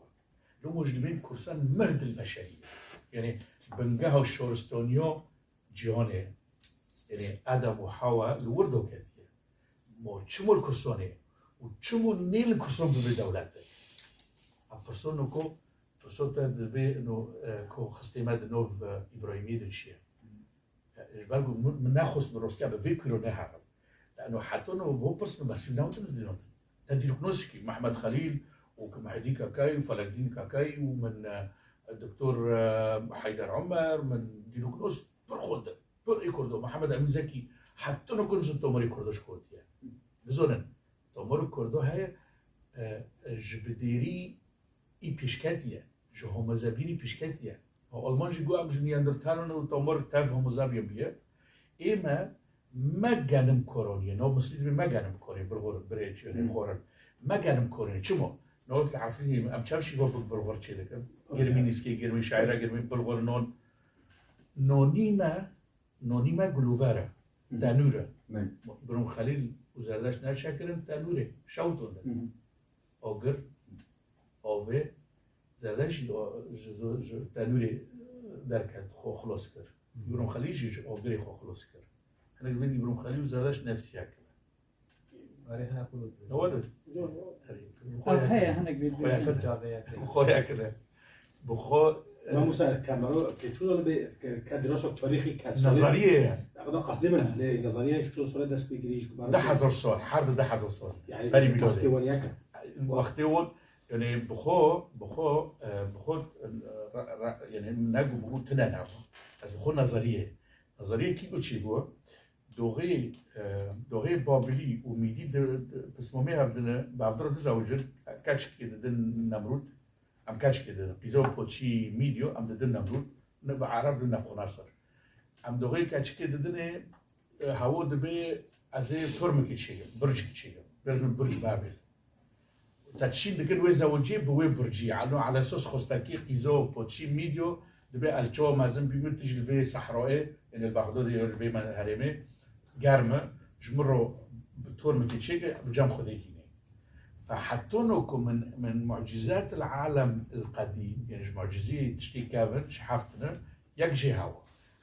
Lomo jî dibên Kursan mehd el beşerî. Yanî bingeha şoristaniya cîhanê. Yanî Edem û Hawa li wir do ketiye. Mo çimo li Kursanê û çimo nê li Kursan bibe dewlet e? A pirso no ko, pirso te dibê no, e, ko xistê me di nov, e, Îbrahîmiyê de çi ye? Ji ber ku min, min nexwest bi rostiya bi vê kuro neherim. Lano heta no vo pirs min bersîv newtin dînotin. Ne Dîroknoskî, Mehmet Xelîl û ki Muhîdîn Kakayî û Felekdîn Kakayî û min, e, Doktor, e, Heyder Omer, min Dîroknos pir xwe di, pir ê Kurdo, Mihemed Emîn Zekî, heta no ku nizo tomarê Kurdo ji xwe diye. Bizonin, tomarê Kurdo heye, e, e, ji bi dêrî î pêşketî ye. Ji Homo sapienî pêşketî ye. Alman jî got, em ji Neandertalon û tomar tev Homo sapien bûye. Ê me Me genim koroniyê, no mislî dibê me genim koroniyê, bilxor, birê çi, Hı. xorin. Me genim koroniyê, çimo? No li Efrînê em çav şîva bi bilxor çê dikin? Girmî nîskê, girmî şaira, girmî bilxor non. Nonî me, nonî me gulûver e, Hı. tenûr e. Belê. Îbrom Xelîl û Zerdeşt neşekirin tenûrê, şewton de. Hı hı. Agir, avê, Zerdeşt jî o, ji, ji, ji tenûrê derket, xwe xilas kir. Hı. Îbrom Xelîl jî ji agirê xwe xilas kir. Hinek bên Îbrom Xelîl û Zerdeşt nefsiyek in. Erê, hinek wilo dibê. Ewa de. Erê, bi xwe Ha, heye, yakine. Hinek bê Bi xwe bê. Yakine. Çavê yakine. Bi xwe yakine. Bi xwe, e, Mamosta, kamero, ke çûna be, ke, ke dirasa tarîxî, ke Nazariye ye. Aqda qasê min, Ha. lê nazariye şu sore dest pê girî, ji ku baro Deh hezar sal, her di deh hezar sal. Yani, Berî wextê mîladê. wan yek e. Wextê wan, yani, bi xwe, bi xwe, e, bi xwe, e, ra, ra, yani, ne ku bi xwe tine ne. Ez bi xwe nazariye. Nazariye kî ku çî bû? Doxê, e, doxê Babilî û Mîdî di, di, pismamê hev dine, bi hev di re dizewicin, keçikê didin Nemrûd, em keçikê didin. Qîza û poçî Mîdyo, em didin Nemrûd, ne bi Ereb, ne Nebxunasir. Em doxê keçikê didinê, e, hewo dibê ez ê tormekê çêkim, bircekê çêkim. Bêjin Birc Babil. Te çîn dikin wê zewicî bi wê bircî. Eno ala esas xwestekî qîzo, poçî, mîdyo, dibê el çawa mezin bî min tij li vê sehrayê, yani li Bexdadê ya li vê me-, herêmê, germ e, ji min re bi tormekê çêke, bi cem Xwedê hînê. Fe heta no ku min, min mucîzat el alem el qedîm, yani ji mucîzeyê tiştê kevin, ji heft ne, yek jê hewa.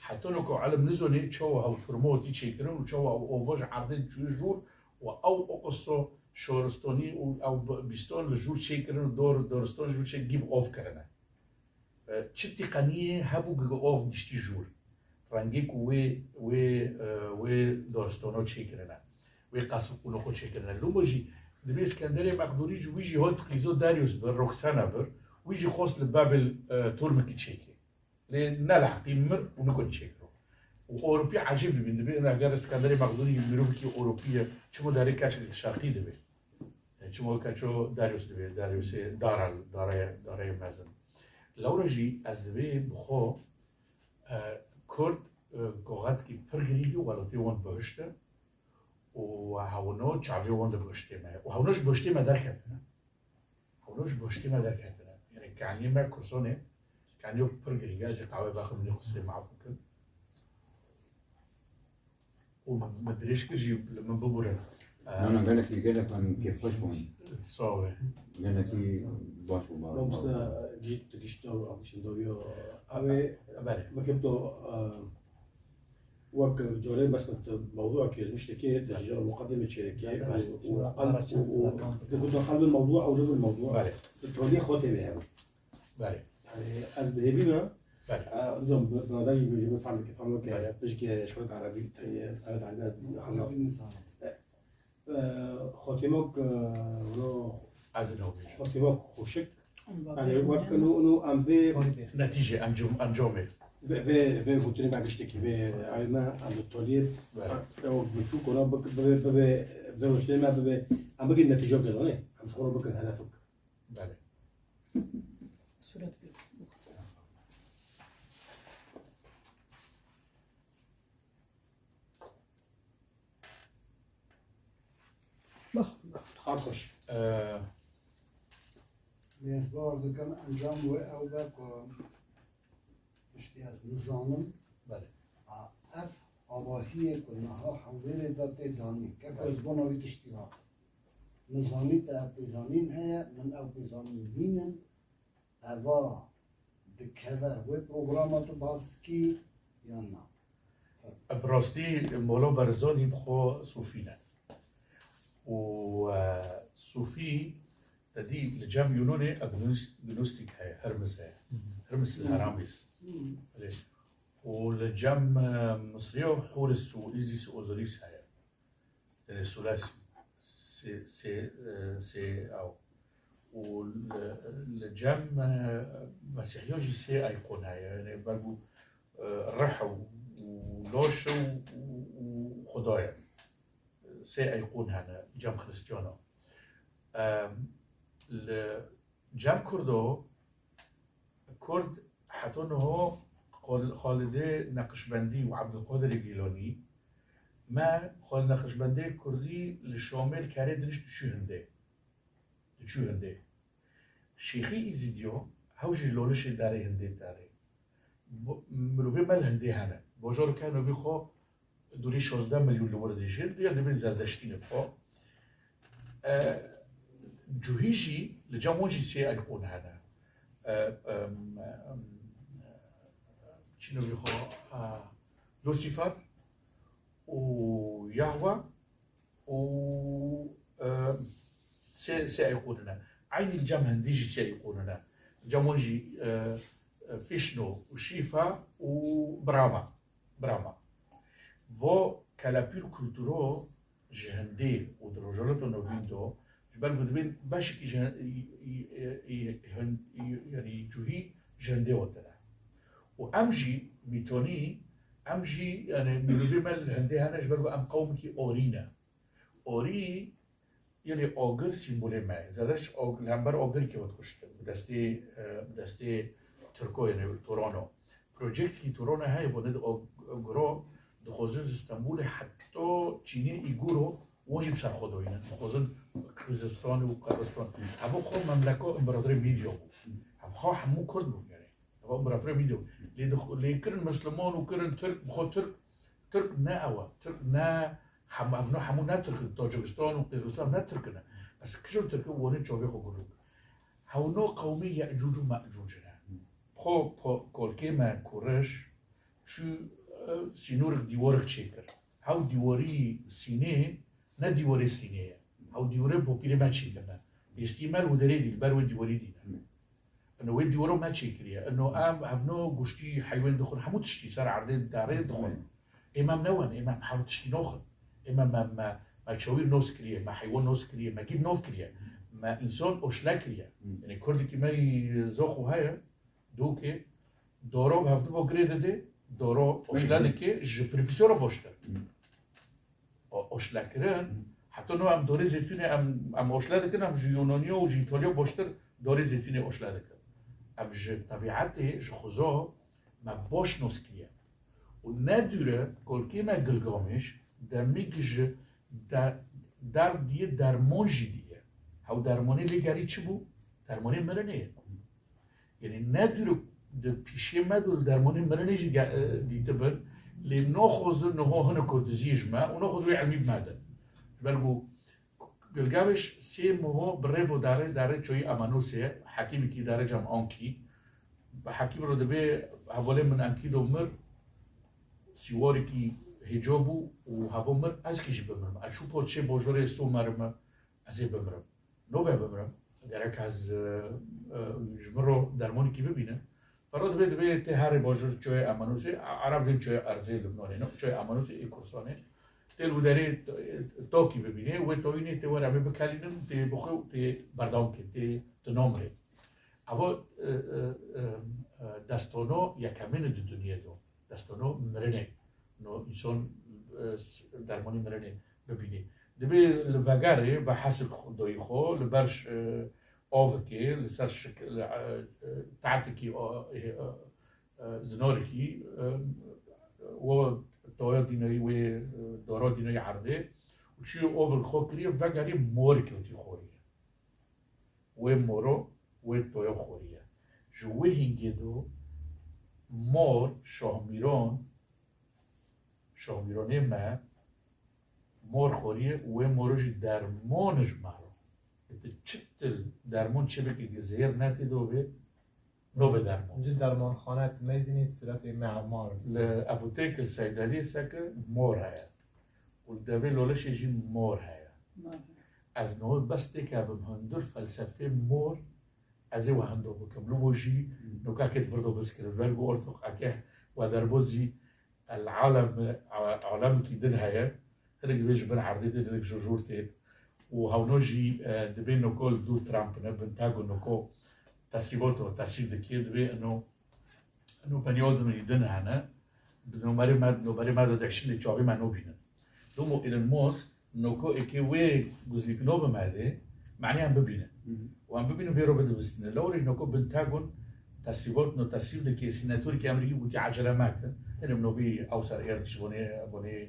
Heta no ku elim nizonê çawa hew turmotî çêkirin û çawa ew ova ji erdê çû jûr û ew o qiso şoristanî û ew bi-, bîstan li jûr çêkirin û dor, doristan ji jûr çê gîb ov kirine. E, çi tîqeniyê hebû gi ov giştî jûr. Rengê ku wê, wê, e, wê doristano çêkirine. Wê qesr û qûnoqo çêkirine. Loma jî dibê Skenderê Meqdûnî jî wî jî hot qîzo Darius bir, Roxana bir. Wî jî xwest li Babil, e, turmikî çêkê. Lê ne li heqî mir û nikun çêkiro. Û Ewropî ecêb dibîn, dibê ina ger Skenderê Meqdûnî mirovekî Ewropî ye, çimo derê keçek şerqî dibe. E, çimo keço Darius dibe, Dariusê dara, daraya, daraya mezin. Lewra jî ez dibê bi xwe, e, Kurd, e, goxetkî pir girîng û welatê wan bihişt e û hewno çavê wan li bihiştê me ye. Û hewno ji bihiştê me derketine. Hûn ji goştê me derketine. Yani kaniyê me Kursanê, kaniyok pir girîng e, ez ê qehweyê vexwim, nê qusrê me af bikin. Û min, min dirêj kir jî li min biburin. Na, na, gelekî, gelek em kêfxweş bûn. Sağ ol. Gelekî baş bû, bar. Mamoste, gişt, gişt, gişt, gişt, Belê. Wek carê mesela tu mewdûa kê, tiştekê, tu ji muqedimê çêkê, Belê. û, û, û, û, tu guta qelbê mewdûa, ew li vir mewdûa. Belê. Tu toliyê xwe tê vê hev. Belê. Yani, ez bi hêvî me, Belê. e, dom, bi, bi, bi, bi, bi, fehm ke, fehm ke, Belê. pişkê şwet erebî, e, evet, erebî, Erebî nizam. E, Xotîmok, e, wilo Ez ê navbêjim. Xotîmok xweşik. Yani wek ino, ino em vê Netîce, encom-, encomê. Vê, vê, vê gotinê me giştekî, vê ayê me, em li toliyê, Belê. ew biçûk ona bik-, bibe, bibe, vê rojnê me bibe, em bikin netîce bikin, ne? Em ji xwe re bikin hedefik. Belê. Sûret bir. Bax, bax. Saet xweş. Ee, Lê ez bawer dikim encam wê ew be ku tiştê ez nizanim. Belê. A, ev avahiyê ku niha hewlêrê de tê danîn. Keko Belê. ez bona wî tiştî raxim. Min zanî te ev pêzanîn heye, min ew pêzanîn nînin. Eva dikeve wê programa tu bas dikî yan na? Bi rastî Mola Barizanî bi xwe sûfî ne. Û, e, sûfî, te dî li cem Yûnanê agnost-, gnostîk heye, Hermes heye. Hermes li Hı. Heramîs. Hı. Belê. Û li cem, e, Misriyo Horus û Îzîs û Ozîrîs heye. Yanî sulas sê, sê, e, sê ew. Û li, li cem, e, Mesîhiya jî sê eyqon heye. Yanî ber ku, e, rih û, û laş û, û, û Xuda ye. Sê eyqon hene cem Xristiyana. Em, li cem Kurdo Kurd heta niha Xal-, Xalidê Neqşbendî û Ebdulqadirê Gîlanî Me xwe li nexşbendê kurdî li Şamê li kerê dinişt diçû hindê. Diçû hindê. Şêxî Îzîdiyo hew jî lolişê derê hindê derê. Bo-, mirovê me li hindê hene. Bajarok hene vî xwe dûrî şazdeh milyon li wir dijîn, ya dibên zerdeştî ne xwe. E, Cuhî jî li cem wan jî sê eyqûn hene. E, em, em, çî navê xwe, e, Lucifer û Yahwe û, e, sê, sê eyqûn hene. Eynî li cem hindî jî sê eyqûn hene. Li cem wan jî, e, e, Fîşno û Şîfa û Brahma. Brahma. Vo kelepîr kulturo ji hindê û di Rojhilata Novîn de, ji ber ku dibên beşekî ji hin-, î, î, î, hin-, î, yanî cuhî ji hindê hatine. Û em jî mîtonî, em jî, yanî mirovê me li hindê hene, ji ber ku em qewmekî orî ne. Orî, yanî agir sîmbolê me ye. Zerdeşt ag-, li hember agirkê hat kuştin. Bi destê, e, bi destê Tirko, yanî Turano. Projektekî Turano heye, bo ned agiro, dixwazin ji Stenbolê heta Çînê Îguro, wan jî bi ser xwe doyînin. Dixwazin Qirgizistan û Qirgistan. Ev xwe memleko împaratorê Mîdya bû. Ev xwe hemû Kurd bûn, yanî. Ev împaratorê Mîdya bû. Lê dix-, lê kirin Misliman û kirin Tirk, bi xwe Tirk, Tirk ne ew e. Tirk ne, hem, ev ne, hemû ne Tirk in. Tacikistan û Qirgizistan ne Tirk in. Bes kîjan Tirk in, wan ê çavê xwe gulû. Hewno qewmê Yecûc û Mecûc in. Xwe po-, kolkê me Kureş çû, e, sînorek dîwarek çêkir. Hew dîwarî Sînê, ne dîwarê Sînê ye. Hew dîwarê bapîrê me çêkirine. Êstî me li wê derê dî, li ber wê dîwarî dî ne. Ino wê dîwaro me çêkiriye. Ino em hevno goştî heywên dixwin, hemû tiştî ser erdê derê dixwin. Ê me em ne wen, ê me em her tiştî noxin. Ê me, me, me, me çawîr nos kiriye, me heywan nos kiriye, me gîn nov kiriye. Me însan oşle kiriye. Yanî kurdekî me yî zox û heye, dûkê, doro bi hevdivo girê dide, doro oşle dike, ji profesora baştir. O-, oşlekirin, heta no em dorê zeytûnê em, em oşle dikin, em ji Yunaniya û ji Îtalya baştir dorê zeytûnê oşle dikin. Em ji tebîetê, ji xuzo me baş nos kiriye. Û ne dûre kolkê me Gilgamêş, demîk ji der-, derd diye derman jî diye. Hew dermanê lê gerî çi bû? Dermanê mirinê ye. Yanî ne dûr di pîşê me de li dermanê mirinê jî ge-, e, dîtibin. Lê naxwazin niha hinek ku dizî ji me û naxwazin wê ilmî bi me din. Ji ber ku Gilgameş sê meho bi rêvo darê, darê çoyî Amanosê, hekîmekî darê cem Ankî. Bi hekîm re dibê hevalê min Enkî do mir, sîwarekî hêca bû û hevo mir, ez kî jî bimirim. Ez çû podşê bojorê Somer me, ez ê bimirim. Nobe bimirim. Gerek ez, e, e, ji min re dermanekî bibînim. Ferro dibê, dibê tê herê bajir çoyê Emanosê, Ereb dên çoyê Erzê Lubnanê, no, çoyê Emanosê ê Kurdistanê. Tê li derê, e, tokî bibînê, wê toyînê tê were bê bikelînin, tê bixwe û tê berdewam kê, tê tu namirê. Eva, e, e, e, e, destano yekemîn di dinyê do. Destano mirinê. No însan, e, s-, dermanî mirinê bibînî. Dibê li vegerê ve hesik doyî xwe, li ber ş-, e, avekê, li ser şik-, li, e, e, taetekî, e, e, e, zinarekî, e, we toya dînayî wê, e, dara dînayî erdê û çi avek xwe kiriye, vegerê morekî wetî xoriye. Wê moro, wê toya xoriye. Ji wê hingê do mor, şahmîran, şahmîranê me, mor xoriye û wê moro jî derman ji me re. Ti çi til derman çi bikî ki zêr netê do bê, nobe derman. Ji dermanxane tu meyzînî sûretê me hemar. Li apotek, li seydeliyê seke mor heye. Û li devê Loleşê jî mor heye. Mor. Ez niha bes têkevim hundir felsefê mor, ez ê we hendo bikim. Li bo jî Hmm. nokakê di vir de biskirim. Ber ku ortoq eke we derbozî el alem, a-, alemekî din heye. Hinek dibê ji bin erdê tê, hinek ji jor tê. Û hewno jî, e, dibê noko li dûr Trump ne, Pentagon noko tesrîbat û tesrîf dikê, dibê ino Ino penî odinî din hene, bi nomerê me, noberê me de dehşin lê çavê me nobînin. Domo Elon Musk, noko êkê wê guzlîkino bi me de, manî em bibînin. Hı hı. Û em bibînin vê ro bidibistînin. Lewrê noko Pentagon tesrîbat no tesrîf dike, sînetorî ki Amerîkî gotî ecele mekin. Hinim novî ew ser êrdiş vonê, vonê,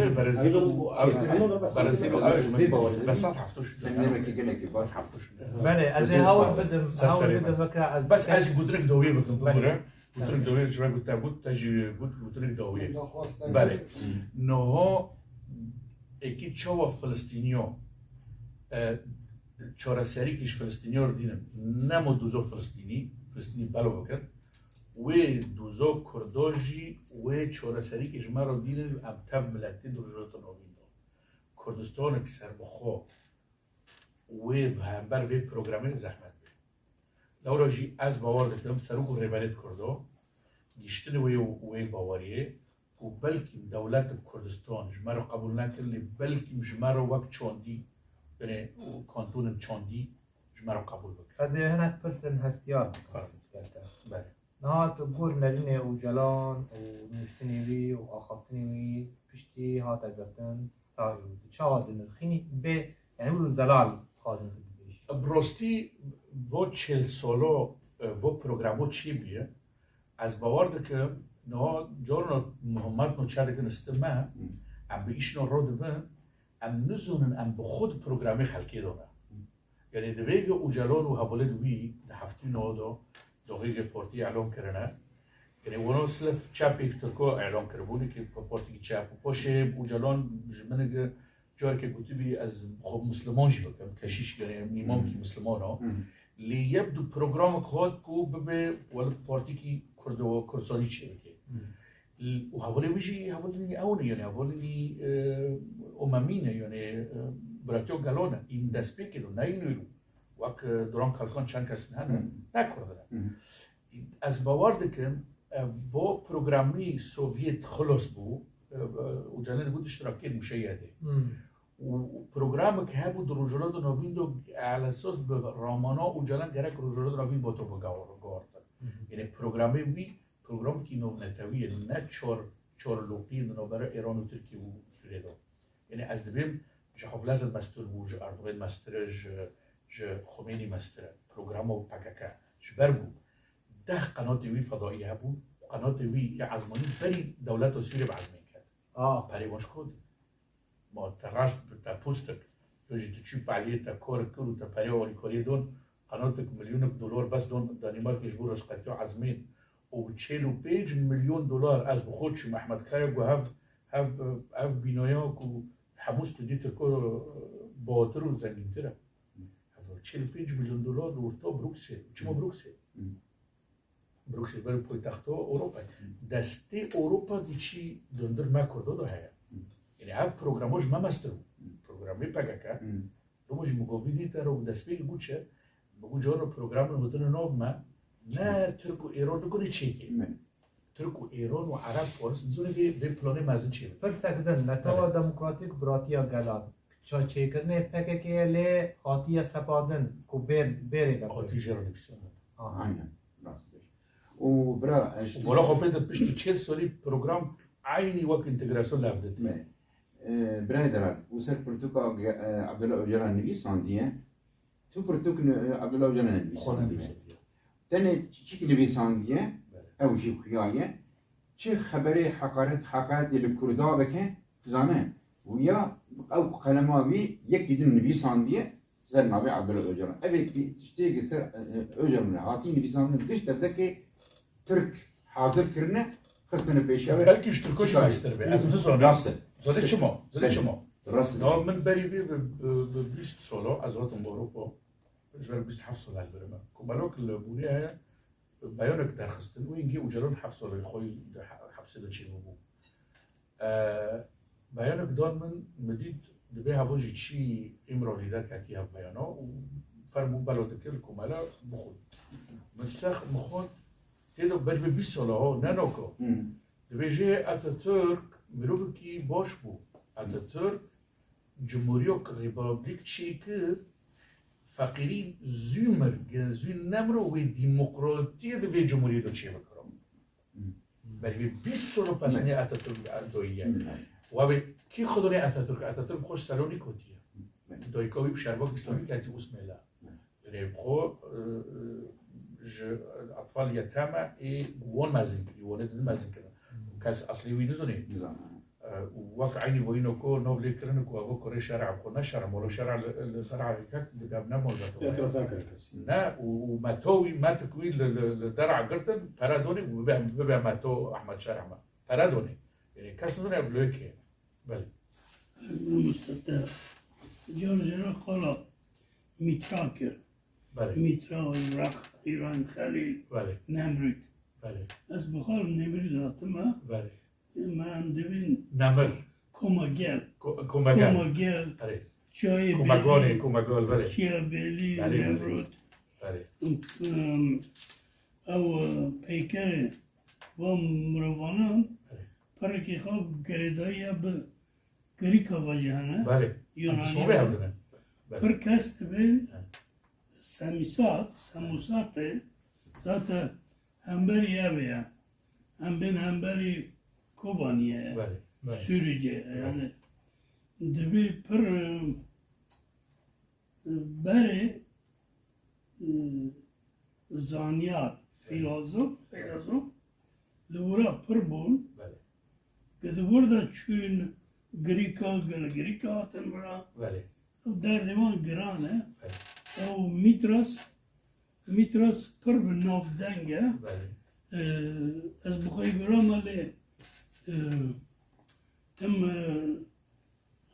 Belê, Berezîl û ew, Berezîl û ew ji min be sed heftoş. Sen demekî gelekî baş. Heftoş. Belê, ez ê hewl bidim, hewl bidim veke ez. Bes ez ji gotinek dawiyê bikim, bibire. Gotinek dawiyê ji me got, te got, te jî got, gotinek dawiyê. Belê. Niha êkî çawa Filistîniya, e, çareserîkî ji Filistîniya re dînin. Nemo doza Filistînî, Filistînî belo bikin. Wê doza Kurda jî wê çareserîkê ji me re dînin, em tev miletê di Rojhilata Navîn de. Kurdistanek serbixwe wê bi hember vê programê zehmet be. Lewra jî ez bawer dikim, serok û rêberêt Kurdo giştinê wê, wê baweriyê û belkî dewletek Kurdistan ji me re qebûl nekir, lê belkî ji me re wek çandî, yani kantonên çandî ji me re qebûl bike. Ez ê hinek pirsên hestiyar bikim. Belê. Niha tu gor nerînê Ocalan û nûştinê wî û axaftinê wî piştî hate girtin, tayî û tu çawa dinirxînî bê, yani wilo zelal dixwazin tu bibêjî? Bi rastî vo çêl salo, e, vo programo çêbûye, ez bawer dikim, niha carna muhimmat no çe dikin iste me, em bi îşno ro dibin, em nizonin em bi xwe di programê xelkê de ne. Yani divê ke Ocalan û hevalên wî di heftê nod de daxê ke partî elan kirine. Yani wana silef çepê Tirko elan kiribûne ke pa-, partî çep û paşê Ocalan ji min ke careke gotibî ez xwe misliman jî bikim, keşîş yani îmamkî misliman a. Lê yek du programek hat ku bibe wele partîkî Kurdo-, Kurdistanî çêbike. L-, û hevalê wî jî hevalînî ew ne, yani hevalînî, e, umemî ne, yani, e, biratiya gelan e. În destpêkê de, ne în îro. Wek, e, Duran Kalkan çend kes ne, ne, ne Kurd ne. Ez bawer dikim, e, vo programî Sovyet xilos bû, e, e, Ocalan got iştirakiyên muşeyedê. Û, û programek hebû di Rojhilata Navîn de elesas bi ramana Ocalan gerek Rojhilata Navîn bota bigawartin. Yani programê wî programekî navnetewî ye, ne çar, çar loqî di navbera Îran û Tirkiye û Sûriyê de. Yani ez dibêm ji Haflez mestir bû, ji Erdogan mestir e, ji, ji Xomênî mestir e. Programa P K K ji ber ku deh qenatê wî fedaî hebûn û qenatê wî yê ezmanî berî dewleta Sûriyê bi ezmên ket. A, perê wan ji ku Ma te rast bi te pustik, yo jî tu çû peliyê te kar kir û te perê alîkariyê don, qenotik milyonik dolar bes don Danîmarkê ji bo rêzqetiya ezmên û bi çil û pênc milyon dolar ez bi xwe çûm Ehmed Kaya got hev, hev, ev bînaya ku hemû stûdî Tirko batir û zengîntir e. Hev çil û pênc milyon dolar li orta Brukselê. Çima Brukselê? Brukselê ber poytexta Ewropayê. Destê Ewropa diçî dundir me Kurdo de heye. Yani ev programo ji me mestir bû. Programê P K K. Loma jî migovî dî te ro destpêkê bû çi? Bi gu caro programin hotine nav me, ne Tirk û Êran digonê çêkê. Tirk û Êran û Ereb, Faris, nizonê vê, vê planê mezin çê bike. Pirsek din, Netewa Demokratîk Biratiya Gelan, ça çêkirinê P K K ye lê hatiye sepadin ku bêr-, bêrê de Hatî jê re nivîsandin. Aha. Aynen. Rast diyor. Û bira, e, Û gola xwe pê de piştî çil salî program eynî wek întegrasyon lev didî. Me. E, birayê delal, û ser pirtûka ge-, e, Abdullah Ocalan nivîsandiye, tu pirtûk ni-, e, Abdullah Ocalan Xwe nivîsandiye. Tenê çik nivîsandiye, Belê. Ew jî xuya ye. Çi xeberê heqaret, heqaretê li Kurda bike, tu zane, û ya ew qelema wî yekî din nivîsandiye, ser navê Abdullah Ocalan. Ev ê tiştê ki ser, e, e, Ocalan hatî nivîsandin giş devdekê Tirk hazir kirine, xistine pêşiya ve. Belkî ji Tirko jî mestir be, ez nizanim. Rast e. Zade çima? Zade çima? Rast e. Nava min berî vê bi, bi, bi bîst sala ez hatim Ewropa. Ji ber bîst heft sala ez li vir me. Ku belok li Bûrê heye, beyanek derxistin û hingê Ocalan heft sala xwe yî di he-, hepsê de çêbûbû. E, beyanek dan min, min dît, dibê heval jî çî Îmralî de ketiye ev beyana û fermû bela dike li komela bixwin. Min sex min xwend, tê de ber vê bîst sala ha, ne naka. Dibêje Atatürk mirovekî baş bû. Atatürk Cumhuriyet Republik çêkir, feqîrî zû mir, gel zû nemiro wê demokratiyê di vê cumhuriyê de çêbikiro. Berî vê bîst sal û pesnê Atatürk doyiye. Wa bê kî xidonê Atatürk? Atatürk xwe ji Selonîk gotiye. Dayika wî bi şervak îslamî ketî Usmêla. Yanî xwe, e, e, ji atfal yeteme ê wan mezin kirî, wan ê din mezin kirin. Kes eslê wî nizanê. Nizanê. E, û wek eynî wayîno ku nav lê kirin ku ev kurê şer'a xwe ne şer'a, molo şer'a li, li der'a hikak dibe ne mol be. Etrafa kir kes. Ne, û, û meto wî, metik wî li, li, li der'a girtin, pere donê û bibe, bibe meto Ehmed Şer'a me. Pere donê. Yanî kes nizanê ev lê kê. Belê. Mamoste te car cara qala Mîtra kir. Belê. Mîtra, Îraq, Îran, Xelîl, Belê. Nemrûd. Belê. Ez bi xwe li Nemrûd hatime. Belê. Me em dibên Nemir. Koma gel. Ko-, koma gel. Koma gel. Erê. Çiyayê Koma Bêlî. Gonê, koma gol, belê. Çiya Bêlî, Belê, belê. Nemrûd. Belê. Em, ew, e, peykerê van mirovanan Belê. Pirekê xwe girêdayiya bi Grîka ve jî hene. Belê. Em Yunanî piştî ve. Hevdin e. Belê. Pir kes dibên He. Semîsat, Semûsatê, zaten hemberî ev ye. Em bên hemberî Kobaniyê ye. Belê, belê. Sûrîcê ye. Belê. Yani dibê pir, e, berê, e, zanyar, Belê. Filozof, feylezof li wira pir bûn. Belê. Gi di wir de çûn Grîka, gel Grîka hatin wira. Belê. Ew derdê wan giran e. Belê. Ew Mîtras, Mîtras pir bi navdeng e. Belê. Ee, ez bi xwe bira me lê, ee, tim, ee,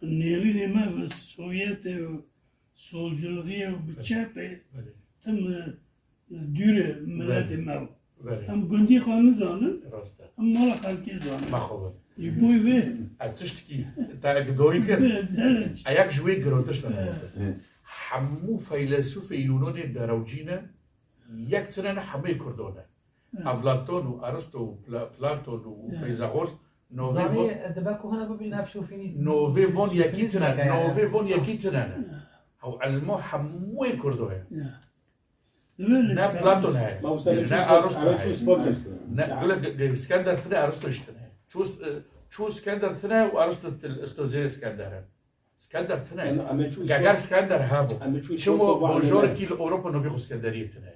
nêrînê me bi Sovyetê û solculuxiyê û bi Belê. Çepê Belê. Em, e, dûrê miletê me. Belê. Em gundî xwe nizanin, Rast e. Em mala xelkê zanin. Mexwe. Ji bo wê. Ev tiştekî te eke doyî kir. Be, de- Eyak ji wê girotiş te. Hemû feylesûfê Yûnanê derewcî ne, yek tune ne, hemûyê Kurdo ne. Hı. Aflaton û Aristo û Pla-, Platon û Hı. Feyzaxoz, novê Zanî, von, dibe ku hene bibîn ev şofinîzm, novê von yekî şofinîzm tune, hekaye. Novê von yekî tune ne. Hı. Ew ilmo hemûyê Kurdo ye. Hı. Dibe li Ne ser- Platon heye. Ma bu sene Ne çû Aristo Aristo heye. Spor Ne, Ya. Gule, ge-, ge-, Skender tune, Aristo jî tune. Çû, e, çû Skender tune û Aristo til-, Aristo zê Skender in. Skender tune. Em, em çû Geger Skender hebû. Em çû Çimo Skender bojorkî li Ewropa novî xwe Skenderiyê tune.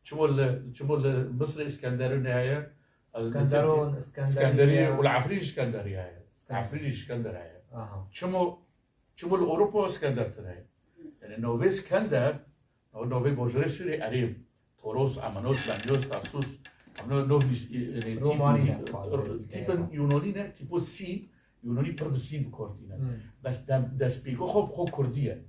Çimo li, çimo li Misrê Skenderû ne heye. Skenderon, Skenderiye. Skenderî û li Efrîn jî Skenderî heye. Skender. Efrînî jî Skender heye. Aha. Çimo, çimo li Ewropa Skender tune. Yani novê Skender, novê bojorê Sûrê Erêv, Toros, Amenos, Lemnos, Tarsus, em no-, novî, e, e, Romanî tîpin, ne, e, tîpin Yunanî ne, tîpo sî, Yunanî pir bi sî bi kor tîne. Hmm. Bes dem-, destpêka xwe bi xwe kurdî ye.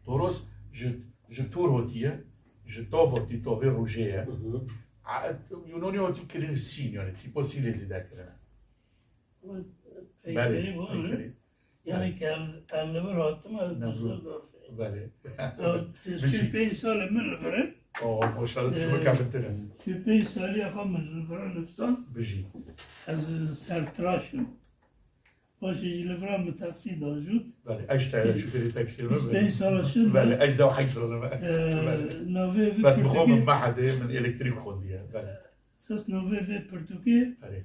Toros ji, ji Tur hatiye, ji Tov hatî, Tovê rojê ye. Hı hı. A, Yunanî hatî kirin sîn, yani tîpo sî lê zêde kirine. Belê, peykerî bû, peykerî. Yani Belê. Ke el, el li vir hatim, ez Nemrûd. Düsseldorf. Belê. Ya, Bijî. Sî pênc salê min li vir in. Oh, maşallah, tu Ee, bikevitire. Sî pênc salî xwe min li vir nifsan. Bijî. Ez sertiraş im. Paşê jî li vir min taksî dajot. Belê, eşte, şofêrê taksî Bîst pênc sala şin. Belê, eşte, heyş sala. Ee, Belê. Navê vê Bes bi xwe pirtûkê min mehedê, min elektrîk xwendiye. Belê. Ses navê vê pirtûkê Belê.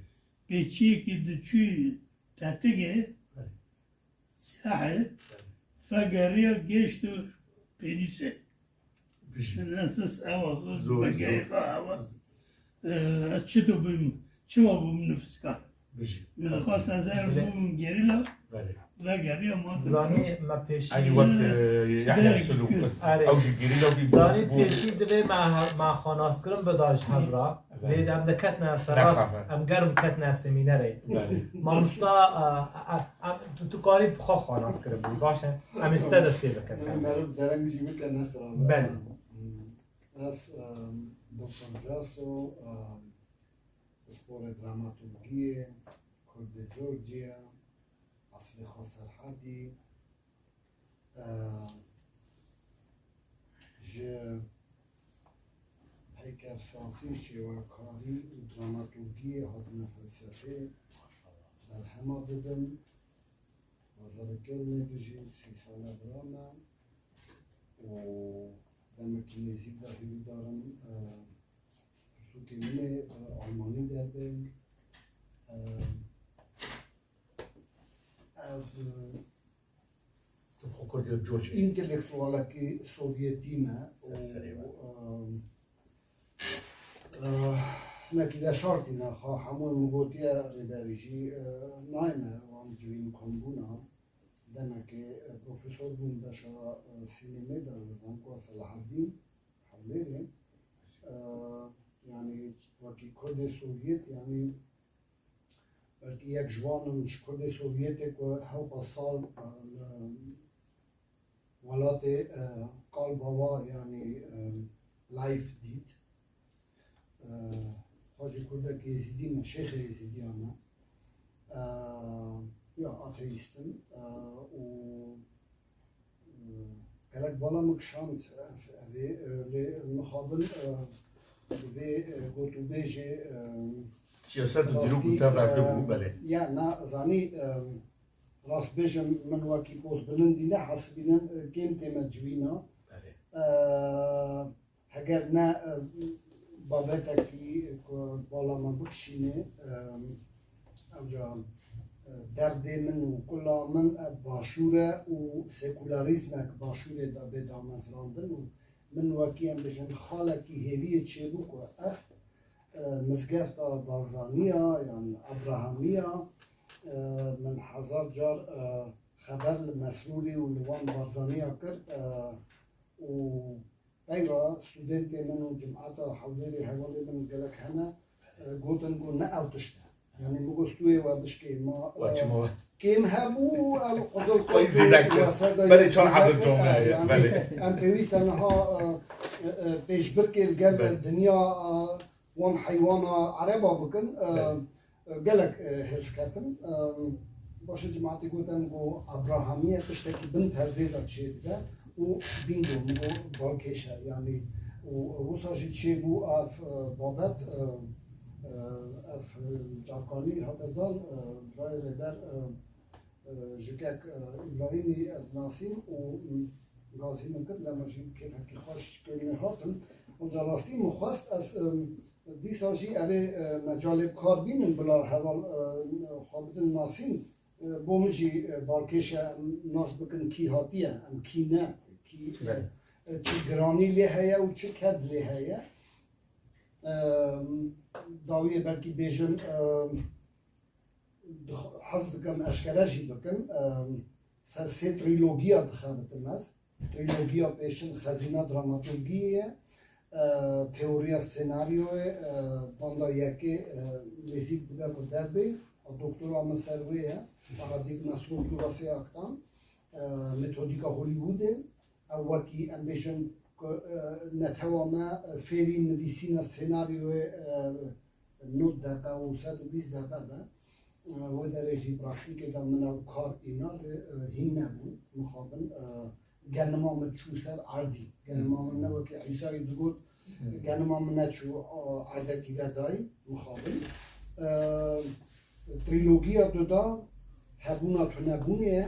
Pêçiyekî diçû tetigê, Belê. Siyahê, Belê. Vegeriya gêşt û pênîsê. Bijî. Şin esas ewa, Zor, vegeriya zor. Ewa. Ee, ez çito bûm, çima bûm nifskar? Bijî. Min dixwast ez her Belê. Bûm gerîla, Belê. Vegeriya ma Zanî me pêşî Eynî wek, e, Yahya Belê. Sulûk. Erê. Ew jî gerîla bî Zanî bû. Pêşî divê me, me xwe naskirin bida ji hev re. Lê em diketine ser rast, Nexafe. Em germ ketine semînerê. Belê. Mamosta, e, e, e, tu, tu karî bi xwe xwe nas kiribû. Baş e, em ê ji te dest pê bikin. Meriv dereng jî bike nexirabe. Belê. Hmm. Ez, e, Doktor Caso, e, pisporê dramaturgiyê, Kurdê Georgiya, eslê xwe Serhedî, Eee, ji peykersazî, şêwekarî û dramaturgiyê hatine felsefê berhema didin. Bajarê Kölnê dijîm, sî sale vira me û demekî nêzîk de hêvîdar im, eee, pirtûkên min ê, eee, almanî derbên. Eee, ez, eee, Tu bi xwe Kurdê George. Întelektualekî Sovyetî me û, Ser serê me. Em, eh, hinekî veşartîne xwe, hemû min gotiye rêberî jî, eh, nayme wan civîn kombûna. Demekê, eh, profesor bûm beşa, eh, sînemê de li Zankoya Selaheddîn Hewlêrê. Eh, yanî wekî Kurdê Sovyet, yanî Belkî yek ji wan in ji Kurdê Sovyetê ku hewqa sal, e, welatê, e, qal bava, yanî, e, live dît. E, xwe jî Kurdek Êzîdî me, Şêxê Êzîdiya me. E, ya ateîst in, e, û Gelek bala min kişand, ev, ev ê, e, lê mixabin, e, vê, e, gotûbêjê, e, Siyaset û dîrok û rastî, tev ev de bû, e, belê. Ya, na, zanî, e, rast bêjim, min wekî pozbilindî nehesibînin, e, kêm tême civîna. Belê. E, Heger ne, e, babetekî ku bala me bikişîne, e, ew ca, e, derdê min û kula min, e, başûr e û sekularîzmek başûrê de bê damezrandin û min wekî em bêjin xalekî hêviyê çêbû ku ev, e, mizgefta Barzanî ya yan Ebrahemî ya, e, min hezar car, e, xeber li Mesrûrî û li wan Barzanî ya kir, e, û Peyra studentê min û cimata Hewlêrê hevalê min gelek hene, e, gotin ku ne ew tişt e. Yanî min got stûyê we bişkê ma, e, Wa çima we? Kêm hebû, ev qizil Ay, qirpê zêde kir. Weseda Belê, yek çar hezar zêde kir, camiye, yanî belê. Em pêwîst e niha, e, e, e, pêşbirkê li gel Belê. dinya, e, wan heywana ereba bikin. E, Belê. e, gelek, e, hêrs ketin. E, Başê cemaetî gotin ku Abrahamiye tiştekî bin perdê de çêdibe û bingo min got balkêş e, yanî û wisa jî çêbû ev, e, babet, e, e, ev, e, cavkanî hate dan, e, birayê rêber, e, e, jikek, e, Îbrahîmî ez nasîm û, m, gazî min kir, lema jî kêfekî xweş kêmê hatim. Û da rastî min xwest ez, e, dîsa jî evê, e, mecalê kar bînin bila heval, e, xwe bidin nasîn. E, bo min jî, e, balkêş e, em nas bikin kî hatiye, em kî ne, kî, e, Belê. e, çi giranî lê heye û çi ked lê heye. E, dawiyê belkî bêjim, e, dix-, hez dikim eşkere jî bikim. E, ser sê trîlogiya dixebitim ez. Trîlogiya pêşin Xezîna Dramatolgiyê ye. E, teoriya senaryoyê, e, banda yekê, e, nêzîk dibe bi derbê. Doktora min ser wê ye. Paradigma strukturasê aktan. E, metodîka Hollywoodê. Ew wekî em bêjin ku, e, netewa me, e, fêrî nivîsîna senaryoyê, e, nod deqe û sed û bîst deqe be. E, wê derê jî praktîkê de min ew kar îna lê, e, hîn nebû. Mixabin, e, genima min çû ser erdî. Genima min ne wekî Îsayî digot, genima min neçû, e, erdekî ve dayî, mixabin. E, Trîlogiya duda hebûna tunebûnê ye.